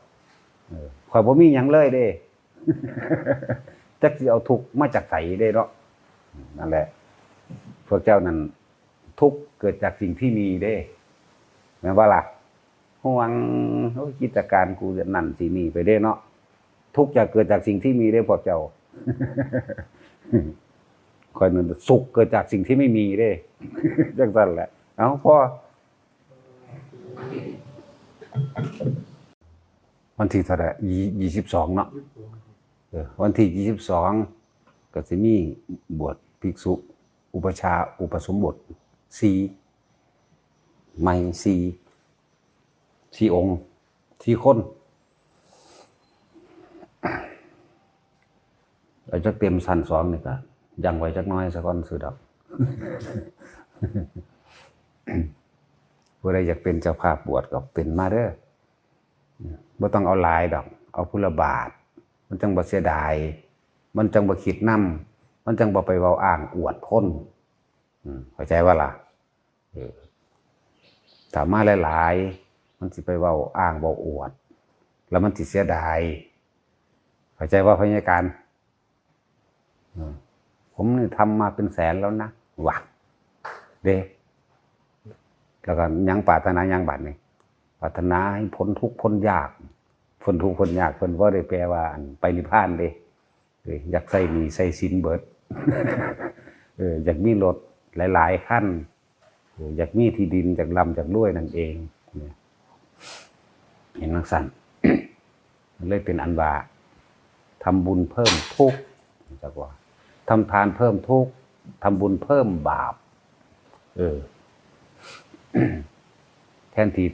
เออ ข้อยบ่มีหยังเลยเด้ จักสิเอาทุกข์มาจากไสเด้เนาะ นั่นแหละ พวกเจ้านั่น ทุกข์เกิดจากสิ่งที่มีเด้ แม่นบ่ล่ะ ห่วง โอ้ย กิจการกูนั่นสินี่ไปเด้เนาะ ทุกข์จะเกิดจากสิ่งที่มีเด้พวกเจ้า ข้อยนั่นสุขเกิดจากสิ่งที่ไม่มีเด้ จังซั่นแหละ เอ้า พอ วันที่เท่าไหร่ ยี่ ยี่สิบสองเนาะ เออ วันที่ยี่สิบสอง ก็สิมีบวชภิกษุ อุปัชฌาย์ อุปสมบท สี่ ใหม่ สี่ สี่องค์ สี่คน เอาจักเต็มชั้นสองนี่ก็ยังไว้จักหน่อยซะก่อนซื่อดอก ผู้ใดอยากเป็นเจ้าภาพบวชก็เป็นมาเด้อ บ่ต้องเอาหลายดอก เอาผู้ละบาท มันจั่งบ่เสียดาย มันจั่งบ่คิดนำ มันจั่งบ่ไปเว้าอ้างอวดคน อืม เข้าใจบ่ล่ะ เออ ถ้ามาหลายๆ มันสิไปเว้าอ้างเว้าอวด แล้วมันสิเสียดาย เข้าใจบ่ พยาการ เออ ผมนี่ทำมาเป็นแสนแล้วนะ ว่ะ เด้ แล้วก็ยังปรารถนายังบัดนี่ ปรารถนาให้พ้นทุกข์พ้นยาก พ้นทุกข์พ้นยาก เพิ่นบ่ได้แปลว่าอันไปนิพพานเด้ อยากใส่หนี้ใส่สินเบิด เออ อยากมีรถหลายๆคัน เออ อยากมีที่ดิน อยากร่ำอยากรวยนั่นเอง เนี่ย เห็นจั่งซั้น มันเลยเป็นอันว่า ทำบุญเพิ่มทุกข์ จักว่า ทำทานเพิ่มทุกข์ ทำบุญเพิ่มบาป เออ แทนที่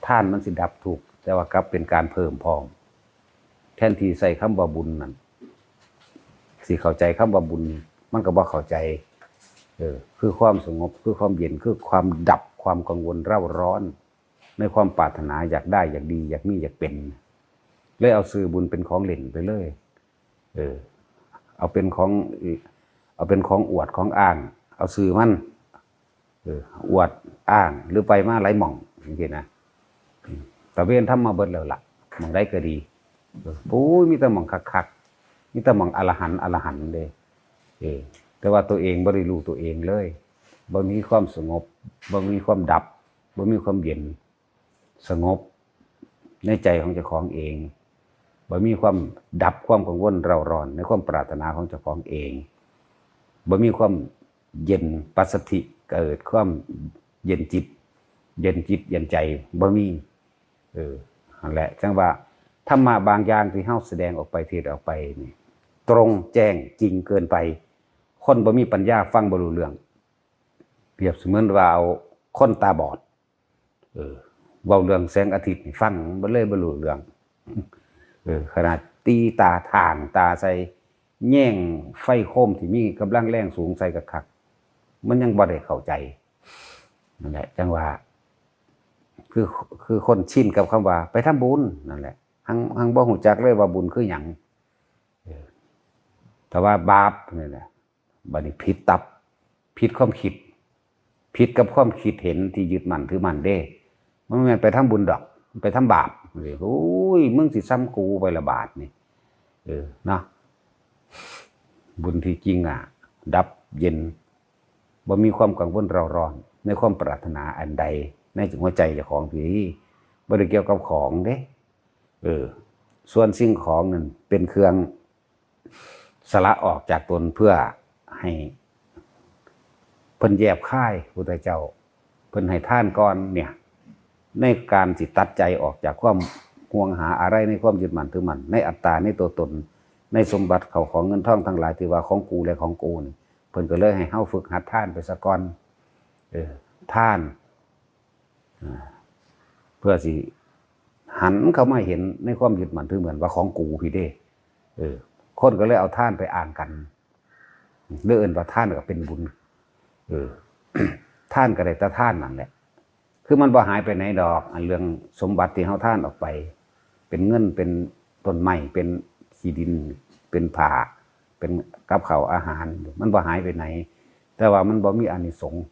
ทานมันสิดับทุกข์ แต่ว่ากลับเป็นการเพิ่มพร้อม แทนที่ใส่คำว่าบุญนั่น สิเข้าใจคำว่าบุญ มันก็บ่เข้าใจ เออ คือความสงบ คือความเย็น คือความดับความกังวลเร่าร้อน ในความปรารถนาอยากได้ อยากดี อยากมี อยากเป็น เลยเอาชื่อบุญเป็นของเล่นไปเลย เออ เอาเป็นของ เอาเป็นของอวดของอ้าง เอาชื่อมัน เออ อวดอ้างหรือไปมาหลายหม่องจั่งซี้นะ ตระเวนทำมาเบิดแล้วล่ะ หม่องใดก็ดี เออ โอ้ย มีแต่หม่องคักๆ มีแต่หม่องอรหันต์อรหันต์เด้ เออ แต่ว่าตัวเองบ่ได้รู้ตัวเองเลย บ่มีความสงบ บ่มีความดับ บ่มีความเย็น สงบ ในใจของเจ้าของเอง บ่มีความดับความกังวลเร่าร้อนในความปรารถนาของเจ้าของเอง บ่มีความเย็นปัสสัทธิ เกิดความเย็นจิต เย็นจิตเย็นใจ บ่มี เออ นั่นแหละ จั่งว่าธรรมะบางอย่างที่เฮาแสดงออกไป เทศน์ออกไปนี่ ตรงแจ้งจริงเกินไป คนบ่มีปัญญาฟังบ่รู้เรื่อง เปรียบเสมือนว่าเอาคนตาบอด เออ เว้าเรื่องแสงอาทิตย์นี่ฟังบ่เลยบ่รู้เรื่อง เออ ขนาดตีตาถ่างตาใส่ แยงไฟโคมที่มีกำลังแรงสูงใส่คักๆ มันยังบ่ได้เข้าใจ นั่นแหละ จั่งว่า คือ คือคนชินกับคำว่าไปทำบุญนั่นแหละ หัง หังบ่ฮู้จักเลยว่าบุญคือหยัง เออ แต่ว่าบาปนี่แหละ บัดนี้ผิดตับ ผิดความคิด ผิดกับความคิดเห็นที่ยึดมั่นถือมั่นเด้ มันบ่แม่นไปทำบุญดอก ไปทำบาป โอ้ย มึงสิซ้ำกูไปละบาดนี่ เออ เนาะ บุญที่จริงอะ ดับเย็น บ่มีความกังวลเร่าร้อน ในความปรารถนาอันใด ในหัวใจเจ้าของที่ บ่ได้เกี่ยวกับของเด้ เออ ส่วนสิ่งของนั่นเป็นเครื่องสละออกจากตนเพื่อให้เพิ่นแยบคาย พุทธเจ้า เพิ่นให้ทานก่อนเนี่ย ในการสิตัดใจออกจากความหวงหาอะไรในความยึดมั่นถือมั่น ในอัตตา ในตัวตน ในสมบัติเข้าของเงินทองทั้งหลายที่ว่าของกูและของกูนี่ เพิ่นก็เลยให้เฮาฝึกหัดทานไปซะก่อน เออ ทาน อ่า เพื่อสิหันเข้ามาเห็นในความยึดมั่นถือมั่นว่าของกูพี้เด้ เออ คนก็เลยเอาทานไปอ้างกัน เรื่องเอิ้นว่าทานก็เป็นบุญ เออ ทานก็ได้แต่ทานนั่นแหละ คือมันบ่หายไปไหนดอก อันเรื่องสมบัติที่เฮาทานออกไป เป็นเงิน เป็นต้นไม้ เป็นขี้ดิน เป็นผ้า เป็นกับข้าวอาหาร มันบ่หายไปไหน แต่ว่ามันบ่มีอานิสงส์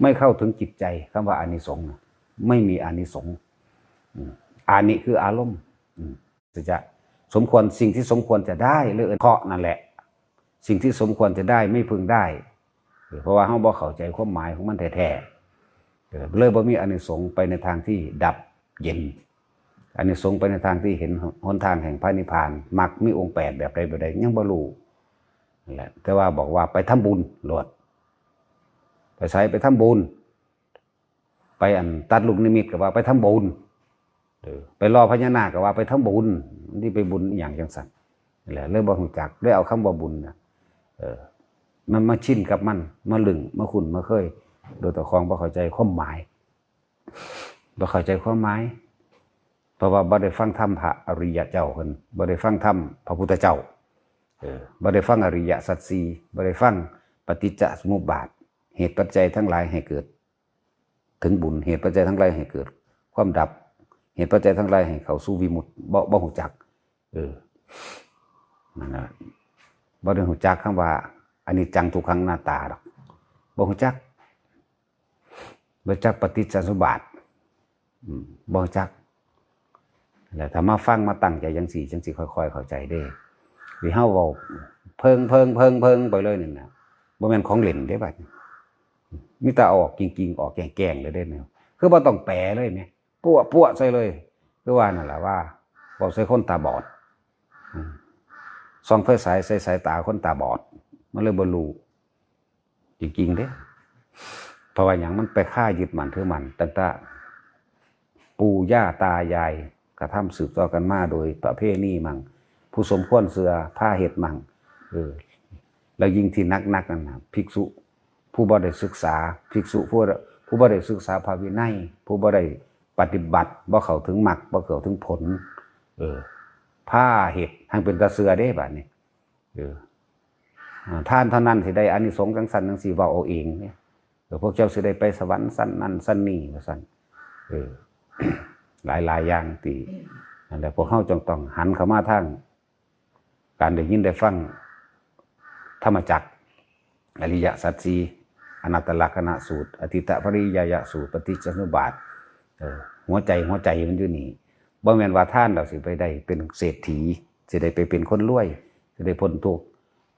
ไม่เข้าถึงจิตใจ คำว่าอานิสงส์น่ะ ไม่มีอานิสงส์ อืม อานิคืออารมณ์ อืม จะสมควร สิ่งที่สมควรจะได้ หรือเอิ้นเคราะห์นั่นแหละ สิ่งที่สมควรจะได้ไม่พึงได้ เออ เพราะว่าเฮาบ่เข้าใจความหมายของมันแท้ๆ เออ เลยบ่มีอานิสงส์ไปในทางที่ดับเย็น อานิสงส์ไปในทางที่เห็นหนทางแห่งพระนิพพาน มรรคมีองค์แปดแบบใดแบบใดยังบ่รู้ นั่นแหละ แต่ว่าบอกว่าไปทำบุญโลด ไปไส ไปทำบุญ ไปอันตัดลูกนิมิตก็ว่าไปทำบุญ เออ ไปหล่อพญานาคก็ว่าไปทำบุญ นี่ไปบุญอีหยังจั่งซั้น นั่นแหละ เลยบ่ฮู้จัก เลยเอาคำว่าบุญน่ะ เออ มันมาชินกับมัน มาลึง มาคุ้น มาเคย โดยเจ้าของบ่เข้าใจความหมาย บ่เข้าใจความหมาย เพราะว่าบ่ได้ฟังธรรมพระอริยะเจ้าเพิ่น บ่ได้ฟังธรรมพระพุทธเจ้า เออ บ่ได้ฟังอริยสัจสี่ บ่ได้ฟังปฏิจจสมุปบาท เหตุปัจจัยทั้งหลายให้เกิดถึงบุญ เหตุปัจจัยทั้งหลายให้เกิดความดับ เหตุปัจจัยทั้งหลายให้เข้าสู่วิมุตติ บ่ บ่ฮู้จัก เออ นั่นน่ะ บ่ได้ฮู้จักคำว่าอนิจจังทุกขังอนัตตาดอก บ่ฮู้จัก บ่จักปฏิจจสมุปบาท อืม บ่จัก แล้วถ้ามาฟังมาตั้งใจจั่งซี้ จั่งสิค่อยๆเข้าใจเด้ ที่เฮาเว้าเพิงๆๆๆไปเลยนั่นน่ะ บ่แม่นของเล่นเด้บัดนี้ มีแต่เอาออกจริงๆ ออกแกล้งๆเลยเด้เนี่ย คือบ่ต้องแปลเลยแหม ปั้วๆใส่เลย คือว่านั่นล่ะว่า เว้าใส่คนตาบอด อืม ส่องไฟฉายใส่สายตาคนตาบอด มันเลยบ่รู้ จริงๆเด้ เพราะว่าหยัง มันไปคายึดมั่นถือมั่นตั้งแต่ปู่ย่าตายายกระทำสืบต่อกันมาโดยประเพณีมั่ง ผู้สมควรเชื่อพาเฮ็ดมั่ง เออ แล้วยิ่งที่หนักๆนั่นน่ะ ภิกษุผู้บ่ได้ศึกษา ภิกษุผู้ ผู้บ่ได้ศึกษาพระวินัย ผู้บ่ได้ปฏิบัติ บ่เข้าถึงมรรค บ่เข้าถึงผล เออ พาเฮ็ด แฮ่งเป็นตาเชื่อเด้ บาดนี้ เออ อ่า ทานเท่านั้นสิได้อานิสงส์จังซั่นจังซี่ เว้าเอาเองเนี่ย เออ พวกเจ้าสิได้ไปสวรรค์ชั้นนั้นชั้นนี้ ว่าซั่น เออ หลายๆอย่างที่ นั่นแหละ พวกเฮาจงต้องหันเข้ามาทางการได้ยินได้ฟังธรรมจักร อริยสัจสี่ อนัตตลักษณสูตร อธิตตปริยายสูตร ปฏิจจสมุปบาท เออ หัวใจ หัวใจมันอยู่นี่ บ่แม่นว่าทานแล้วสิไปได้เป็นเศรษฐี สิได้ไปเป็นคนรวย สิได้พ้นทุกข์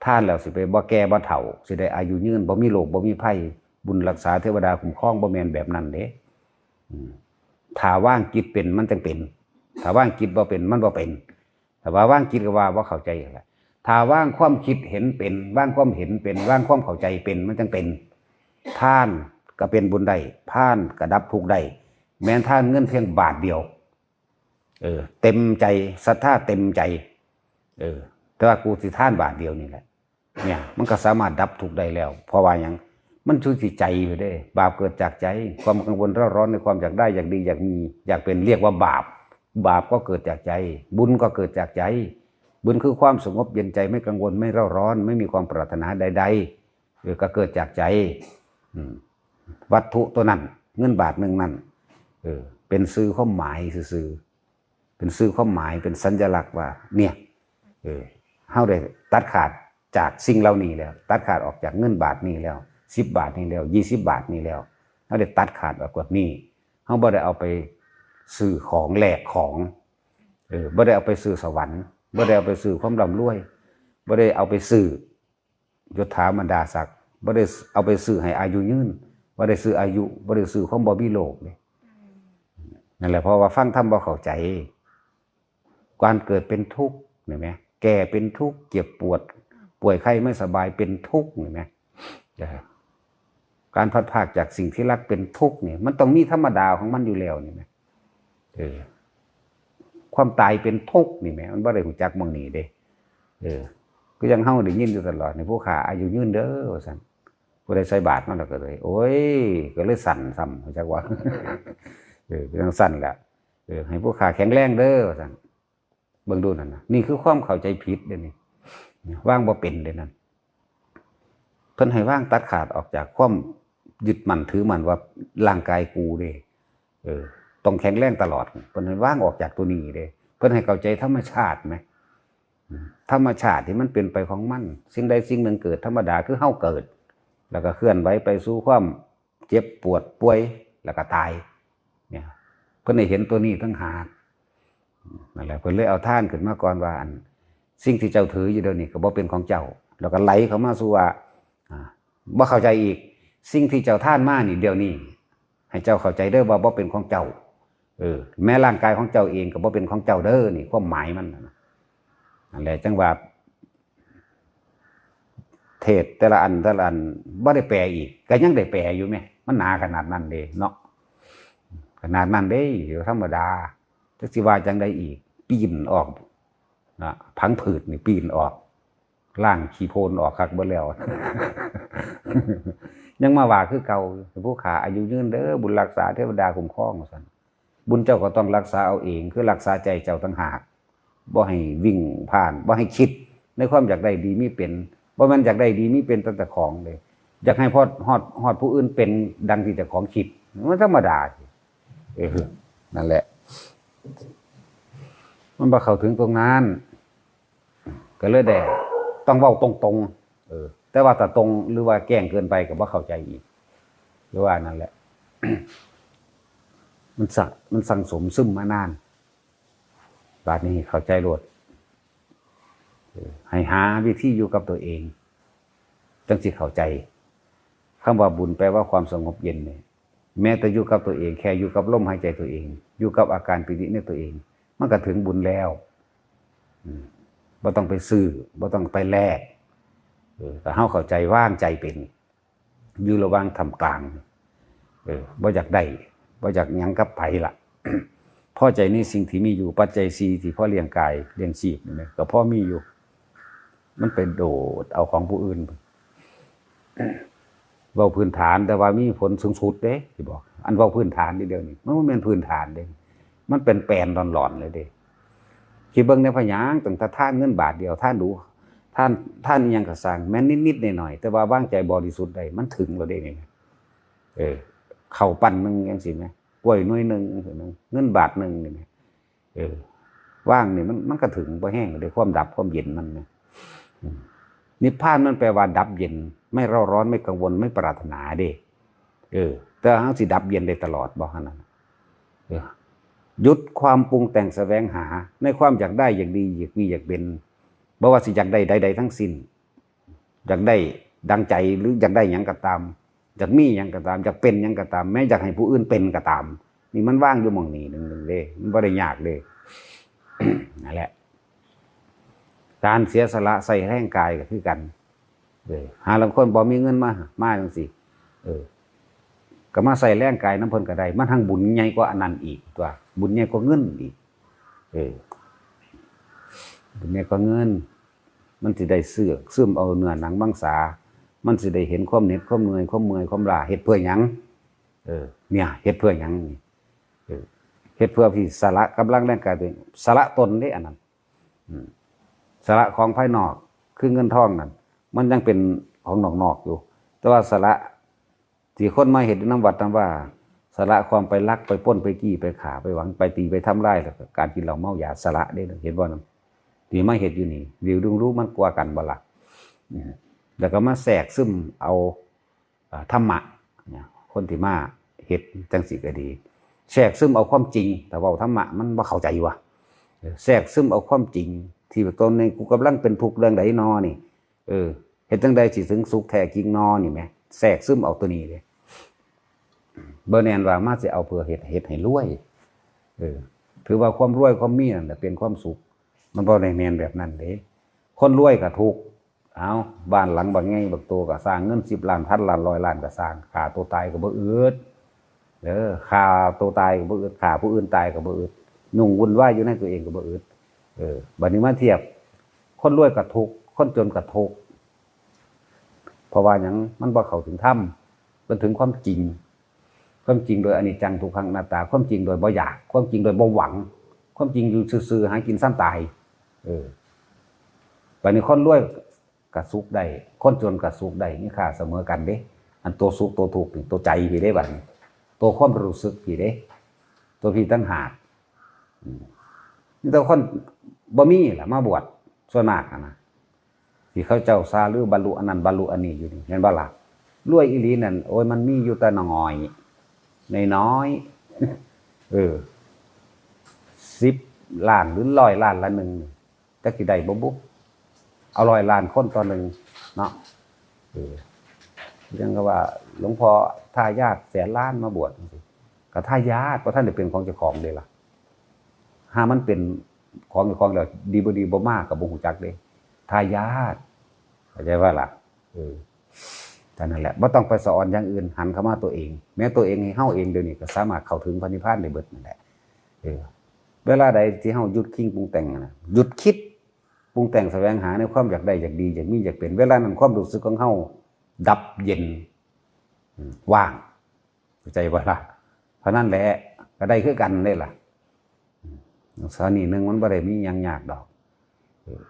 ทานแล้วสิไปบ่แก่บ่เฒ่า สิได้อายุยืน บ่มีโรค บ่มีภัย บุญรักษา เทวดาคุ้มครอง บ่แม่นแบบนั้นเด้ อืม ถ้าว่างจิตเป็น มันจังเป็น ถ้าว่างจิตบ่เป็น มันบ่เป็น ถ้าว่าว่างจิตก็ว่าบ่เข้าใจนั่นแหละ ถ้าว่างความคิดเห็นเป็น ว่างความเห็นเป็น ว่างความเข้าใจเป็น มันจังเป็น ทานก็เป็นบุญได้ ทานก็ดับทุกข์ได้ แม้นทานเงินเพียงบาทเดียว เออ เต็มใจ ศรัทธาเต็มใจ เออ แต่ว่ากูสิทานบาทเดียวนี่แหละ เนี่ย มันก็สามารถดับทุกข์ได้แล้ว เพราะว่าหยัง มันอยู่ที่ใจอยู่เด้ บาปเกิดจากใจ ความกังวลเร่าร้อนในความอยากได้ อยากดี อยากมี อยากเป็น เรียกว่าบาป บาปก็เกิดจากใจ บุญก็เกิดจากใจ บุญคือความสงบเย็นใจ ไม่กังวล ไม่เร่าร้อน ไม่มีความปรารถนาใดๆ เออ ก็เกิดจากใจ อืม วัตถุตัวนั้น เงินบาทหนึ่งนั้น เออ เป็นสื่อความหมายซื่อๆ เป็นสื่อความหมาย เป็นสัญลักษณ์ว่า เนี่ย เออ เฮาได้ตัดขาดจากสิ่งเหล่านี้แล้ว ตัดขาดออกจากเงินบาทนี้แล้ว สิบบาทนี้แล้ว ยี่สิบบาทนี้แล้ว เฮาได้ตัดขาดออกจากนี้ เฮาบ่ได้เอาไปซื้อของแลกของ เออ บ่ได้เอาไปซื้อสวรรค์ บ่ได้เอาไปซื้อความร่ำรวย บ่ได้เอาไปซื้อยศถาบรรดาศักดิ์ บ่ได้เอาไปซื้อให้อายุยืน บ่ได้ซื้ออายุ บ่ได้ซื้อความบ่มีโรคเด้ นั่นแหละ เพราะว่าฟังธรรมบ่เข้าใจ การเกิดเป็นทุกข์ เห็นไหม แก่เป็นทุกข์ เจ็บปวด ป่วยไข้ไม่สบายเป็นทุกข์ เห็นไหม เออ การพลัดพรากจากสิ่งที่รักเป็นทุกข์เนี่ย มันต้องมีธรรมดาของมันอยู่แล้วนี่แหม เออ ความตายเป็นทุกข์นี่แหม มันบ่ได้รู้จักหม่องนี้เด้ เออ คือยังเฮาได้ยินอยู่ตลอดนี่ ผู้ข้าอายุยืนเด้อ ว่าซั่น ผู้ใดใส่บาตรมาแล้วก็เลย โอ้ย ก็เลยสั่นซ้ำ รู้จักว่า เออ เป็นจั่งซั่นแหละ เออ ให้ผู้ข้าแข็งแรงเด้อ ว่าซั่น เบิ่งดูนั่นน่ะ นี่คือความเข้าใจผิดเด้นี่ วางบ่เป็นเด้นั่น เพิ่นให้วางตัดขาดออกจากความยึดมั่นถือมั่นว่าร่างกายกูเด้ เออ ต้องแข็งแรงตลอด เพิ่นให้วางออกจากตัวนี้เด้ เพิ่นให้เข้าใจธรรมชาติไหม อืม ธรรมชาติที่มันเป็นไปของมัน สิ่งใดสิ่งหนึ่งเกิดธรรมดา คือเฮาเกิด แล้วก็เคลื่อนไหวไปสู่ความเจ็บปวดป่วย แล้วก็ตาย เนี่ย เพิ่นได้เห็นตัวนี้ต่างหาก นั่นแหละ เพิ่นเลยเอาทานขึ้นมาก่อนว่า อัน สิ่งที่เจ้าถืออยู่เดี๋ยวนี้ก็บ่เป็นของเจ้า แล้วก็ไหลเข้ามาสู่ว่า อ่า บ่เข้าใจอีก สิ่งที่เจ้าทานมานี่เดี๋ยวนี้ ให้เจ้าเข้าใจเด้อว่าบ่เป็นของเจ้า เออ แม้ร่างกายของเจ้าเองก็บ่เป็นของเจ้าเด้อ นี่ความหมายมันน่ะนะ นั่นแหละ จังว่า เทศน์แต่ละอันแต่ละอันบ่ได้แปลอีก ก็ยังได้แปลอยู่แหม มันหนาขนาดนั้นเด้เนาะ ขนาดนั้นเด้ อยู่ธรรมดา จักสิว่าจั่งใดอีก ปิ้นออก นะ พังผืดนี่ปิ้นออก ล้างขี้โพนออกคักเบิดแล้ว ยังมาว่าคือเก่า ผู้ข้าอายุยืนเด้อ บุญรักษา เทวดาคุ้มครอง ว่าซั่น บุญเจ้าก็ต้องรักษาเอาเอง คือรักษาใจเจ้าต่างหาก บ่ให้วิ่งผ่าน บ่ให้คิดในความอยากได้ดีมีเป็น บ่แม่นอยากได้ดีมีเป็นตั้งแต่ของเลย อยากให้พอด ฮอด ฮอดผู้อื่นเป็นดังที่เจ้าของคิด มันธรรมดา เออ นั่นแหละ มันบ่เข้าถึงตรงนั้น ก็เลยได้ต้องเว้าตรงๆ เออ แต่ว่าถ้าตรงหรือว่าแกล้งเกินไปก็บ่เข้าใจอีก หรือว่านั่นแหละ มันสะ มันสั่งสมซึมมานาน บาดนี้เข้าใจโลด เออ ให้หาวิธีอยู่กับตัวเอง จั่งสิเข้าใจ คำว่าบุญแปลว่าความสงบเย็นเนี่ย แม้แต่อยู่กับตัวเอง แค่อยู่กับลมหายใจตัวเอง อยู่กับอาการปีติในตัวเอง มันก็ถึงบุญแล้ว อืม บ่ต้องไปซื้อ บ่ต้องไปแลก เออ ถ้าเฮาเข้าใจ วางใจเป็น อยู่ระหว่างท่ามกลาง เออ บ่อยากได้ บ่อยากหยังกับไผล่ะ พอใจในสิ่งที่มีอยู่ ปัจจัยสี่ที่พอเลี้ยงกายเลี้ยงชีพนี่นะ ก็พอมีอยู่ มันไปโดดเอาของผู้อื่น เว้าพื้นฐาน แต่ว่ามีผลสูงสุดเด้ สิบอก อันเว้าพื้นฐานนี่เดียวนี่ มันบ่แม่นพื้นฐานเด้ มันเป็นแปลนหลอนๆเลยเด้ คิดเบิ่งในพะหยัง ตั้งแต่ทานเงินบาทเดียว ทานดู ทาน ทานอิหยังก็ซ่าง แม้นนิดๆหน่อยๆ แต่ว่าวางใจบริสุทธิ์ได้ มันถึงแล้วเด้นี่ เออ ข้าวปั้นหนึ่งจังซี่แหม กล้วยหน่วยหนึ่งจังซี้แหม เงินบาทหนึ่งนี่แหม เออ วางนี่มัน มันก็ถึง บ่แฮง ได้ความดับความเย็นมันนะ อืม นิพพานมันแปลว่าดับเย็น ไม่เร่าร้อน ไม่กังวล ไม่ปรารถนาเด้ เออ แต่เฮาสิดับเย็นได้ตลอดบ่ หั่นน่ะ เออ หยุดความปรุงแต่งแสวงหา ในความอยากได้ อยากดี อยากมี อยากเป็น บ่ว่าสิอยากได้ใดๆทั้งสิ้น อยากได้ดังใจ หรืออยากได้หยังก็ตาม อยากมีหยังก็ตาม อยากเป็นหยังก็ตาม แม้อยากให้ผู้อื่นเป็นก็ตาม นี่มันวางอยู่หม่องนี้หนึ่งๆเด้ มันบ่ได้ยากเด้ นั่นแหละ การเสียสละใส่แรงกายก็คือกัน เออ หาลางคนบ่มีเงินมา มาจังซี่ เออ ก็มาใส่แรงกายนำเพิ่นก็ได้ มันหั้งบุญใหญ่กว่าอันนั้นอีกตั๊ว บุญใหญ่กว่าเงินอีก เออ บุญใหญ่กว่าเงิน มันสิได้เซาะ ซึมเอาเนื้อหนังมังสา มันสิได้เห็นความเหน็ด ความเหนื่อย ความเมื่อย ความล้า เฮ็ดเพื่อหยัง เออ เนี่ย เฮ็ดเพื่อหยังนี่ เออ เฮ็ดเพื่อที่สละกำลังแรงกายตัวเอง สละตนเด้อันนั้น อืม สละของภายนอก คือเงินทองนั่น มันยังเป็นของนอกๆอยู่ แต่ว่าสละ ที่คนมาเฮ็ดอยู่นำวัดนำวา สละความไปลัก ไปปล้น ไปจี้ ไปฆ่า ไปหวัง ไปตี ไปทำลาย แล้วก็การกินเหล้าเมายา สละเด้ เห็นบ่นั่น ที่มาเฮ็ดอยู่นี่ เดี๋ยวดู รู้มันกว่ากันบ่ล่ะ อืม แล้วก็มาแทรกซึมเอา เอ่อ ธรรมะเนี่ย คนที่มาเฮ็ดจังซี่ก็ดี แทรกซึมเอาความจริง ถ้าเว้าธรรมะมันบ่เข้าใจว่ะ เออ แทรกซึมเอาความจริง ที่ตนนี้กูกำลังเป็นทุกข์เรื่องใดนอนี่ เออ เฮ็ดจังใดสิถึงสุขแท้จริงนอนี่แหม แทรกซึมเอาตัวนี้เด้ บ่แม่นว่ามาสิเอาเพื่อเฮ็ด เฮ็ดให้รวย เออ ถือว่าความรวยความมีนั่นแหละเป็นความสุข มันบ่ได้แม่นแบบนั้นเด้ คนรวยก็ทุกข์ เอา บ้านหลังบักใหญ่บักโตก็สร้าง เงินสิบล้าน พันล้าน ร้อยล้านก็สร้าง ฆ่าตัวตายก็บ่อึด เออ ฆ่าตัวตายก็บ่อึด ฆ่าผู้อื่นตายก็บ่อึด ยุ่งวุ่นวายอยู่ในตัวเองก็บ่อึด เออ บัดนี้มาเทียบ คนรวยก็ทุกข์ คนจนก็ทุกข์ เพราะว่าหยัง มันบ่เข้าถึงธรรม บ่ถึงความจริง ความจริงโดยอนิจจังทุกขังอนัตตา ความจริงโดยบ่อยาก ความจริงโดยบ่หวัง ความจริงอยู่ซื่อๆ หากินซ่ำตาย เออ บัดนี้คนรวยก็สุขได้ คนจนก็สุขได้ มีค่าเสมอกันเด้ อันตัวสุขตัวทุกข์นี่ ตัวใจพี้เด้บัดนี้ ตัวความรู้สึกพี้เด้ ตัวพี้ต่างหาก อืม มีแต่คนบ่มีล่ะมาบวช ส่วนมากหั้นนะ ที่เขาเจ้าสาหรือบรรลุอันนั้นบรรลุอันนี้อยู่นี่ เห็นบ่ล่ะ รวยอีหลีนั่น โอ้ย มันมีอยู่แต่น้อย น้อยๆ เออ สิบล้านหรือร้อยล้านละหนึ่ง จักสิได้บ่บุ เอาร้อยล้านคนต่อหนึ่งเนาะ เออ ยังก็ว่าหลวงพ่อทายาทแสนล้านมาบวชจังซี้ ก็ทายาท บ่ทันได้เป็นของเจ้าของเด้ล่ะ หามันเป็นของเจ้าของแล้ว ดีบ่ดีบ่มาก็บ่ฮู้จักเด้ ทายาท เข้าใจบ่ล่ะ เออ แต่นั่นแหละ บ่ต้องไปสอนอย่างอื่น หันเข้ามาตัวเอง แม้ตัวเองให้เฮาเองเดี๋ยวนี้ก็สามารถเข้าถึงพระนิพพานได้เบิดนั่นแหละ เออ เวลาใดที่เฮาหยุดคิดปรุงแต่งนะ หยุดคิดปรุงแต่งแสวงหาในความอยากได้ อยากดี อยากมี อยากเป็น เวลานั้นความรู้สึกของเฮาดับเย็น อืม ว่าง เข้าใจบ่ล่ะ เท่านั้นแหละ ก็ได้คือกันเด้ล่ะ อืม สถานีหนึ่งมันบ่ได้มีหยังยากดอก เออ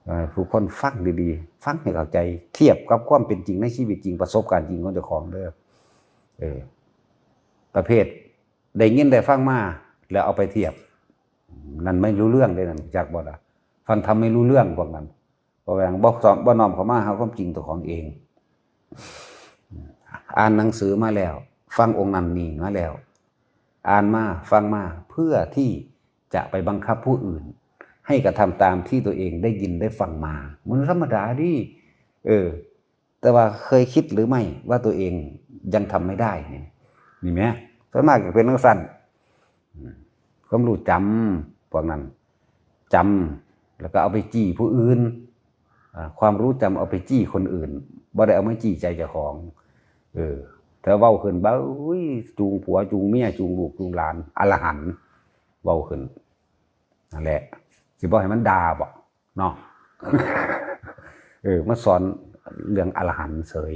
เอ่อ ผู้คนฟังดีๆ ฟังให้เข้าใจ เทียบกับความเป็นจริงในชีวิตจริง ประสบการณ์จริงของเจ้าของเด้อ เออ ประเภทได้ยินได้ฟังมา แล้วเอาไปเทียบ นั่นไม่รู้เรื่องเด้ นั่นจักบ่ล่ะ ฟังธรรมไม่รู้เรื่องพวกนั้น เพราะว่าบ่ซ้อม บ่น้อมเข้ามาหาความจริงตัวของเอง อ่านหนังสือมาแล้ว ฟังองค์นั้นนี่มาแล้ว อ่านมา ฟังมา เพื่อที่จะไปบังคับผู้อื่น ให้กระทำตามที่ตัวเองได้ยินได้ฟังมา มันธรรมดาเด้ เออ แต่ว่าเคยคิดหรือไม่ว่าตัวเองยังทำไม่ได้นี่ นี่แหม ส่วนมากจะเป็นจั่งซั้น อืม ความรู้จำ พวกนั้น จ แล้วก็เอาไปจี้ผู้อื่น อ่า ความรู้จำเอาไปจี้คนอื่น บ่ได้เอามาจี้ใจเจ้าของ เออ ถ้าเว้าขึ้น เบ้ย จูงผัว จูงเมีย จูงลูก จูงหลาน อรหันต์ เว้าขึ้น นั่นแหละ สิบ่ให้มันด่าบ่ เนาะ เออ มาสอนเรื่องอรหันต์เสย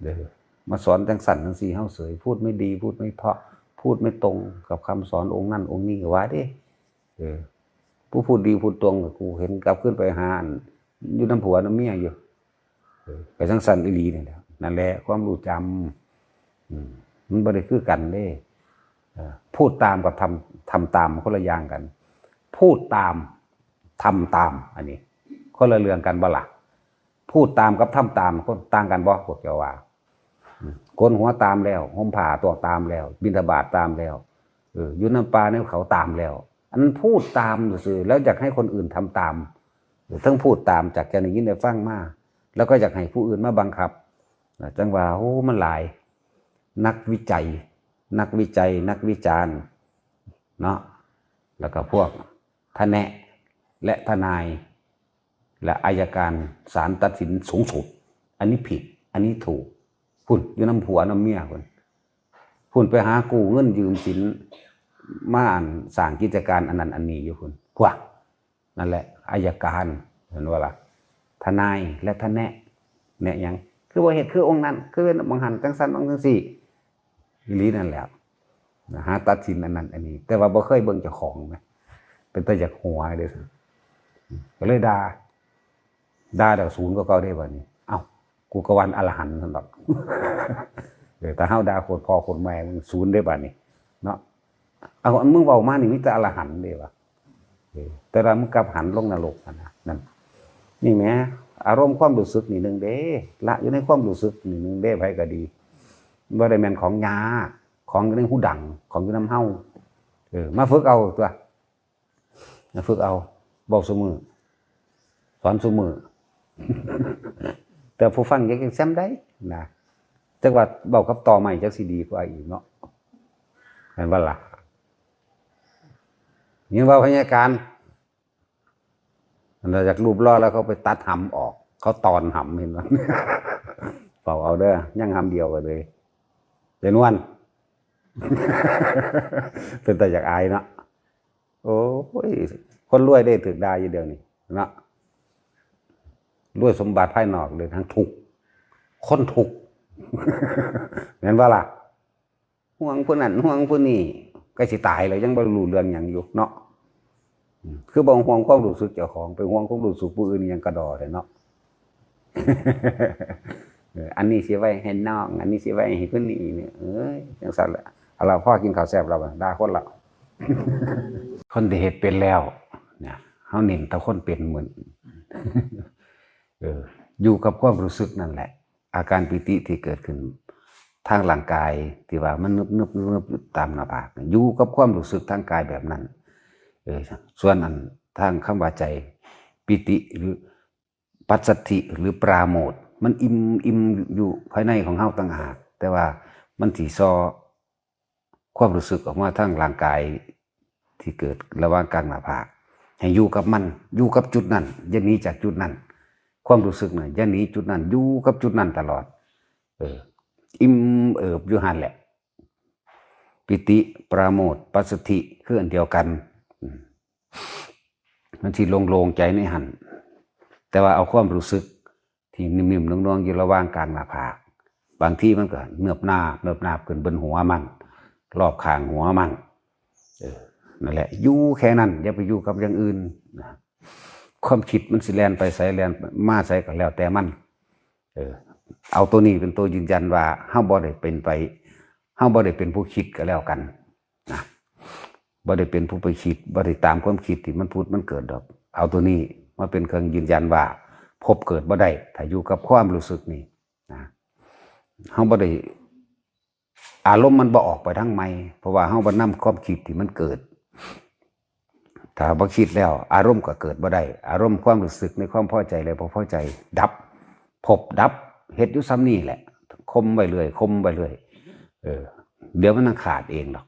เด้อ มาสอนจังสั่นจังซี่เฮาเสย พูดไม่ดี พูดไม่เพราะ พูดไม่ตรงกับคำสอนองค์นั่นองค์นี้ ก็ว่าเด้ เออ ผู้พูดดีพูดตรงก็ กูเห็นกลับขึ้นไปหาอัน อยู่นำผัวนำเมียอยู่ เออ ไปจังสั่นอีหลีนี่แหละ นั่นแหละ ความรู้จำ อืม มันบ่ได้คือกันเด้ เออ พูดตามกับทำ ทำตามคนละอย่างกัน พูดตาม ทำตาม อันนี้ คนละเรื่องกันบ่ล่ะ พูดตามกับทำตาม คนต่างกันบ่ พวกเจ้าว่า อืม โกนหัวตามแล้ว ห่มผ้าตัวตามแล้ว บิณฑบาตตามแล้ว เออ อยู่นำป่าในเขาตามแล้ว อันนั้นพูดตามซื่อๆ แล้วอยากให้คนอื่นทำตาม เออ ทั้งพูดตามจากการได้ยินได้ฟังมา แล้วก็อยากให้ผู้อื่นมาบังคับ นะ จังว่า โอ้ มันหลาย นักวิจัย นักวิจัย นักวิจารณ์ เนาะ แล้วก็พวกทะแนะ และทนาย และอัยการ ศาลตัดสินสูงสุด อันนี้ผิด อันนี้ถูก พุ้น อยู่นำผัวนำเมียพุ้น พุ้นไปหากู้เงินยืมสิน มาอันสร้างกิจการอันนั้นอันนี้อยู่พุ้น พวก นั่นแหละ อัยการ เห็นบ่ล่ะ ทนาย และทะแนะ แนะหยัง คือบ่เฮ็ดคือองค์นั้น คือบ่หั้นจังซั่นจังซี่ อีหลีนั่นแหละ นะ หาตัดสินอันนั้นอันนี้ แต่ว่าบ่เคยเบิ่งเจ้าของนะ เป็นตาอยากหัวเด้อ ก็เลยด่า ด่าแล้วศูนย์กว่าเก่าเด้บัดนี้ เอ้า กูก็ว่าอรหันต์ซั่นดอก เออ แต่เฮาด่าโคตรพ่อโคตรแม่ มึงศูนย์เด้บัดนี้ เนาะ เอา อันมึงเว้ามานี่มีแต่อรหันต์เด้วะ เออ แต่ว่ามึงกลับหันลงนรกหั่นนะ นั่น นี่แหม อารมณ์ความรู้สึกนี่หนึ่งเด้ ละอยู่ในความรู้สึกนี่หนึ่งเด้ ไผก็ดี บ่ได้แม่นของยาก ของอยู่ในหูดัง ของอยู่นำเฮา เออ มาฝึกเอาตัว มาฝึกเอา เว้าซุมื้อ สอนซุมื้อ แต่ผู้ฟังอยากแซมได้นะ จักว่าเว้ากับตอไม้จักสิดีกว่าอีกเนาะ แม่นบ่ล่ะ ยินว่าพยาการ มันอยากรูปหล่อแล้วเขาไปตัดหำออก เขาตอนหำ เห็นบ่ เฝ้าเอาเด้อ ยังหำเดียวกันเลย เป็นวัน เป็นตาอยากอายเนาะ โอ้ย คนรวยได้ถืกด่าอยู่เดี๋ยวนี้เนาะ รวยสมบัติภายนอกเลยทั้งทุกข์ คนทุกข์ แม่นบ่ล่ะ ห่วงผู้นั้นห่วงผู้นี้ ใกล้สิตายแล้วยังบ่รู้เรื่องหยังอยู่เนาะ อืม คือบ่ห่วงความรู้สึกเจ้าของ ไปห่วงความรู้สึกผู้อื่นอีหยังกะด้อแท้เนาะ เออ อันนี้สิไว้ให้น้อง อันนี้สิไว้ให้ผู้นี้เนี่ย เอ้ย จังซั่นล่ะ เอาล่ะ พอกินข้าวแซ่บแล้ว ด่าคนละ คนที่เฮ็ดเป็นแล้ว เนี่ย เฮาเน้นแต่คนเป็นเหมือน เออ อยู่กับความรู้สึกนั่นแหละ อาการปีติที่เกิดขึ้นทางร่างกาย ที่ว่ามันนึบนึบนึบนึบอยู่ตามหน้าผาก อยู่กับความรู้สึกทางกายแบบนั้น เออ ส่วนอันทางคำว่าใจ ปีติหรือปัสสัทธิหรือปราโมทย์ มันอิ่มอิ่มอยู่ภายในของเฮาต่างหาก แต่ว่ามันสิส่อความรู้สึกออกมาทางร่างกาย ที่เกิดระหว่างกลางหน้าผาก ให้อยู่กับมัน อยู่กับจุดนั้น อย่าหนีจากจุดนั้น ความรู้สึกน่ะ อย่าหนีจุดนั้น อยู่กับจุดนั้นตลอด เออ อิ่มเอิบอยู่หั่นแหละ ปีติ ปราโมทย์ ปัสสัทธิ คืออันเดียวกัน อืม มันสิโล่งๆใจในหั่น แต่ว่าเอาความรู้สึกที่นิ่มๆนวลๆอยู่ระหว่างกลางหน้าผาก บางทีมันก็เนิบนาบ เนิบนาบขึ้นบนหัวมัน รอบข้างหัวมัน เออ นั่นแหละ อยู่แค่นั้น อย่าไปอยู่กับอย่างอื่นนะ ความคิดมันสิแล่นไปไส แล่นมาไสก็แล้วแต่มัน เออ เอาตัวนี้เป็นตัวยืนยันว่าเฮาบ่ได้เป็นไป เฮาบ่ได้เป็นผู้คิดก็แล้วกันนะ บ่ได้เป็นผู้ไปคิด บ่ได้ตามความคิดที่มันผุดมันเกิดดอก เอาตัวนี้มาเป็นเครื่องยืนยันว่าภพเกิดบ่ได้ ถ้าอยู่กับความรู้สึกนี่นะ เฮาบ่ได้ อารมณ์มันบ่ออกไปทางใหม่ เพราะว่าเฮาบ่นำความคิดที่มันเกิด ถ้าบ่คิดแล้ว อารมณ์ก็เกิดบ่ได้ อารมณ์ความรู้สึกในความพอใจและบ่พอใจดับ ภพดับ เฮ็ดอยู่ส่ำนี้แหละ ข่มไว้เรื่อย ข่มไว้เรื่อย เออ เดี๋ยวมันต้องขาดเองดอก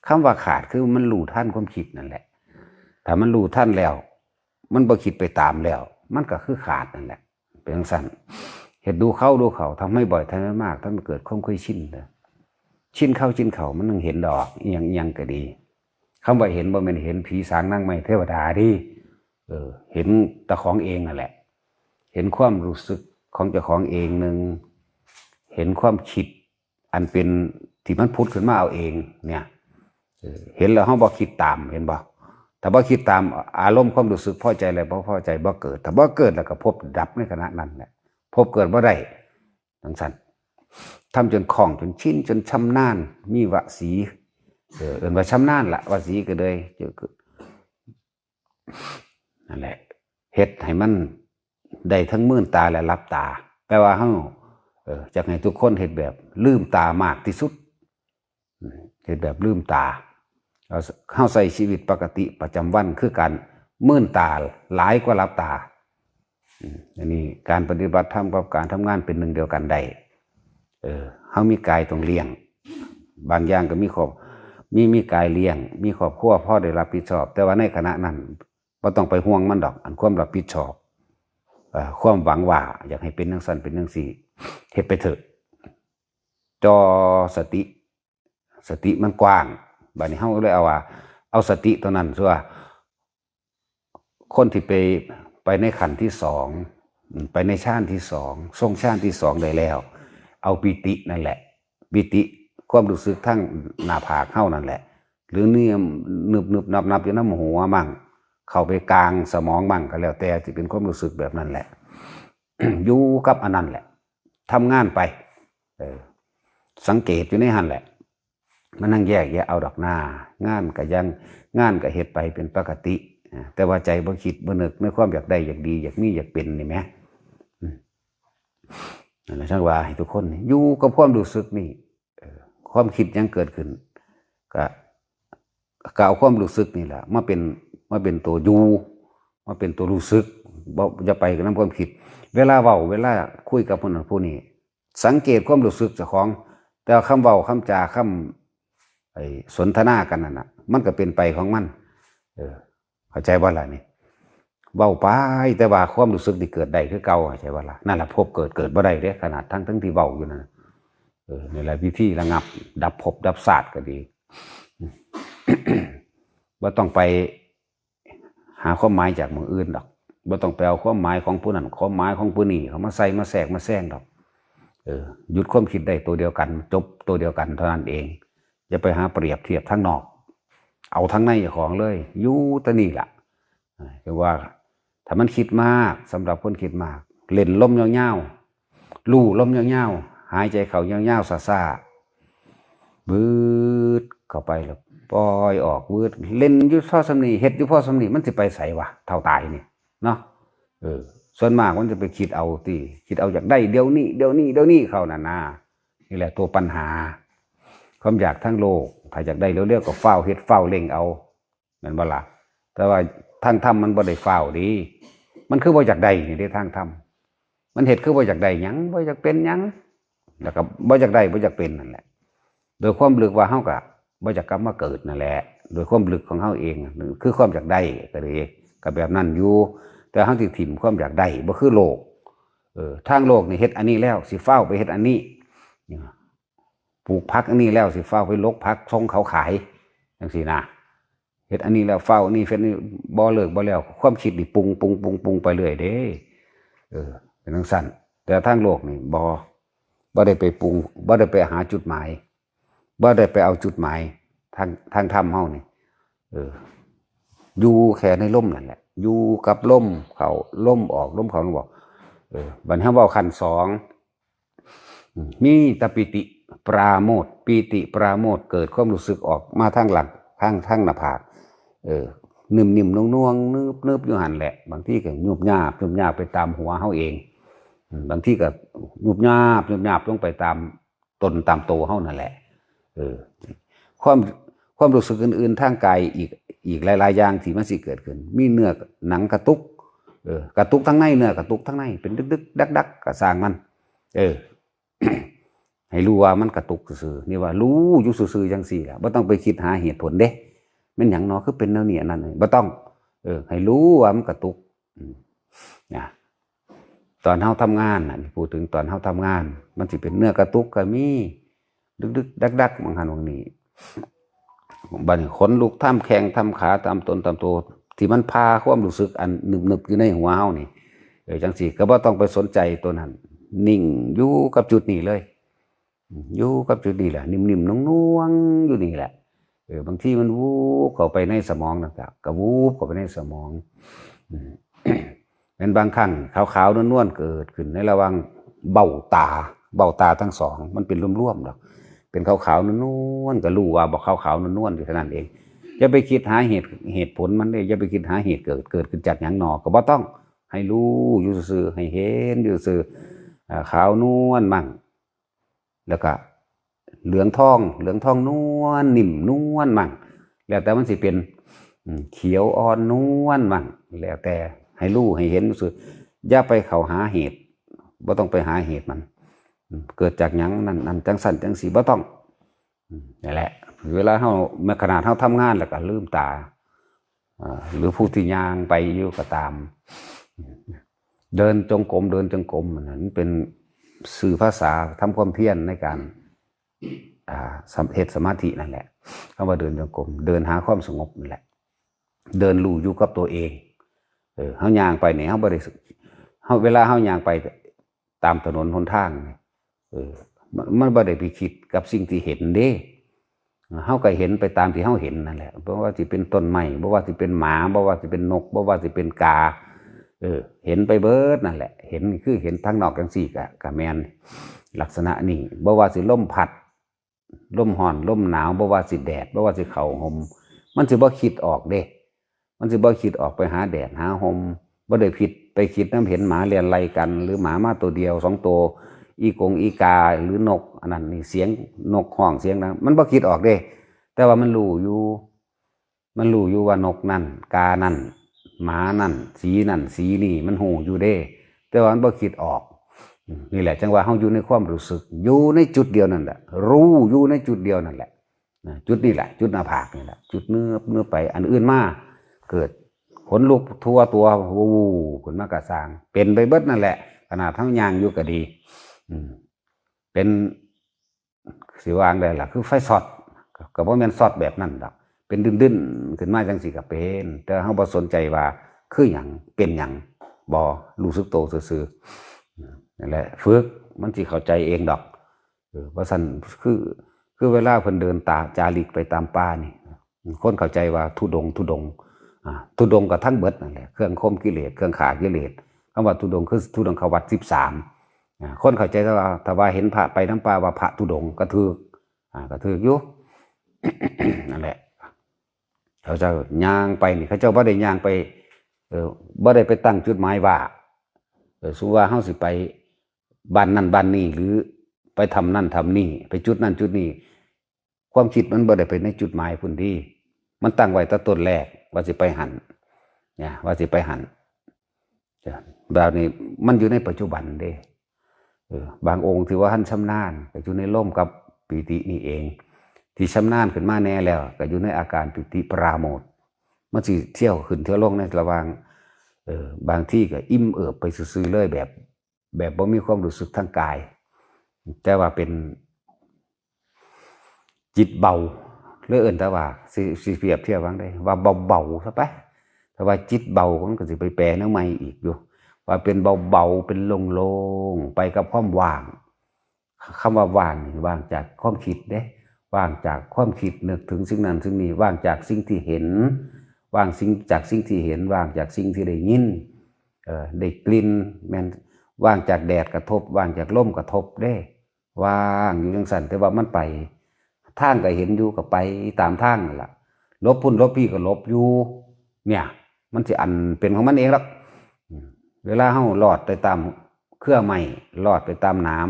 คำว่าขาดคือมันรู้ทันความคิดนั่นแหละ ถ้ามันรู้ทันแล้ว มันบ่คิดไปตามแล้ว มันก็คือขาดนั่นแหละ เป็นจั่งซั้น เฮ็ดดูเข้าดูเข้า ทำให้บ่อย ทำให้มาก ทำให้เกิดความเคยชินเด้อ ชินเข้าชินเข้า มันยังเห็นดอก อีหยังอีหยังก็ดี คำว่าเห็นบ่แม่นเห็นผีสางนางไม้เทวดาเด้ เออ เห็นแต่ของเองนั่นแหละ เห็นความรู้สึกของเจ้าของเองหนึ่ง เห็นความคิดอันเป็นที่มันผุดขึ้นมาเอาเอง เนี่ย เออ เห็นแล้วเฮาบ่คิดตาม เห็นบ่ ถ้าบ่คิดตาม อารมณ์ความรู้สึกพอใจและบ่พอใจบ่เกิด ถ้าบ่เกิดแล้วก็ภพดับในขณะนั้นแหละ ภพเกิดบ่ได้ จั่งซั้น ทำจนคล่อง จนชิน จนชำนาญ มีวสี เออ เอิ้นว่าชำนาญละ วสีก็เลย นั่นแหละ เฮ็ดให้มันได้ทั้งมืนตาและหลับตา แปลว่าเฮา เออ อยากให้ทุกคนเฮ็ดแบบลืมตามากที่สุด อืม เฮ็ดแบบลืมตา เฮา เฮาใช้ชีวิตปกติประจำวัน คือการมืนตาหลายกว่าหลับตา อืม อันนี้การปฏิบัติธรรมกับการทำงานเป็นหนึ่งเดียวกันได้ เออ เฮามีกายต้องเลี้ยง บางอย่างก็มีครอบ มี มีกายเลี้ยง มีครอบครัวพอได้รับผิดชอบ แต่ว่าในขณะนั้นบ่ต้องไปห่วงมันดอก อันความรับผิดชอบ เอ่อ ความหวังว่าอยากให้เป็นจั่งซั้นเป็นจั่งซี้ เฮ็ดไปเถอะ จ่อสติ สติมันกว้าง บัดนี้เฮาเลยเอาว่า เอาสติตัวนั้น ซั่ว คนที่ไป ไปในขั้นที่สอง อืม ไปในฌานที่สอง ทรงฌานที่สองได้แล้ว เอาปีตินั่นแหละ ปีติ ความรู้สึกทางหน้าผากเฮานั่นแหละ หรือเนื้อนึบๆ นับๆ อยู่นำหัวมั่ง เข้าไปกลางสมองมั่ง ก็แล้วแต่ สิเป็นความรู้สึกแบบนั้นแหละ อยู่กับอันนั้นแหละ ทำงานไป เออ สังเกตอยู่ในหั่นแหละ มันนั่งแยกแยะเอาดอกนา งานก็ยัง งานก็เฮ็ดไปเป็นปกติ อ่า แต่ว่าใจบ่คิดบ่นึกในความอยากได้ อยากดี อยากมี อยากเป็นนี่แหม อืม นั่นแหละ จั่งว่าให้ทุกคนอยู่กับความรู้สึกนี่ เออ ความคิดหยังเกิดขึ้น ก็ ก็เอาความรู้สึกนี่แหละ มาเป็น มาเป็นตัวอยู่ มาเป็นตัวรู้สึก บ่ อย่าไปกับนำความคิด เวลาเว้า เวลาคุยกับผู้นั้นผู้นี้ สังเกตความรู้สึกเจ้าของ แต่ว่าคำเว้า คำจา คำ ไอ้สนทนากันนั่นน่ะ มันก็เป็นไปของมัน เออ เข้าใจบ่ล่ะนี่ เว้าไป แต่ว่าความรู้สึกนี่เกิดได้คือเก่า เข้าใจบ่ล่ะ นั่นล่ะภพเกิด เกิดบ่ได้เด้ ขนาดทั้ง ทั้งที่เว้าอยู่นั่นน่ะ เออ นี่แหละวิธีระงับ ดับภพดับชาติก็ดี บ่ต้องไปหาความหมายจากหม่องอื่นดอก บ่ต้องไปเอาความหมายของผู้นั้น ความหมายของผู้นี้ เข้ามาใส่ มาแทรก มาแซงดอก เออ หยุดความคิดได้ตัวเดียวกัน จบตัวเดียวกันเท่านั้นเอง อย่าไปหาเปรียบเทียบทางนอก เอาทางในเจ้าของเลย อยู่แต่นี่ล่ะ เออ คือว่า ถ้ามันคิดมาก สำหรับคนคิดมาก เล่นลมยาวๆ ลู่ลมยาวๆ หายใจเข้ายาวๆ ช้าๆ บืดเข้าไปแล้วปล่อยออก บืด เล่นอยู่พอส่ำนี้ เฮ็ดอยู่พอส่ำนี้ มันสิไปไสวะ เฒ่าตายนี่ เนาะ เออ ส่วนมากมันจะไปคิดเอาติ คิดเอาอยากได้เดี๋ยวนี้ เดี๋ยวนี้ เดี๋ยวนี้เข้านั่นนะ นี่แหละตัวปัญหา ความอยากทางโลก ถ้าอยากได้เร็วๆ ก็ฟ้าวเฮ็ดฟ้าวเร่งเอา แม่นบ่ล่ะ แต่ว่าทางธรรมมันบ่ได้ฟ้าวเด้ มันคือบ่อยากได้นี่เด้ ทางธรรม มันเฮ็ดคือบ่อยากได้หยัง บ่อยากเป็นหยัง แล้วก็บ่อยากได้ บ่อยากเป็นนั่นแหละ โดยความลึกว่าเฮาก็บ่อยากกลับมาเกิดนั่นแหละ โดยความลึกของเฮาเอง คือความอยากได้ก็ดี ก็แบบนั้นอยู่ แต่เฮาสิถิ่มความอยากได้ บ่คือโลก เออ ทางโลกนี่เฮ็ดอันนี้แล้ว สิฟ้าวไปเฮ็ดอันนี้ ปลูกผักอันนี้แล้ว สิฟ้าวไปหลกผักส่งเขาขาย จั่งซี้นะ เฮ็ดอันนี้แล้วฟ้าวอันนี้ เฮ็ดนี่บ่เลิกบ่แล้ว ความคิดนี่ปรุง ปรุง ปรุง ปรุงไปเรื่อยเด้ เออ เป็นจั่งซั้น แต่ทางโลกนี่บ่ บ่ได้ไปปรุง บ่ได้ไปหาจุดหมาย บ่ได้ไปเอาจุดหมาย ทาง ทางธรรมเฮานี่ เออ อยู่แค่ในลมนั่นแหละ อยู่กับลมเข้า ลมออก ลมเข้า ลมออก เออ บัดนี้เฮาเว้าขั้นสอง อืม มีแต่ปีติปราโมทย์ ปีติปราโมทย์ เกิดความรู้สึกออกมาทางหลัง ทาง ทางหน้าผาก เออ นิ่มๆ นวลๆ นึบๆ อยู่หั่นแหละ บางทีก็ยุบยาบ ยุบยาบไปตามหัวเฮาเอง อืม บางทีก็ยุบยาบ ยุบยาบลงไปตามตน ตามตัวเฮานั่นแหละ เออ ความ ความรู้สึกอื่นๆ ทางกายอีก อีกหลายๆ อย่างที่มันสิเกิดขึ้น มีเนื้อหนังกระตุก เออ กระตุกทางใน เนื้อกระตุกทางใน เป็นดึกๆ ดักๆ ก็ซ่างมัน เออ ให้รู้ว่ามันกระตุกซื่อๆ นี่ว่ารู้อยู่ซื่อๆ จั่งซี้ล่ะ บ่ต้องไปคิดหาเหตุผลเด้ แม่นหยังหนอ คือเป็นแนวนี้อันนั้น บ่ต้อง เออ ให้รู้ว่ามันกระตุก อืม นะ ตอนเฮาทำงานน่ะ พูดถึงตอนเฮาทำงาน มันสิเป็นเนื้อกระตุกก็มี ดึกๆ ดักๆ บางหั้นบางนี้ บัดนี้ขนลุกตามแข้งตามขาตามตนตามตัว ที่มันพาความรู้สึกอันนึบๆ อยู่ในหัวเฮานี่ เออ จังซี่ก็บ่ต้องไปสนใจตัวนั้น นิ่งอยู่กับจุดนี้เลย อยู่กับจุดนี้แหละ นิ่มๆ นวลๆ อยู่นี่แหละ เออ บางทีมันวูบเข้าไปในสมองนั่นก็ ก็วูบเข้าไปในสมอง อืม แม่นบางครั้งขาวๆ นวลๆ เกิดขึ้นในระหว่างเบ้าตา เบ้าตาทั้งสอง มันเป็นรวมๆ ดอก เป็นขาวๆ นวลๆ ก็รู้ว่าบ่ขาวๆ นวลๆ อยู่เท่านั้นเอง อย่าไปคิดหาเหตุ เหตุผลมันเด้ อย่าไปคิดหาเหตุเกิด เกิดขึ้นจากหยังหนอ ก็บ่ต้อง ให้รู้อยู่ซื่อๆ ให้เห็นอยู่ซื่อ อ่า ขาวนวลมั่ง แล้วก็เหลืองทอง เหลืองทองนวล นิ่มนวลมั่ง แล้วแต่มันสิเป็น อืม เขียวอ่อนนวลมั่ง แล้วแต่ ให้รู้ให้เห็นซื่อ อย่าไปเข้าหาเหตุ บ่ต้องไปหาเหตุมัน อืม เกิดจากหยังนั่น นั่นจังซั่นจังซี่ บ่ต้อง อืม นั่นแหละ เวลาเฮา แม้ขนาดเฮาทำงานแล้วก็ลืมตา อ่า หรือผู้ที่ย่างไปอยู่ก็ตาม เดินจงกรม เดินจงกรมนั่นเป็นสื่อภาษาทำความเพียรในการ อ่า สำ- เฮ็ดสมาธินั่นแหละ คำว่าเดินจงกรม เดินหาความสงบนั่นแหละ เดินรู้อยู่กับตัวเอง เออ เฮาย่างไปนี่ เฮาบ่ได้ เฮา เวลาเฮาย่างไปตามถนนหนทางนี่ เออ มัน มันบ่ได้ไปคิดกับสิ่งที่เห็นเด้ เฮาก็เห็นไปตามที่เฮาเห็นนั่นแหละ บ่ว่าสิเป็นต้นไม้ บ่ว่าสิเป็นหมา บ่ว่าสิเป็นนก บ่ว่าสิเป็นกา เออ เห็นไปเบิดนั่นแหละ เห็นคือเห็นทางนอกจังซี่ก็ ก็แม่นลักษณะนี้ บ่ว่าสิลมพัด ลมร้อน ลมหนาว บ่ว่าสิแดด บ่ว่าสิเข้าฮ่ม มันสิบ่คิดออกเด้ มันสิบ่คิดออกไปหาแดดหาฮ่ม บ่ได้ผิดไปคิดนำเห็นหมาเลียนไล่กัน หรือหมามาตัวเดียวสองตัว อีกงอีกา หรือนก อันนั้นนี่เสียงนกฮ้องเสียงนั้น มันบ่คิดออกเด้ แต่ว่ามันรู้อยู่ มันรู้อยู่ว่านกนั่น กานั่น หมานั่น สีนั่น สีนี่ มันฮู้อยู่เด้ แต่ว่ามันบ่คิดออก อืม นี่แหละ จังว่าเฮาอยู่ในความรู้สึก อยู่ในจุดเดียวนั่นแหละ รู้อยู่ในจุดเดียวนั่นแหละ นะ จุดนี่แหละ จุดหน้าผากนี่แหละ จุดเนิบเนิบไป อันอื่นมา เกิดขนลุกทั่วตัว วู้ขึ้นมากะซ่าง เป็นไปเบิดนั่นแหละ ขนาดเฮาย่างอยู่ก็ดี อืม เป็น สิว่าจั่งใดล่ะ คือไฟช็อต ก็ ก็บ่แม่นช็อตแบบนั้นดอก เป็นดึ้นๆ ขึ้นมาจังซี่ก็เป็น แต่เฮาบ่สนใจว่าคือหยัง เป็นหยัง บ่ รู้สึกโตซื่อๆ นั่นแหละ ฝึก มันสิเข้าใจเองดอก เออ ว่าซั่น คือ คือเวลาเพิ่นเดินตา จาริกไปตามป่านี่ คนเข้าใจว่าธุดงค์ ธุดงค์ อ่า ธุดงค์ก็ทั้งเบิดนั่นแหละ เครื่องข่มกิเลส เครื่องฆ่ากิเลส คำว่าธุดงค์คือธุดงควัตรสิบสาม อ่า คนเข้าใจว่า ถ้าว่าเห็นพระไปนำป่าว่าพระธุดงค์ ก็ถืก อ่า ก็ถืกอยู่ นั่นแหละ เขาเจ้าย่างไปนี่ เขาเจ้าบ่ได้ย่างไป เออ บ่ได้ไปตั้งจุดหมายว่า เออ สมมุติว่าเฮาสิไปบ้านนั่นบ้านนี่ หรือไปถ้ำนั่นถ้ำนี่ ไปจุดนั่นจุดนี่ ความคิดมันบ่ได้ไปในจุดหมายพุ้นเด้ มันตั้งไว้แต่ต้นแรกว่าสิไปหั่น เนี่ย ว่าสิไปหั่น จ้ะ แบบนี้มันอยู่ในปัจจุบันเด้ เออ บางองค์ที่ว่าท่านชำนาญ ก็อยู่ในลมกับปีตินี่เอง ที่ชำนาญขึ้นมาแน่แล้ว ก็อยู่ในอาการปีติปราโมทย์ มันสิเที่ยวขึ้นเที่ยวลงในระหว่าง เออ บางทีก็อิ่มเอิบไปซื่อๆเลย แบบ แบบบ่มีความรู้สึกทางกาย แต่ว่าเป็นจิตเบา เลยเอิ้นแต่ว่า สิ สิเปรียบเทียบว่าจั่งใด ว่าเบาๆซะไป แต่ว่าจิตเบามันก็สิไปแปลแนวใหม่อีกอยู่ ว่าเป็นเบาๆ เป็นโล่งๆ ไปกับความว่าง คำว่าว่างนี่ว่างจากความคิดเด้ ว่างจากความคิดนึกถึงสิ่งนั้นสิ่งนี้ ว่างจากสิ่งที่เห็น ว่างสิ่ง จากสิ่งที่เห็น ว่างจากสิ่งที่ได้ยิน เอ่อ ได้กลิ่น แม่น ว่างจากแดดกระทบ ว่างจากลมกระทบเด้ ว่างอยู่จังซั่น แต่ว่ามันไป ทางก็เห็นอยู่ ก็ไปตามทางนั่นล่ะ หลบพุ้นหลบพี้ก็หลบอยู่ เนี่ย มันสิอันเป็นของมันเองหรอก อืม เวลาเฮาลอดไปตามเครือไม้ ลอดไปตามหนาม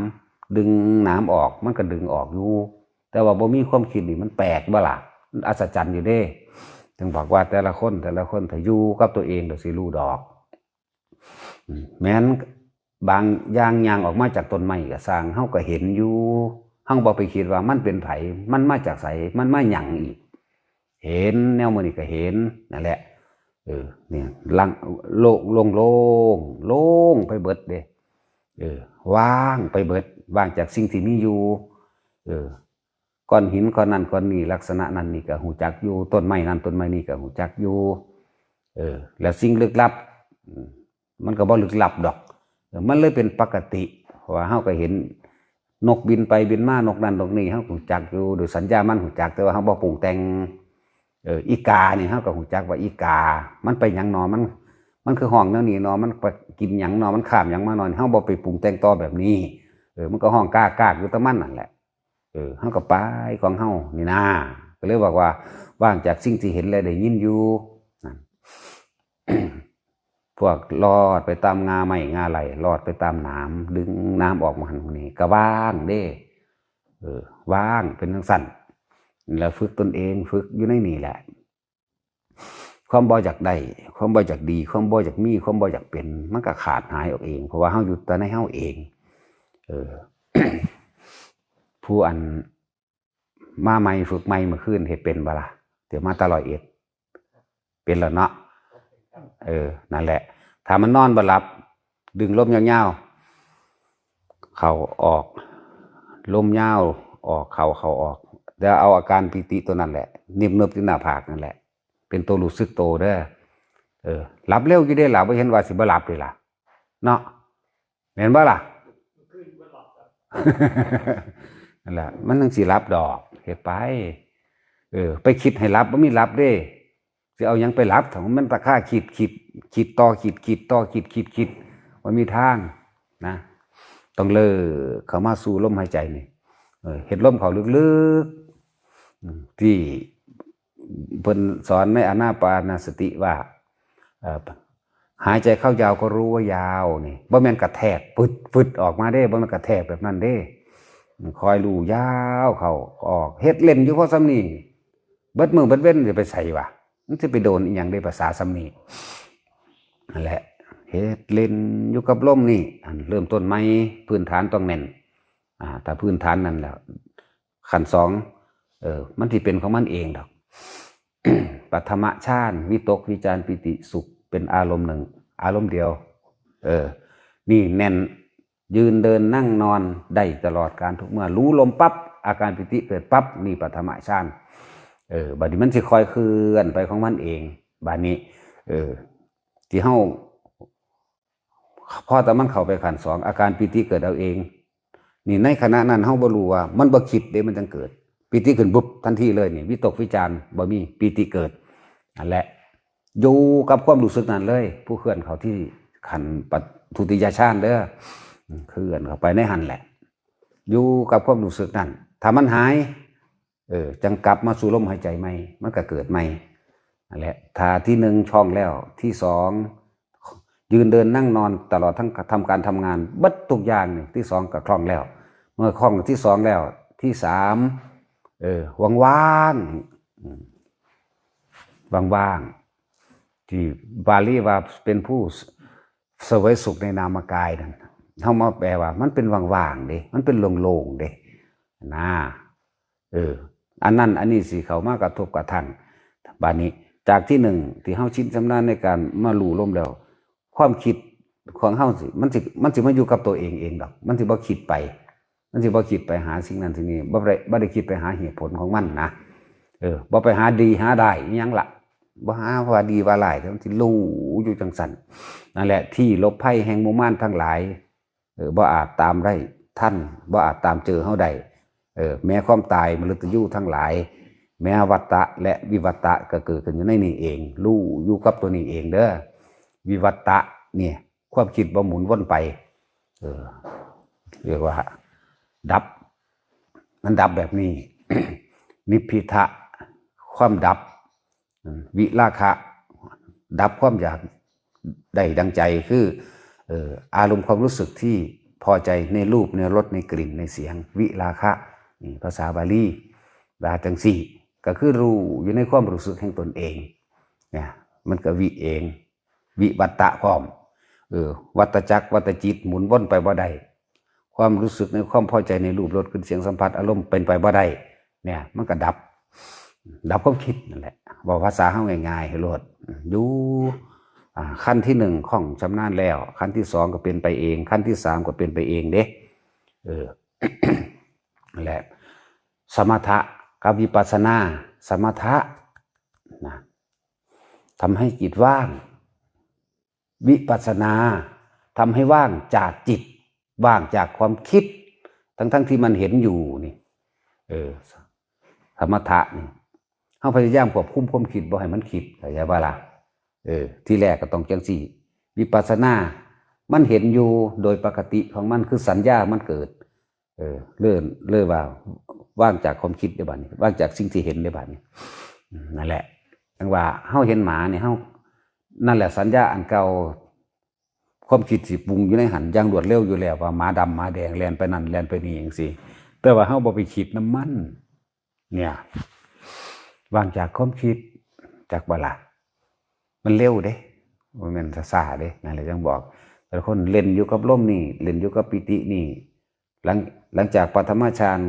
ดึงหนามออก มันก็ดึงออกอยู่ แต่ว่าบ่มีความคิดนี่มันแปลกบ่ล่ะ มันอัศจรรย์อยู่เด้ ถึงบอกว่าแต่ละคน แต่ละคนถ้าอยู่กับตัวเอง เดี๋ยวสิรู้ดอก อืม แม้นบางอย่างย่างออกมาจากต้นไม้ก็ซ่าง เฮาก็เห็นอยู่ เฮาบ่ไปคิดว่ามันเป็นไผ มันมาจากไส มันมาหยังอีก เห็น แนวมื้อนี้ก็เห็น นั่นแหละ เออ เนี่ย ลัง โล่ง โล่ง โล่ง โล่งไปเบิดเด้ เออ ว่างไปเบิด ว่างจากสิ่งที่มีอยู่ เออ ก้อนหินก้อนนั้นก้อนนี้ ลักษณะนั้นนี่ก็ฮู้จักอยู่ ต้นไม้นั้นต้นไม้นี้ก็ฮู้จักอยู่ เออ แล้วสิ่งลึกลับ อืม มันก็บ่ลึกลับดอก เออ มันเลยเป็นปกติ เพราะว่าเฮาก็เห็นนกบินไปบินมา นกนั้นนกนี้ เฮาก็ฮู้จักอยู่ โดยสัญญามันฮู้จัก แต่ว่าเฮาบ่ปรุงแต่ง เออ อีกานี่ เฮาก็ฮู้จักว่าอีกา มันไปหยังหนอ มัน มันคือฮ้องแนวนี้หนอ มันไปกินหยังหนอ มันคาบหยังมาหนอ เฮาบ่ไปปรุงแต่งต่อแบบนี้ เออ มันก็ฮ้องก้ากๆ อยู่แต่มันนั่นแหละ เออ เฮาก็ไปของเฮานี่นา ก็เลยบอกว่า ว่างจากสิ่งที่เห็นและได้ยินอยู่ นั่น พวกลอดไปตามงาไม้งาไหล ลอดไปตามหนาม ดึงหนามออกมาหั่นนี่ ก็ว่างเด้ เออ ว่างเป็นจั่งซั้น แล้วฝึกตนเอง ฝึกอยู่ในนี่แหละ ความบ่อยากได้ ความบ่อยากดี ความบ่อยากมี ความบ่อยากเป็น มันก็ขาดหายออกเอง เพราะว่าเฮาอยู่แต่ในเฮาเอง เออ ผู้อันมาใหม่ ฝึกใหม่เมื่อคืน เฮ็ดเป็นบ่ล่ะ เดี๋ยวมาแต่ร้อยเอ็ด เป็นแล้วเนาะ เออ นั่นแหละ ถ้ามันนอนบ่หลับ ดึงลมยาวๆ เข้าออก ลมยาวออก เข้า เข้าออก แล้วเอาอาการปีติตัวนั้นแหละ นิบๆ ที่หน้าผากนั่นแหละ เป็นตัวรู้สึกโตเด้อ เออ หลับเร็วอยู่เด้ล่ะ บ่เห็นว่าสิบ่หลับเลยล่ะ เนาะ แม่นบ่ล่ะ นั่นแหละ มันจั่งสิหลับดอก เฮ็ดไป เออ ไปคิดให้หลับ บ่มีหลับเด้ สิเอาหยังไปหลับ ถ้ามันตะค่าคิด คิด คิดต่อ คิด คิดต่อ คิด คิด คิด บ่มีทางนะ ต้องเลิกเข้ามาสู่ลมหายใจนี่ เออ เฮ็ดลมเข้าลึกๆ อืม ที่เพิ่นสอนในอานาปานสติว่า เอ่อ หายใจเข้ายาวก็รู้ว่ายาวนี่ บ่แม่นกระแทก ฟึด ฟึดออกมาเด้ บ่แม่นกระแทกแบบนั้นเด้ คอยรู้ยาวเข้าออก เฮ็ดเล่นอยู่พอส่ำนี้ เบิดมื้อเบิดเว็นสิไปไสวะ มันสิไปโดนอีหยังเด้ ภาษาส่ำนี้ นั่นแหละ เฮ็ดเล่นอยู่กับลมนี่ อันเริ่มต้นใหม่ พื้นฐานต้องแน่น อ่า ถ้าพื้นฐานนั่นแล้ว ขั้นสอง เออ มันสิเป็นของมันเองดอก ปฐมฌาน วิตก วิจาร ปีติ สุข เป็นอารมณ์หนึ่ง อารมณ์เดียว เออ นี่แน่น ยืนเดินนั่งนอนได้ตลอดการทุกเมื่อ รู้ลมปั๊บ อาการปีติเกิดปั๊บ นี่ปฐมฌาน เออ บัดนี้มันสิค่อยเคลื่อนไปของมันเอง บัดนี้ เออ ที่เฮา พอแต่มันเข้าไปขั้นสอง อาการปีติเกิดเอาเอง นี่ในขณะนั้นเฮาบ่รู้ว่า มันบ่คิดเด้ มันจั่งเกิด ปีติขึ้นปุ๊บ ทันทีเลยนี่ วิตกวิจารบ่มี ปีติเกิด นั่นแหละ อยู่กับความรู้สึกนั้นเลย ผู้เคลื่อนเข้าที่ขั้นปัจจุติยฌานเด้อ อืม เคลื่อนเข้าไปในหั่นแหละ อยู่กับความรู้สึกนั้น ถ้ามันหาย เออ จั่งกลับมาสู่ลมหายใจใหม่ มันก็เกิดใหม่ นั่นแหละ ถ้าที่หนึ่งคล่องแล้ว ที่สอง ยืนเดินนั่งนอนตลอดทั้งทำการทำงาน เบิดทุกอย่างนี่ ที่สองก็คล่องแล้ว เมื่อคล่องที่สองแล้ว ที่สาม เออ ว่างๆ อืม ว่างๆ ที่บาลีว่าเป็นผู้เสวยสุขในนามกายนั่น เฮามาแปลว่า มันเป็นว่างๆ เด้ มันเป็นโล่งๆ เด้ นะ เออ อันนั้นอันนี้สิเข้ามากระทบกระทั่ง บาดนี้ จากที่หนึ่ง ที่เฮาชินชำนาญในการมารู้ลมแล้ว ความคิดของเฮาสิ มันสิ มันสิมาอยู่กับตัวเองเองดอก มันสิบ่คิดไป มันสิบ่คิดไปหาสิ่งนั้นสิ่งนี้ บ่ได้ บ่ได้คิดไปหาเหตุผลของมันนะ เออ บ่ไปหาดีหาได้อิหยังละ บ่หาว่าดีว่าร้าย แต่มันสิรู้อยู่จั่งซั้น นั่นแหละ ที่หลบภัยแห่งหมู่มารทั้งหลาย เออ บ่อาจตามได้ทัน บ่อาจตามเจอเฮาได้ เออ แม้ความตายมฤตยูทั้งหลาย แม้วัฏฏะและวิวัฏฏะก็เกิดขึ้นอยู่ในนี่เอง รู้อยู่กับตัวนี้เองเด้อ วิวัฏฏะเนี่ย ความคิดบ่หมุนวนไป เออ เรียกว่า ดับ มันดับแบบนี้ นิพพิทะ ความดับ อืม วิราคะ ดับความอยากได้ดังใจ คือ เอ่อ อารมณ์ความรู้สึกที่พอใจในรูป ในรส ในกลิ่น ในเสียง วิราคะ นี่ภาษาบาลีว่าจั่งซี้ ก็คือรู้อยู่ในความรู้สึกแห่งตนเอง เนี่ย มันก็วิเอง วิวัฏฏะพร้อม เออ วัฏจักร วัฏจิต หมุนวนไปบ่ได้ ความรู้สึกในความพอใจในรูป รส กลิ่น เสียง สัมผัส อารมณ์เป็นไปบ่ได้ เนี่ย มันก็ดับ ดับความคิดนั่นแหละ เว้าภาษาเฮาง่ายๆให้โลด อยู่ อ่า ขั้นที่หนึ่งคล่องชำนาญแล้ว ขั้นที่สองก็เป็นไปเอง ขั้นที่สามก็เป็นไปเองเด้ เออ นั่นแหละ สมถะกับวิปัสสนา สมถะนะ ทำให้จิตว่าง วิปัสสนา ทำให้ว่างจากจิต ว่างจากความคิด ทั้งๆที่มันเห็นอยู่นี่ เออ สมถะนี่ เฮาพยายามควบคุมความคิดบ่ให้มันคิด เข้าใจบ่ล่ะ เออ ทีแรกก็ต้องจังซี่ วิปัสสนา มันเห็นอยู่โดยปกติของมัน คือสัญญามันเกิด เออ เริ่ม เริ่มว่า ว่างจากความคิดได้บัดนี้ ว่างจากสิ่งที่เห็นได้บัดนี้ อืม นั่นแหละ จั่งว่าเฮาเห็นหมานี่ เฮา นั่นแหละสัญญาอันเก่า ความคิดสิปรุงอยู่ในหั้นอย่างรวดเร็วอยู่แล้ว ว่าหมาดำหมาแดงแล่นไปนั่นแล่นไปนี่จั่งซี้ แต่ว่าเฮาบ่ไปคิดนำมัน เนี่ย ว่างจากความคิด จักบ่ล่ะ มันเร็วเด้ บ่แม่นช้าๆเด้ นั่นแหละจั่งบอก แต่ละคนเล่นอยู่กับลมนี่ เล่นอยู่กับปีตินี่ หลัง หลังจากปฐมฌาน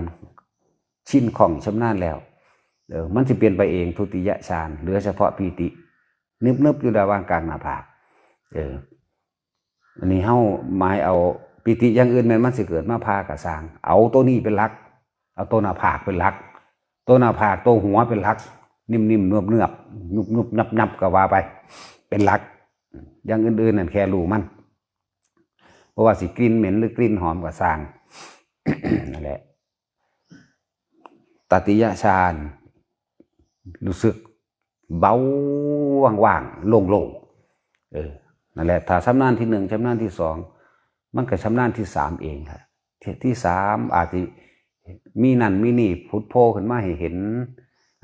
ชินคล่องชำนาญแล้ว เออ มันสิเปลี่ยนไปเอง ทุติยฌาน เหลือเฉพาะปีติ นึบๆอยู่ระหว่างกลางหน้าผาก เออ อันนี้เฮาหมายเอาปีติอย่างอื่นแม่นมันสิเกิดมาผ่ากะซ่าง เอาตัวนี้เป็นหลัก เอาตัวหน้าผากเป็นหลัก ตัวหน้าผากตัวหัวเป็นหลัก นิ่มๆเนือบๆ ยุบๆยับๆก็ว่าไป เป็นหลัก อย่างอื่นๆนั่นแค่รู้มัน เพราะว่าสิกลิ่นเหม็นหรือกลิ่นหอมก็ซ่าง นั่นแหละ ตติยฌาน รู้สึกเบา ว่างๆโล่งๆ เออ นั่นแหละ ถ้าชำนาญที่หนึ่ง ชำนาญที่สอง มันก็ชำนาญที่สามเองแหละ ที่ ที่สามอาจสิมีนั่นมีนี่ผุดโผล่ขึ้นมาให้เห็น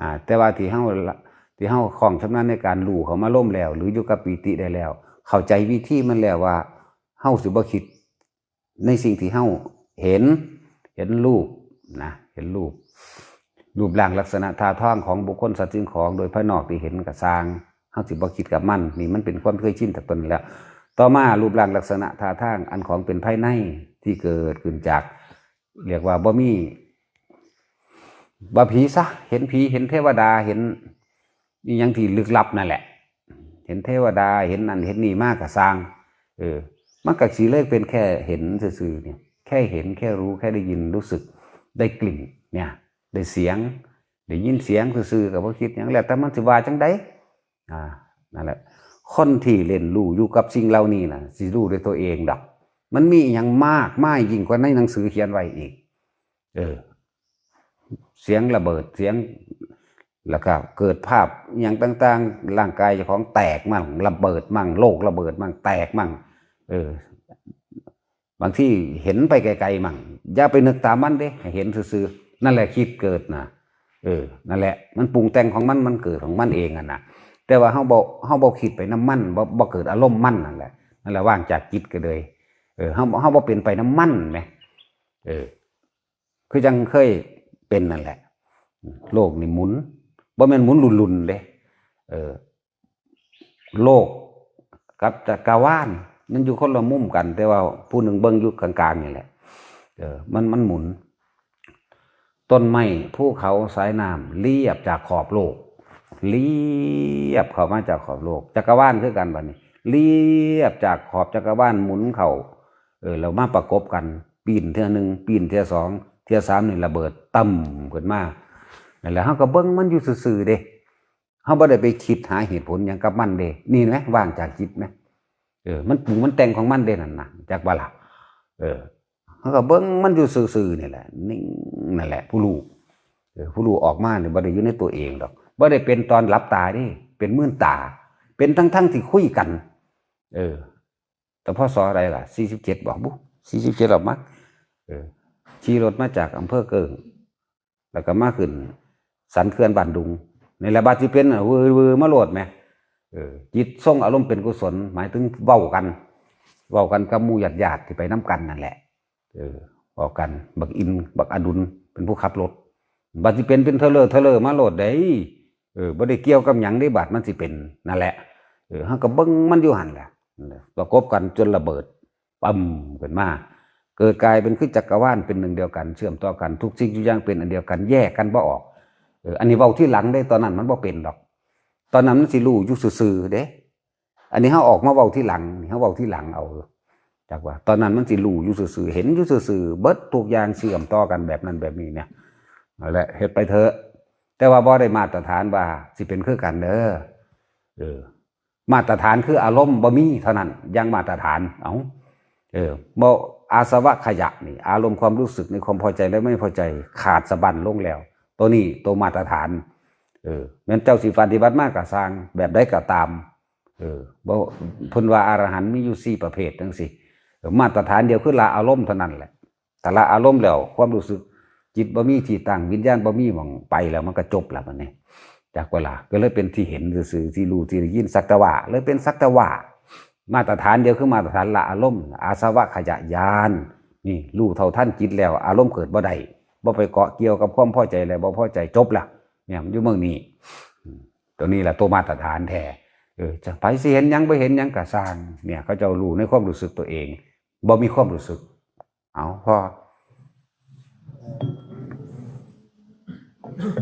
อ่า แต่ว่าที่เฮาละ ที่เฮาคล่องชำนาญในการรู้เข้ามาลมแล้ว หรืออยู่กับปีติได้แล้ว เข้าใจวิธีมันแล้วว่าเฮาสิบ่คิดในสิ่งที่เฮาเห็น เห็นรูปนะ เห็นรูป รูปร่างลักษณะท่าทางของบุคคลสัตว์สิ่งของโดยภายนอกที่เห็นก็ซ่าง เฮาสิบ่คิดกับมัน นี่มันเป็นความเคยชินจากตนแล้ว ต่อมารูปร่างลักษณะท่าทางอันของเป็นภายในที่เกิดขึ้นจาก เรียกว่าบ่มี ว่าผีซะ เห็นผี เห็นเทวดา เห็นอิหยังที่ลึกลับนั่นแหละ เห็นเทวดา เห็นนั่นเห็นนี่มาก็ซ่าง เออ มันก็สิเลยเป็นแค่เห็นซื่อๆเนี่ย แค่เห็น แค่รู้ แค่ได้ยิน รู้สึก ได้กลิ่น เนี่ย ได้เสียง ได้ยินเสียงซื่อๆก็บ่คิดหยัง แล้วแต่มันสิว่าจั่งใด อ่า นั่นแหละ คนที่เรียนรู้อยู่กับสิ่งเหล่านี้น่ะ สิรู้ด้วยตัวเองดอก มันมีอิหยังมากมายยิ่งกว่าในหนังสือเขียนไว้อีก เออ เสียงระเบิด เสียง แล้วก็เกิดภาพอิหยังต่างๆ ร่างกายเจ้าของแตกมั่ง ระเบิดมั่ง โลกระเบิดมั่ง แตกมั่ง เออ บางทีเห็นไปไกลๆมั่ง อย่าไปนึกตามมันเด้ ให้เห็นซื่อๆ นั่นแหละคิดเกิดนะ เออ นั่นแหละ มันปรุงแต่งของมัน มันเกิดของมันเองอะนะ แต่ว่าเฮาบ่ เฮาบ่คิดไปนำมัน บ่ บ่เกิดอารมณ์มันนั่นแหละ นั่นแหละว่างจากจิตก็เลย เออ เฮา เฮาบ่เป็นไปนำมันแหม เออ คือจั่งเคยเป็นนั่นแหละ โลกนี่หมุน บ่แม่นหมุนลุ่นๆเด้ เออ โลกกับจักรวาลมันอยู่คนละมุมกัน แต่ว่าผู้หนึ่งเบิ่งอยู่กลางๆนี่แหละ เออ มัน มันหมุน ต้นไม้ ภูเขา สายน้ำ เรียบจากขอบโลก เรียบเข้ามาจากขอบโลก จักรวาลคือกันบัดนี้ เรียบจากขอบจักรวาลหมุนเข้า เออ แล้วมาประกบกัน ปีนเทื่อหนึ่ง ปีนเทื่อสอง เทื่อสามนี่ระเบิดตึ้มขึ้นมา นั่นแหละ เฮาก็เบิ่งมันอยู่ซื่อๆเด้ เฮาบ่ได้ไปคิดหาเหตุผลหยังกับมันเด้ นี่แหม ว่างจากจิตแหม เออ มันปรุงมันแต่งของมันเด้นั่นน่ะ จักบ่ล่ะ เออ เฮาก็เบิ่งมันอยู่ซื่อๆนี่แหละ นิ่งนั่นแหละ ผู้รู้ เออ ผู้รู้ออกมานี่บ่ได้อยู่ในตัวเองดอก บ่ได้เป็นตอนหลับตาเด้ เป็นมื่นตา เป็นทั้งๆที่คุยกัน เออ แต่ พ.ศ.ใดล่ะ สี่สิบเจ็ดบ่ บุ สี่สิบเจ็ดหรอกมั้ง เออ ขี่รถมาจากอำเภอเกิง แล้วก็มาขึ้นสันเขื่อนบ้านดุง นี่แหละ บาดสิเป็นน่ะ วือๆมาโลดแหม เออ จิตทรงอารมณ์เป็นกุศล หมายถึงเว้ากัน เว้ากันกับหมู่ญาติๆที่ไปนำกันนั่นแหละ เออ เว้ากัน บักอิน บักอดุล เป็นผู้ขับรถ บาดสิเป็น เป็นเทอเลอร์ เทอเลอร์มาโลดเด้ เออ บ่ได้เกี่ยวกับหยังเด้ บาดมันสิเป็น นั่นแหละ เออ เฮาก็เบิ่งมันอยู่หั่นแหละ นั่นแหละ ประกบกันจนระเบิด ปึ้ม ขึ้นมา เกิดกลายเป็นคือจักรวาลเป็นหนึ่งเดียวกัน เชื่อมต่อกัน ทุกสิ่งทุกอย่างเป็นอันเดียวกัน แยกกันบ่ออก ออ อันนี้เว้าทีหลังเด้ ตอนนั้นมันบ่เป็นดอก ตอนนั้นมันสิรู้อยู่ซื่อๆเด้ อันนี้เฮาออกมาเว้าทีหลัง นี่เฮาเว้าทีหลังเอา จักว่า ตอนนั้นมันสิรู้อยู่ซื่อๆ เห็นอยู่ซื่อๆ เบิดทุกอย่างเชื่อมต่อกันแบบนั้นแบบนี้เนี่ย นั่นแหละ เฮ็ดไปเถอะ แต่ว่าบ่ได้มาตรฐานว่าสิเป็นคือกันเด้อ เออ มาตรฐานคืออารมณ์บ่มีเท่านั้น ยังมาตรฐาน เอ้า เออ บ่ อาสวะขยะนี่ อารมณ์ความรู้สึกในความพอใจและไม่พอใจ ขาดสะบั้นลงแล้ว ตัวนี้ตัวมาตรฐาน เออ แม้นเจ้าสิปฏิบัติมาก็ซ่าง แบบใดก็ตาม เออ บ่ เพิ่นว่าอรหันต์มีอยู่สี่ประเภทจังซี่ เออ มาตรฐานเดียวคือละอารมณ์เท่านั้นแหละ ถ้าละอารมณ์แล้ว ความรู้สึก จิตบ่มีที่ตั้ง วิญญาณบ่มีหม่องไปแล้ว มันก็จบแล้วบัดนี้ จักว่าล่ะ ก็เลยเป็นที่เห็นซื่อๆ ที่รู้ ที่ได้ยิน สักแต่ว่า เลยเป็นสักแต่ว่า มาตรฐานเดียวคือมาตรฐานละอารมณ์ อาสวะขยะญาณ นี่ รู้เท่าทันจิตแล้ว อารมณ์เกิดบ่ได้ บ่ไปเกาะเกี่ยวกับความพอใจและบ่พอใจ จบละ เนี่ย มันอยู่เมืองนี้ อืม ตัวนี้แหละตัวมาตรฐานแท้ เออ จะไผสิเห็นหยังบ่เห็นหยังก็ซ่าง เนี่ย เขาเจ้ารู้ในความรู้สึกตัวเอง บ่มีความรู้สึก เอา พอ